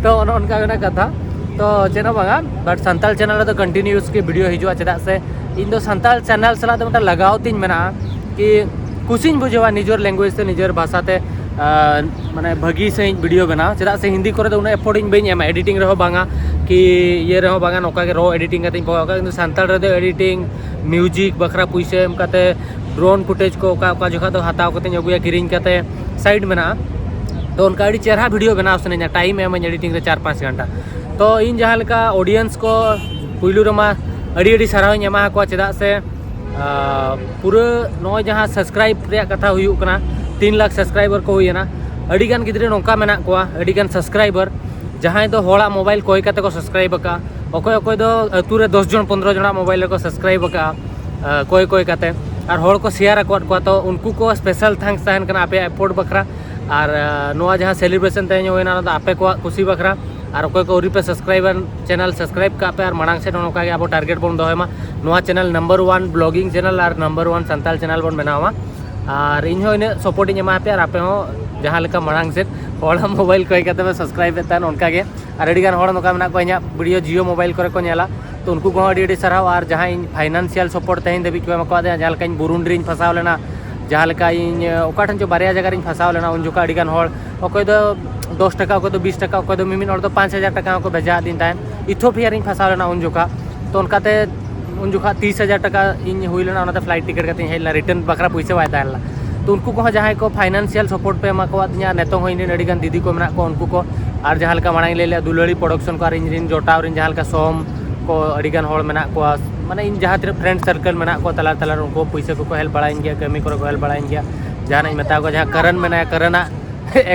ᱛᱚ ᱚᱱᱮ ᱚᱱᱠᱟ ᱜᱮ ᱠᱟᱛᱷᱟ᱾ ᱛᱚ ᱪᱮᱫ ᱦᱚᱸ ᱵᱟᱝᱟ, but ᱥᱟᱱᱛᱟᱲ ᱪᱮᱱᱮᱞ ᱨᱮᱫᱚ continuous ᱜᱮ ᱵᱷᱤᱰᱤᱭᱳ ᱦᱤᱡᱩᱜᱼᱟ᱾ ᱪᱮᱫᱟᱜ ᱥᱮ ᱤᱧ ᱫᱚ ᱥᱟᱱᱛᱟᱲ ᱪᱮᱱᱮᱞ ᱥᱟᱞᱟᱜ ᱫᱚ ᱢᱤᱫᱴᱟᱝ ᱞᱟᱜᱟᱣ ᱛᱤᱧ ᱢᱮᱱᱟᱜᱼᱟ, ᱠᱤ ᱠᱩᱥᱤᱧ ᱵᱩᱡᱷᱟᱹᱣᱟ ᱱᱤᱡᱮᱨ language ᱛᱮ, ᱱᱤᱡᱮᱨ ᱵᱷᱟᱥᱟ ᱛᱮ, ᱟᱨ ᱢᱟᱱᱮ ᱵᱷᱟᱹᱜᱤ ᱥᱟᱺᱦᱤᱡ ᱵᱷᱤᱰᱤᱭᱳ ᱵᱮᱱᱟᱣ᱾ ᱪᱮᱫᱟᱜ ᱥᱮ ᱦᱤᱱᱫᱤ ᱠᱚᱨᱮ ᱫᱚ ᱩᱱᱟᱹᱜ effort ᱤᱧ ᱵᱟᱹᱧ ᱮᱢᱟ, editing ᱨᱮᱦᱚᱸ ᱵᱟᱝᱟ, ᱠᱤ ᱤᱭᱟᱹ ᱨᱮᱦᱚᱸ ᱵᱟᱝᱟ, ᱱᱚᱝᱠᱟ ᱜᱮ raw editing ᱠᱟᱛᱮᱧ ᱯᱚᱠᱟᱣ ᱠᱟᱜᱼᱟ᱾ ᱠᱤᱱᱛᱩ ᱥᱟᱱᱛᱟᱲ ᱨᱮᱫᱚ editing, music ᱵᱟᱠᱷᱨᱟ ᱯᱩᱭᱥᱟᱹ ᱮᱢ ᱠᱟᱛᱮ, drone footage ᱠᱚ ᱚᱠᱟ ᱚᱠᱟ ᱡᱚᱠᱷᱟ ᱫᱚ ᱦᱟᱛᱟᱣ ᱠᱟᱛᱮᱧ ᱟᱹᱜᱩᱭᱟ ᱠᱤᱨᱤᱧ ᱠᱟᱛᱮ, site ᱢᱮᱱᱟᱜᱼᱟ᱾ ᱛᱚ ᱚᱱᱠᱟ ᱟᱹᱰᱤ ᱪᱮᱦᱨᱟ ᱵᱷᱤᱰᱤᱭᱳ ᱵᱮᱱᱟᱣ ᱥᱟᱱᱟᱧᱟ, time ᱮᱢᱟᱹᱧ editing ᱨᱮ ᱪᱟᱨ ᱯᱟᱸᱪ ᱜᱷᱚᱱᱴᱟ᱾ ᱛᱚ ᱤᱧ ᱡᱟᱦᱟᱸ ᱞᱮᱠᱟ audience ᱠᱚ, ᱯᱩᱭᱞᱩ ᱨᱮᱢᱟ ᱟᱹᱰᱤ ᱟᱹᱰᱤ ᱥᱟᱨᱦᱟᱣ ᱤᱧ ᱮᱢᱟ ᱟᱠᱚᱣᱟ, ᱪᱮᱫᱟᱜ ᱥᱮ ᱟᱨ ᱯᱩᱨᱟᱹ ᱱᱚᱜᱼᱚᱭ ᱡᱟᱦᱟᱸ subscribe ᱨᱮᱭᱟᱜ ᱠᱟᱛᱷᱟ ᱦᱩᱭᱩᱜ ᱠᱟᱱᱟ, ᱛᱤᱱ ᱞᱟᱠᱷ subscriber ᱠᱚ ᱦᱩᱭᱮᱱᱟ᱾ ᱟᱹᱰᱤᱜᱟᱱ ᱜᱤᱫᱽᱨᱟᱹ ᱱᱚᱝᱠᱟ ᱢᱮᱱᱟᱜ ᱠᱚᱣᱟ, ᱟᱹᱰᱤᱜᱟᱱ subscriber, ᱡᱟᱦᱟᱸᱭ ᱫᱚ ᱦᱚᱲᱟᱜ ᱢᱳᱵᱟᱭᱤᱞ ᱠᱚᱭ ᱠᱟᱛᱮ ᱠᱚ subscribe ᱟᱠᱟᱫᱼᱟ᱾ ᱚᱠᱚᱭ ᱚᱠᱚᱭ ᱫᱚ ᱟᱹᱛᱩ ᱨᱮ ᱫᱚᱥ ᱡᱚᱱ ᱯᱚᱱᱫᱽᱨᱚ ᱡᱚᱱᱟᱜ ᱢᱳᱵᱟᱭᱤᱞ ᱨᱮᱠᱚ subscribe ᱟᱠᱟᱫᱼᱟ, ᱟᱨ ᱠᱚᱭ ᱠᱚᱭ ᱠᱟᱛᱮ, ᱟᱨ ᱦᱚᱲ ᱠᱚ share ᱟᱠᱟᱫ ᱠᱚᱣᱟ᱾ ᱛᱚ ᱩᱱᱠᱩ ᱠᱚ special thanks ᱛᱟᱦᱮᱱ ᱠᱟᱱᱟ ᱟᱯᱮᱭᱟᱜ effort ᱵᱟᱠᱷᱨᱟ᱾ ᱟᱨ ᱟᱨ ᱱᱚᱣᱟ ᱡᱟᱦᱟᱸ celebration ᱛᱮᱦᱮᱧ ᱦᱩᱭᱱᱟ, ᱚᱱᱟ ᱫᱚ ᱟᱯᱮ ᱠᱚᱣᱟᱜ ᱠᱩᱥᱤ ᱵᱟᱠᱷᱨᱟ᱾ ᱟᱨ ᱚᱠᱚᱭ ᱠᱚ ᱟᱹᱣᱨᱤ ᱯᱮ subscribe ᱟ, channel subscribe ᱠᱟᱜ ᱯᱮ, ᱟᱨ ᱢᱟᱲᱟᱝ ᱥᱮᱫ ᱦᱚᱸ ᱱᱚᱝᱠᱟ ᱜᱮ ᱟᱵᱚ target ᱵᱚᱱ ᱫᱚᱦᱚᱭ ᱢᱟ᱾ ᱱᱚᱣᱟ channel number one blogging channel ᱟᱨ number one ᱥᱟᱱᱛᱟᱲ channel ᱵᱚᱱ ᱵᱮᱱᱟᱣ ᱢᱟ᱾ ᱟᱨ ᱤᱧ ᱦᱚᱸ ᱤᱱᱟᱹᱜ support ᱤᱧ ᱮᱢᱟ ᱯᱮᱭᱟ, ᱟᱨ ᱟᱯᱮ ᱦᱚᱸ ᱡᱟᱦᱟᱸ ᱞᱮᱠᱟ ᱢᱟᱲᱟᱝ ᱥᱮᱫ ᱦᱚᱲᱟᱜ ᱢᱳᱵᱟᱭᱤᱞ ᱠᱚᱭ ᱠᱟᱛᱮ ᱯᱮ subscribe ᱮᱫ ᱛᱟᱦᱮᱱ, ᱚᱱᱠᱟ ᱜᱮ᱾ ᱟᱨ ᱟᱹᱰᱤ ᱜᱟᱱ ᱦᱚᱲ ᱱᱚᱝᱠᱟ ᱢᱮᱱᱟᱜ ᱠᱚᱣᱟ, ᱤᱧᱟᱹᱜ ᱵᱷᱤᱰᱤᱭᱳ Jio ᱢᱳᱵᱟᱭᱤᱞ ᱠᱚᱨᱮ ᱠᱚ ᱧᱮᱞᱟ, ᱛᱚ ᱩᱱᱠᱩ ᱠᱚᱦᱚᱸ ᱟᱹᱰᱤ ᱟᱹᱰᱤ ᱥᱟᱨᱦᱟᱣ᱾ ᱟᱨ ᱡᱟᱦᱟᱸ ᱤᱧ financial support ᱛᱮᱦᱮᱧ ᱫᱷᱟᱹᱵᱤᱡ ᱠᱚ ᱮᱢ ᱟᱠᱟᱫᱤᱧᱟ, ᱡᱟᱦᱟᱸ ᱞᱮᱠᱟ ᱤᱧ ᱵᱩᱨᱩᱱᱰᱤ ᱨᱤᱧ ᱯᱷᱟᱸᱥᱟᱣ ᱞᱮᱱᱟ, ᱡᱟᱦᱟᱸ ᱞᱮᱠᱟ ᱤᱧ ᱚᱠᱟ ᱴᱷᱮᱱ ᱪᱚ ᱵᱟᱨᱭᱟ ᱡᱟᱭᱜᱟ ᱨᱤᱧ ᱯᱷᱟᱸᱥᱟᱣ ᱞᱮᱱᱟ, ᱩᱱ ᱡᱚᱠᱷᱚᱱ ᱟᱹᱰᱤ ᱜᱟᱱ ᱦᱚᱲ, ᱚᱠᱚᱭ ᱫᱚ ᱫᱚᱥ ᱴᱟᱠᱟ, ᱚᱠᱚᱭ ᱫᱚ ᱵᱤᱥ ᱴᱟᱠᱟ, ᱚᱠᱚᱭ ᱫᱚ ᱢᱤᱢᱤᱫ ᱦᱚᱲ ᱫᱚ ᱯᱟᱸᱪ ᱦᱟᱡᱟᱨ ᱴᱟᱠᱟ ᱦᱚᱸᱠᱚ ᱵᱷᱮᱡᱟ ᱟᱹᱫᱤᱧ ᱛᱟᱦᱮᱸᱫ᱾ ᱤᱛᱷᱳᱯᱤᱭᱟ ᱨᱤᱧ ᱯᱷᱟᱸᱥᱟᱣ ᱞᱮᱱᱟ ᱩᱱ ᱡᱚᱠᱷᱟ᱾ ᱛᱚ ᱚᱱᱠᱟᱛᱮ ᱩᱱ ᱡᱚᱠᱷᱟ ᱛᱤᱥ ᱦᱟᱡᱟᱨ ᱴᱟᱠᱟ ᱤᱧ ᱦᱩᱭ ᱞᱮᱱᱟ, ᱚᱱᱟᱛᱮ flight ticket ᱠᱟᱛᱮ ᱤᱧ ᱦᱮᱡ ᱞᱮᱱᱟ, return ᱵᱟᱠᱷᱨᱟ ᱯᱩᱭᱥᱟᱹ ᱵᱟᱭ ᱛᱟᱦᱮᱸ ᱞᱮᱱᱟ᱾ ᱛᱚ ᱩᱱᱠᱩ ᱠᱚᱦᱚᱸ ᱡᱟᱦᱟᱸᱭ ᱠᱚ financial support ᱯᱮ ᱮᱢᱟ ᱠᱟᱣᱟᱫᱤᱧᱟ, ᱱᱤᱛᱚᱝ ᱦᱚᱸ ᱤᱧ ᱨᱮᱱ ᱟᱹᱰᱤ ᱜᱟᱱ ᱫᱤᱫᱤ ᱠᱚ ᱢᱮᱱᱟᱜ ᱠᱚᱣᱟ, ᱩᱱᱠᱩ ᱠᱚ, ᱟᱨ ᱡᱟᱦᱟᱸ ᱞᱮᱠᱟ ᱢᱟᱲᱟᱝ ᱤᱧ ᱞᱟᱹᱭ ᱞᱮᱫᱼᱟ, ᱫᱩᱞᱟᱹᱲᱤ production ᱠᱚ ᱟᱨ ᱤᱧ ᱨᱮᱱ ᱡᱚᱴᱟᱣ ᱨᱮᱱ ᱡᱟᱦᱟᱸ ᱞᱮᱠᱟ ᱥᱳᱢ ᱠᱚ, ᱟᱹᱰᱤ ᱜᱟᱱ ᱦᱚᱲ ᱢᱮᱱᱟᱜ ᱠᱚᱣᱟ, ᱢᱟᱱᱮ ᱤᱧ ᱡᱟᱦᱟᱸ ᱛᱤᱱᱟᱹᱜ friend circle ᱢᱮᱱᱟᱜ ᱠᱚᱣᱟ ᱛᱟᱞᱟ ᱛᱟᱞᱟ ᱨᱮ, ᱩᱱᱠᱩ ᱯᱩᱭᱥᱟᱹ ᱠᱚᱠᱚ help ᱵᱟᱲᱟᱭᱤᱧ ᱜᱮᱭᱟ, ᱠᱟᱹᱢᱤ ᱠᱚᱨᱮ ᱠᱚ help ᱵᱟᱲᱟᱭᱤᱧ ᱜᱮᱭᱟ᱾ ᱡᱟᱦᱟᱱᱟᱜ ᱤᱧ ᱢᱮᱛᱟ ᱠᱚᱣᱟ, ᱡᱟᱦᱟᱸ ᱠᱟᱨᱚᱱ ᱢᱮᱱᱟᱭᱟ, ᱠᱟᱨᱚᱱᱟᱜ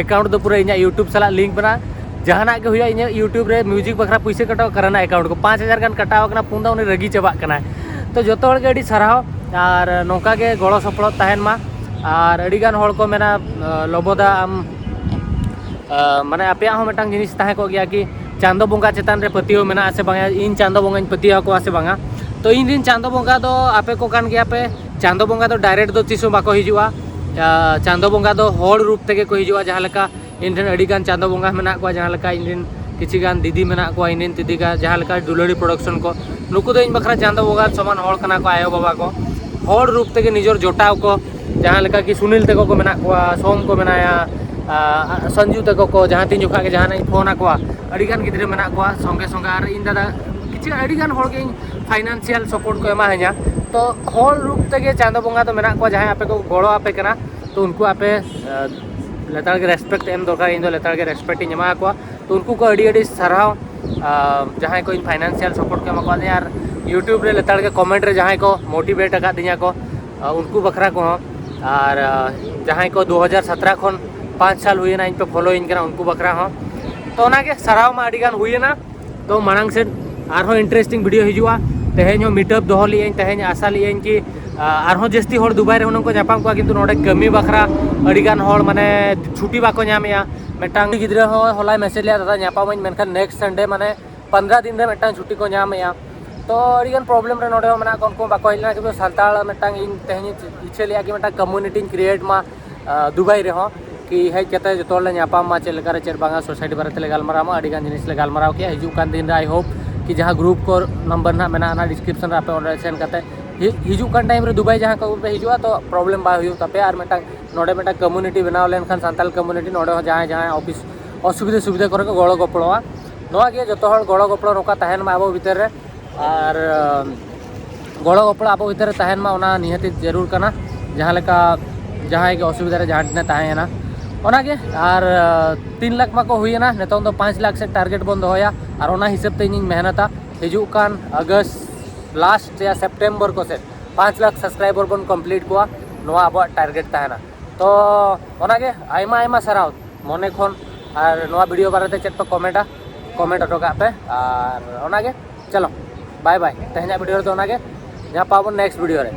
account ᱫᱚ ᱯᱩᱨᱟᱹ ᱤᱧᱟᱹᱜ YouTube ᱥᱟᱞᱟᱜ link ᱢᱮᱱᱟᱜᱼᱟ᱾ ᱡᱟᱦᱟᱱᱟᱜ ᱜᱮ ᱦᱩᱭᱩᱜᱼᱟ, ᱤᱧᱟᱹᱜ YouTube ᱨᱮ music ᱵᱟᱠᱷᱨᱟ ᱯᱩᱭᱥᱟᱹ ᱠᱟᱴᱟᱣ ᱠᱟᱨᱚᱱᱟᱜ account ᱠᱚ ᱯᱟᱸᱪ ᱦᱟᱡᱟᱨ ᱜᱟᱱ ᱠᱟᱴᱟᱣ ᱟᱠᱟᱱᱟ, ᱯᱩᱱᱫᱟ ᱩᱱᱤ ᱨᱟᱹᱜᱤ ᱪᱟᱵᱟᱜ ᱠᱟᱱᱟᱭ᱾ ᱛᱚ ᱡᱚᱛᱚ ᱦᱚᱲ ᱜᱮ ᱟᱹᱰᱤ ᱥᱟᱨᱦᱟᱣ᱾ ᱟᱨ ᱱᱚᱝᱠᱟ ᱜᱮ ᱜᱚᱲᱚ ᱥᱚᱯᱚᱦᱚᱫ ᱛᱟᱦᱮᱱ ᱢᱟ᱾ ᱟᱨ ᱟᱹᱰᱤᱜᱟᱱ ᱦᱚᱲ ᱠᱚ ᱢᱮᱱᱟ, ᱞᱚᱵᱚᱫᱟ ᱟᱢ, ᱢᱟᱱᱮ ᱟᱯᱮᱭᱟᱜ ᱦᱚᱸ ᱢᱤᱫᱴᱟᱝ ᱡᱤᱱᱤᱥ ᱛᱟᱦᱮᱸ ᱠᱚᱜ ᱜᱮᱭᱟ ᱠᱤ ᱪᱟᱸᱫᱚ ᱵᱚᱸᱜᱟ ᱪᱮᱛᱟᱱ ᱨᱮ ᱯᱟᱹᱛᱭᱟᱹᱣ ᱢᱮᱱᱟᱜᱼᱟ ᱥᱮ ᱵᱟᱝᱟ, ᱤᱧ ᱪᱟᱸᱫᱚ ᱵᱚᱸᱜᱟᱧ ᱯᱟᱹᱛᱭᱟᱹᱣ ᱟᱠᱚᱣᱟ ᱥᱮ ᱵᱟᱝᱟ᱾ ᱛᱚ ᱤᱧ ᱨᱮᱱ ᱪᱟᱸᱫᱚ ᱵᱚᱸᱜᱟ ᱫᱚ ᱟᱯᱮ ᱠᱚ ᱠᱟᱱ ᱜᱮᱭᱟ ᱯᱮ᱾ ᱪᱟᱸᱫᱚ ᱵᱚᱸᱜᱟ ᱫᱚ ᱰᱟᱭᱨᱮᱠᱴ ᱫᱚ ᱛᱤᱥ ᱦᱚᱸ ᱵᱟᱠᱚ ᱦᱤᱡᱩᱜᱼᱟ᱾ ᱪᱟᱸᱫᱚ ᱵᱚᱸᱜᱟ ᱫᱚ ᱦᱚᱲ ᱨᱩᱯ ᱛᱮᱜᱮ ᱠᱚ ᱦᱤᱡᱩᱜᱼᱟ᱾ ᱡᱟᱦᱟᱸ ᱞᱮᱠᱟ ᱤᱧ ᱨᱮᱱ ᱟᱹᱰᱤ ᱜᱟᱱ ᱪᱟᱸᱫᱚ ᱵᱚᱸᱜᱟ ᱢᱮᱱᱟᱜ ᱠᱚᱣᱟ, ᱡᱟᱦᱟᱸ ᱞᱮᱠᱟ ᱤᱧ ᱨᱮᱱ ᱠᱤᱪᱷᱩ ᱜᱟᱱ ᱫᱤᱫᱤ ᱢᱮᱱᱟᱜ ᱠᱚᱣᱟ, ᱤᱧ ᱨᱮᱱ ᱫᱤᱫᱤ ᱜᱟ-, ᱡᱟᱦᱟᱸ ᱞᱮᱠᱟ ᱫᱩᱞᱟᱹᱲᱤ ᱯᱨᱚᱰᱟᱠᱥᱚᱱ ᱠᱚ, ᱱᱩᱠᱩ ᱫᱚ ᱤᱧ ᱵᱟᱠᱷᱨᱟ ᱪᱟᱸᱫᱚ ᱵᱚᱸᱜᱟ ᱥᱚᱢᱟᱱ ᱦᱚᱲ ᱠᱟᱱᱟ ᱠᱚ, ᱟᱭᱳ ᱵᱟᱵᱟ ᱠᱚ᱾ ᱦᱚᱲ ᱨᱩᱯ ᱛᱮᱜᱮ ᱱᱤᱡᱚᱨ ᱡᱚᱴᱟᱣ ᱠᱚ, ᱡᱟᱦᱟᱸ ᱞᱮᱠᱟ ᱠᱤ ᱥᱩᱱᱤᱞ ᱛᱟᱠᱚ ᱠᱚ ᱢᱮᱱᱟᱜ ᱠᱚᱣᱟ, ᱥᱳᱢ ᱠᱚ ᱢᱮᱱᱟᱭᱟ, ᱥᱚᱧᱡᱩ ᱛᱟᱠᱚ ᱠᱚ, ᱡᱟᱦᱟᱸ ᱛᱤᱱ ᱡᱚᱠᱷᱟ ᱜᱮ ᱡᱟᱦᱟᱱᱟᱜ ᱤᱧ ᱯᱷᱳᱱ ᱟᱠᱚᱣᱟ, ᱟᱹᱰᱤ ᱜᱟᱱ ᱜᱤᱫᱽᱨᱟᱹ ᱢᱮᱱᱟᱜ ᱠᱚᱣᱟ, ᱥᱚᱸᱜᱮ ᱥᱚᱸᱜᱮ ᱟᱨ ᱤᱧ ᱫᱟᱫᱟ, ᱠᱤᱪᱷᱩ ᱟᱹᱰᱤ ᱜᱟᱱ ᱦᱚᱲ ᱜᱮ ᱤᱧ ᱯᱷᱟᱭᱱᱟᱱᱥᱤᱭᱟᱞ ᱥᱟᱯᱳᱨᱴ ᱠᱚ ᱮᱢᱟᱦᱟᱹᱧᱟ᱾ ᱛᱚ ᱦᱚᱲ ᱨᱩᱯ ᱛᱮᱜᱮ ᱪᱟᱸᱫᱚ ᱵᱚᱸᱜᱟ ᱫᱚ ᱢᱮᱱᱟᱜ ᱠᱚᱣᱟ, ᱡᱟᱦᱟᱸᱭ ᱟᱯᱮ ᱠᱚ ᱜᱚᱲᱚ ᱟᱯᱮ ᱠᱟᱱᱟ᱾ ᱛᱚ ᱩᱱᱠᱩ ᱟᱯᱮ ᱞᱮᱛᱟᱲ ᱜᱮ ᱨᱮᱥᱯᱮᱠᱴ ᱮᱢ ᱫᱚᱨᱠᱟᱨ, ᱤᱧ ᱫᱚ ᱞᱮᱛᱟᱲ ᱜᱮ ᱨᱮᱥᱯᱮᱠᱴ ᱤᱧ ᱮᱢᱟ ᱠᱚᱣᱟ᱾ ᱛᱚ ᱩᱱᱠᱩ ᱠᱚ ᱟᱹᱰᱤ ᱟᱹᱰᱤ ᱥᱟᱨᱦᱟᱣ, ᱡᱟᱦᱟᱸᱭ ᱠᱚ ᱤᱧ ᱯᱷᱟᱭᱱᱟᱱᱥᱤᱭᱟᱞ ᱥᱟᱯᱳᱨᱴ ᱠᱚ ᱮᱢᱟ ᱠᱟᱣᱫᱤᱧᱟ, ᱟᱨ YouTube ᱨᱮ ᱞᱮᱛᱟᱲ ᱜᱮ ᱠᱚᱢᱮᱱᱴ ᱨᱮ ᱡᱟᱦᱟᱸᱭ ᱠᱚ ᱢᱳᱴᱤᱵᱷᱮᱴ ᱟᱠᱟᱫᱤᱧᱟ ᱠᱚ, ᱩᱱᱠᱩ ᱵᱟᱠᱷᱨᱟ ᱠᱚᱦᱚᱸ, ᱟᱨ ᱡᱟᱦᱟᱸᱭ ᱠᱚ ᱫᱩ ᱦᱟᱡᱟᱨ ᱥᱟᱛᱨᱟ ᱠᱷᱚᱱ ᱯᱟᱸᱪ ᱥᱟᱞ ᱦᱩᱭᱮᱱᱟ ᱤᱧ ᱯᱮ ᱯᱷᱚᱞᱳᱭᱤᱧ ᱠᱟᱱᱟ, ᱩᱱᱠᱩ ᱵᱟᱠᱷᱨᱟ ᱦᱚᱸ᱾ ᱛᱚ ᱚᱱᱟᱜᱮ ᱥᱟᱨᱦᱟᱣ ᱢᱟ ᱟᱹᱰᱤ ᱜᱟᱱ ᱦᱩᱭᱮᱱᱟ᱾ ᱛᱚ ᱢᱟᱲᱟᱝ ᱥᱮᱫ ᱟᱨᱦᱚᱸ ᱤᱱᱴᱟᱨᱮᱥᱴᱤᱝ ᱵᱷᱤᱰᱤᱭᱳ ᱦᱤᱡᱩᱜᱼᱟ᱾ ᱛᱮᱦᱮᱧ ᱦᱚᱸ ᱢᱤᱴᱟᱯ ᱫᱚᱦᱚ ᱞᱮᱜᱼᱟᱹᱧ, ᱛᱮᱦᱮᱧ ᱟᱥᱟ ᱞᱮᱜᱼᱟᱹᱧ ᱠᱤ ᱟᱨᱦᱚᱸ ᱡᱟᱹᱥᱛᱤ ᱦᱚᱲ ᱫᱩᱵᱟᱭ ᱨᱮ ᱦᱩᱱᱟᱹᱝ ᱠᱚ ᱧᱟᱯᱟᱢ ᱠᱚᱜᱼᱟ, ᱠᱤᱱᱛᱩ ᱱᱚᱰᱮ ᱠᱟᱹᱢᱤ ᱵᱟᱠᱷᱨᱟ ᱟᱹᱰᱤ ᱜᱟᱱ ᱦᱚᱲ ᱢᱟᱱᱮ ᱪᱷᱩᱴᱤ ᱵᱟᱠᱚ ᱧᱟᱢᱮᱜᱼᱟ᱾ ᱢᱤᱫᱴᱟᱝ ᱜᱤᱫᱽᱨᱟᱹ ᱦᱚᱸ ᱦᱚᱞᱟᱭ ᱢᱮᱥᱮᱡᱽ ᱞᱮᱫᱼᱟ, ᱫᱟᱫᱟ ᱧᱟᱯᱟᱢᱟᱹᱧ, ᱢᱮᱱᱠᱷᱟᱱ ᱱᱮᱠᱥᱴ ᱥᱟᱱᱰᱮ ᱢᱟᱱᱮ ᱯᱚᱱᱫᱽᱨᱚ ᱫᱤᱱ ᱨᱮ ᱢᱤᱫᱴᱟᱝ ᱪᱷᱩᱴᱤ ᱠᱚ ᱧᱟᱢᱮᱜᱼᱟ᱾ ᱛᱚ ᱟᱹᱰᱤᱜᱟᱱ ᱯᱨᱚᱵᱞᱮᱢ ᱨᱮ ᱱᱚᱰᱮ ᱦᱚᱸ ᱢᱮᱱᱟᱜ ᱠᱚᱣᱟ, ᱩᱱᱠᱩ ᱦᱚᱸ ᱵᱟᱠᱚ ᱦᱮᱡ ᱞᱮᱱᱟ᱾ ᱠᱤᱱᱛᱩ ᱥᱟᱱᱛᱟᱲ ᱢᱤᱫᱴᱟᱝ ᱤᱧ ᱛᱮᱦᱮᱧ ᱤᱪᱪᱷᱟᱹ ᱞᱮᱜᱼᱟ ᱠᱤ ᱢᱤᱫᱴᱟᱝ ᱠᱚᱢᱤᱭᱩᱱᱤᱴᱤᱧ ᱠᱨᱤᱭᱮᱴ ᱢᱟ, ᱫᱩᱵᱟᱭ ᱨᱮᱦᱚᱸ, ᱠᱤ ᱦᱮᱡ ᱠᱟᱛᱮ ᱡᱚᱛᱚ ᱦᱚᱲ ᱞᱮ ᱧᱟᱯᱟᱢ ᱢᱟ, ᱪᱮᱫ ᱞᱮᱠᱟᱨᱮ ᱪᱮᱫ ᱵᱟᱝᱟ ᱥᱳᱥᱟᱭᱴᱤ ᱵᱟᱨᱮ ᱛᱮᱞᱮ ᱜᱟᱞᱢᱟᱨᱟᱣ ᱢᱟ, ᱟᱹᱰᱤ ᱜᱟᱱ ᱡᱤᱱᱤᱥ ᱞᱮ ᱜᱟᱞᱢᱟᱨᱟᱣ ᱠᱮᱜᱼᱟ᱾ ᱦᱤᱡᱩᱜ ᱠᱟᱱ ᱫᱤᱱ ᱨᱮ I hope ᱠᱤ ᱡᱟᱦᱟᱸ ᱜᱨᱩᱯ ᱠᱚ ᱱᱟᱢᱵᱟᱨ ᱱᱟᱦᱟᱜ ᱢᱮᱱᱟᱜᱼᱟ ᱚᱱᱟ ᱰᱤᱥᱠᱨᱤᱯᱥᱚᱱ ᱨᱮ, ᱟᱯᱮ ᱚᱸᱰᱮ ᱥᱮᱱ ᱠᱟᱛᱮ ᱦᱤᱡᱩᱜ ᱠᱟᱱ ᱴᱟᱭᱤᱢ ᱨᱮ ᱫᱩᱵᱟᱭ ᱡᱟᱦᱟᱸ ᱠᱚ ᱯᱮ ᱦᱤᱡᱩᱜᱼᱟ, ᱛᱚ ᱯᱨᱚᱵᱞᱮᱢ ᱵᱟᱭ ᱦᱩᱭᱩᱜ ᱛᱟᱯᱮᱭᱟ᱾ ᱟᱨ ᱢᱤᱫᱴᱟᱝ ᱱᱚᱰᱮ ᱢᱤᱫᱴᱟᱝ ᱠᱚᱢᱤᱭᱩᱱᱤᱴᱤ ᱵᱮᱱᱟᱣ ᱞᱮᱱᱠᱷᱟᱱ ᱥᱟᱱᱛᱟᱲ ᱠᱚᱢᱤᱭᱩᱱᱤᱴᱤ, ᱱᱚᱰᱮ ᱦᱚᱸ ᱡᱟᱦᱟᱸᱭ ᱡᱟᱦᱟᱸᱭ ᱚᱯᱷᱤᱥ ᱚᱥᱩᱵᱤᱫᱷᱟ ᱥᱩᱵᱤᱫᱷᱟ ᱠᱚᱨᱮ ᱠᱚ ᱜᱚᱲᱚ ᱜᱚᱯᱚᱲᱚᱜᱼᱟ᱾ ᱱᱚᱣᱟ ᱜᱮ ᱡᱚᱛᱚ ᱦᱚᱲ ᱜᱚᱲᱚ ᱜᱚᱯᱚᱲᱚ ᱱᱚᱝᱠᱟ ᱛᱟᱦᱮᱱ ᱢᱟ ᱟᱵᱚ ᱵᱷᱤᱛᱟᱹᱨ ᱨᱮ, ᱟᱨ ᱜᱚᱲᱚ ᱜᱚᱯᱚᱲᱚ ᱟᱵᱚ ᱵᱷᱤᱛᱟᱹᱨ ᱨᱮ ᱛᱟᱦᱮᱱ ᱢᱟ, ᱚᱱᱟ ᱱᱤᱦᱟᱹᱛᱤ ᱡᱟᱹᱨᱩᱲ ᱠᱟᱱᱟ᱾ ᱡᱟᱦᱟᱸ ᱞᱮᱠᱟ ᱡᱟᱦᱟᱸᱭ ᱜᱮ ᱚᱥᱩᱵᱤᱫᱷᱟ ᱨᱮ ᱡᱟᱦᱟᱸ ᱛᱤᱱᱟᱹᱜ ᱛᱟᱦᱮᱸᱭᱮᱱᱟ, ᱚᱱᱟᱜᱮ᱾ ᱟᱨ ᱛᱤᱱ ᱞᱟᱠᱷ ᱢᱟᱠᱚ ᱦᱩᱭᱮᱱᱟ, ᱱᱤᱛᱚᱝ ᱫᱚ ᱯᱟᱸᱪ ᱞᱟᱠᱷ ᱥᱮᱫ ᱴᱟᱨᱜᱮᱴ ᱵᱚᱱ ᱫᱚᱦᱚᱭᱟ᱾ ᱟᱨ ᱚᱱᱟ ᱦᱤᱥᱟᱹᱵ ᱛᱮ ᱤᱧᱤᱧ ᱢᱮᱦᱱᱚᱛᱟ, ᱦᱤᱡᱩᱜ ᱠᱟᱱ ᱟᱜᱚᱥᱴ ᱞᱟᱥᱴ ᱭᱟ ᱥᱮᱯᱴᱮᱢᱵᱚᱨ ᱠᱚ ᱥᱮᱫ ᱯᱟᱸᱪ ᱞᱟᱠᱷ ᱥᱟᱵᱥᱠᱨᱟᱭᱵᱟᱨ ᱵᱚᱱ ᱠᱚᱢᱯᱞᱤᱴ ᱠᱚᱣᱟ, ᱱᱚᱣᱟ ᱟᱵᱚᱣᱟᱜ ᱴᱟᱨᱜᱮᱴ ᱛᱟᱦᱮᱱᱟ᱾ ᱛᱚ ᱚᱱᱟᱜᱮ, ᱟᱭᱢᱟ ᱟᱭᱢᱟ ᱥᱟᱨᱦᱟᱣ ᱢᱚᱱᱮ ᱠᱷᱚᱱ᱾ ᱟᱨ ᱱᱚᱣᱟ ᱵᱷᱤᱰᱤᱭᱳ ᱵᱟᱨᱮᱛᱮ ᱪᱮᱫ ᱯᱮ ᱠᱚᱢᱮᱱᱴᱟ, ᱠᱚᱢᱮᱱᱴ ᱦᱚᱴᱚ ᱠᱟᱜ ᱯᱮ᱾ ᱟᱨ ᱚᱱᱟᱜᱮ, ᱪᱚᱞᱚ, ᱵᱟᱭ ᱵᱟᱭ᱾ ᱛᱮᱦᱮᱧᱟᱜ ᱵᱷᱤᱰᱤᱭᱳ ᱨᱮᱫᱚ ᱚᱱᱟᱜᱮ, ᱧᱟᱯᱟᱢ ᱟᱵᱚᱱ ᱱᱮᱠᱥᱴ ᱵᱷᱤᱰᱤᱭᱳ ᱨᱮ᱾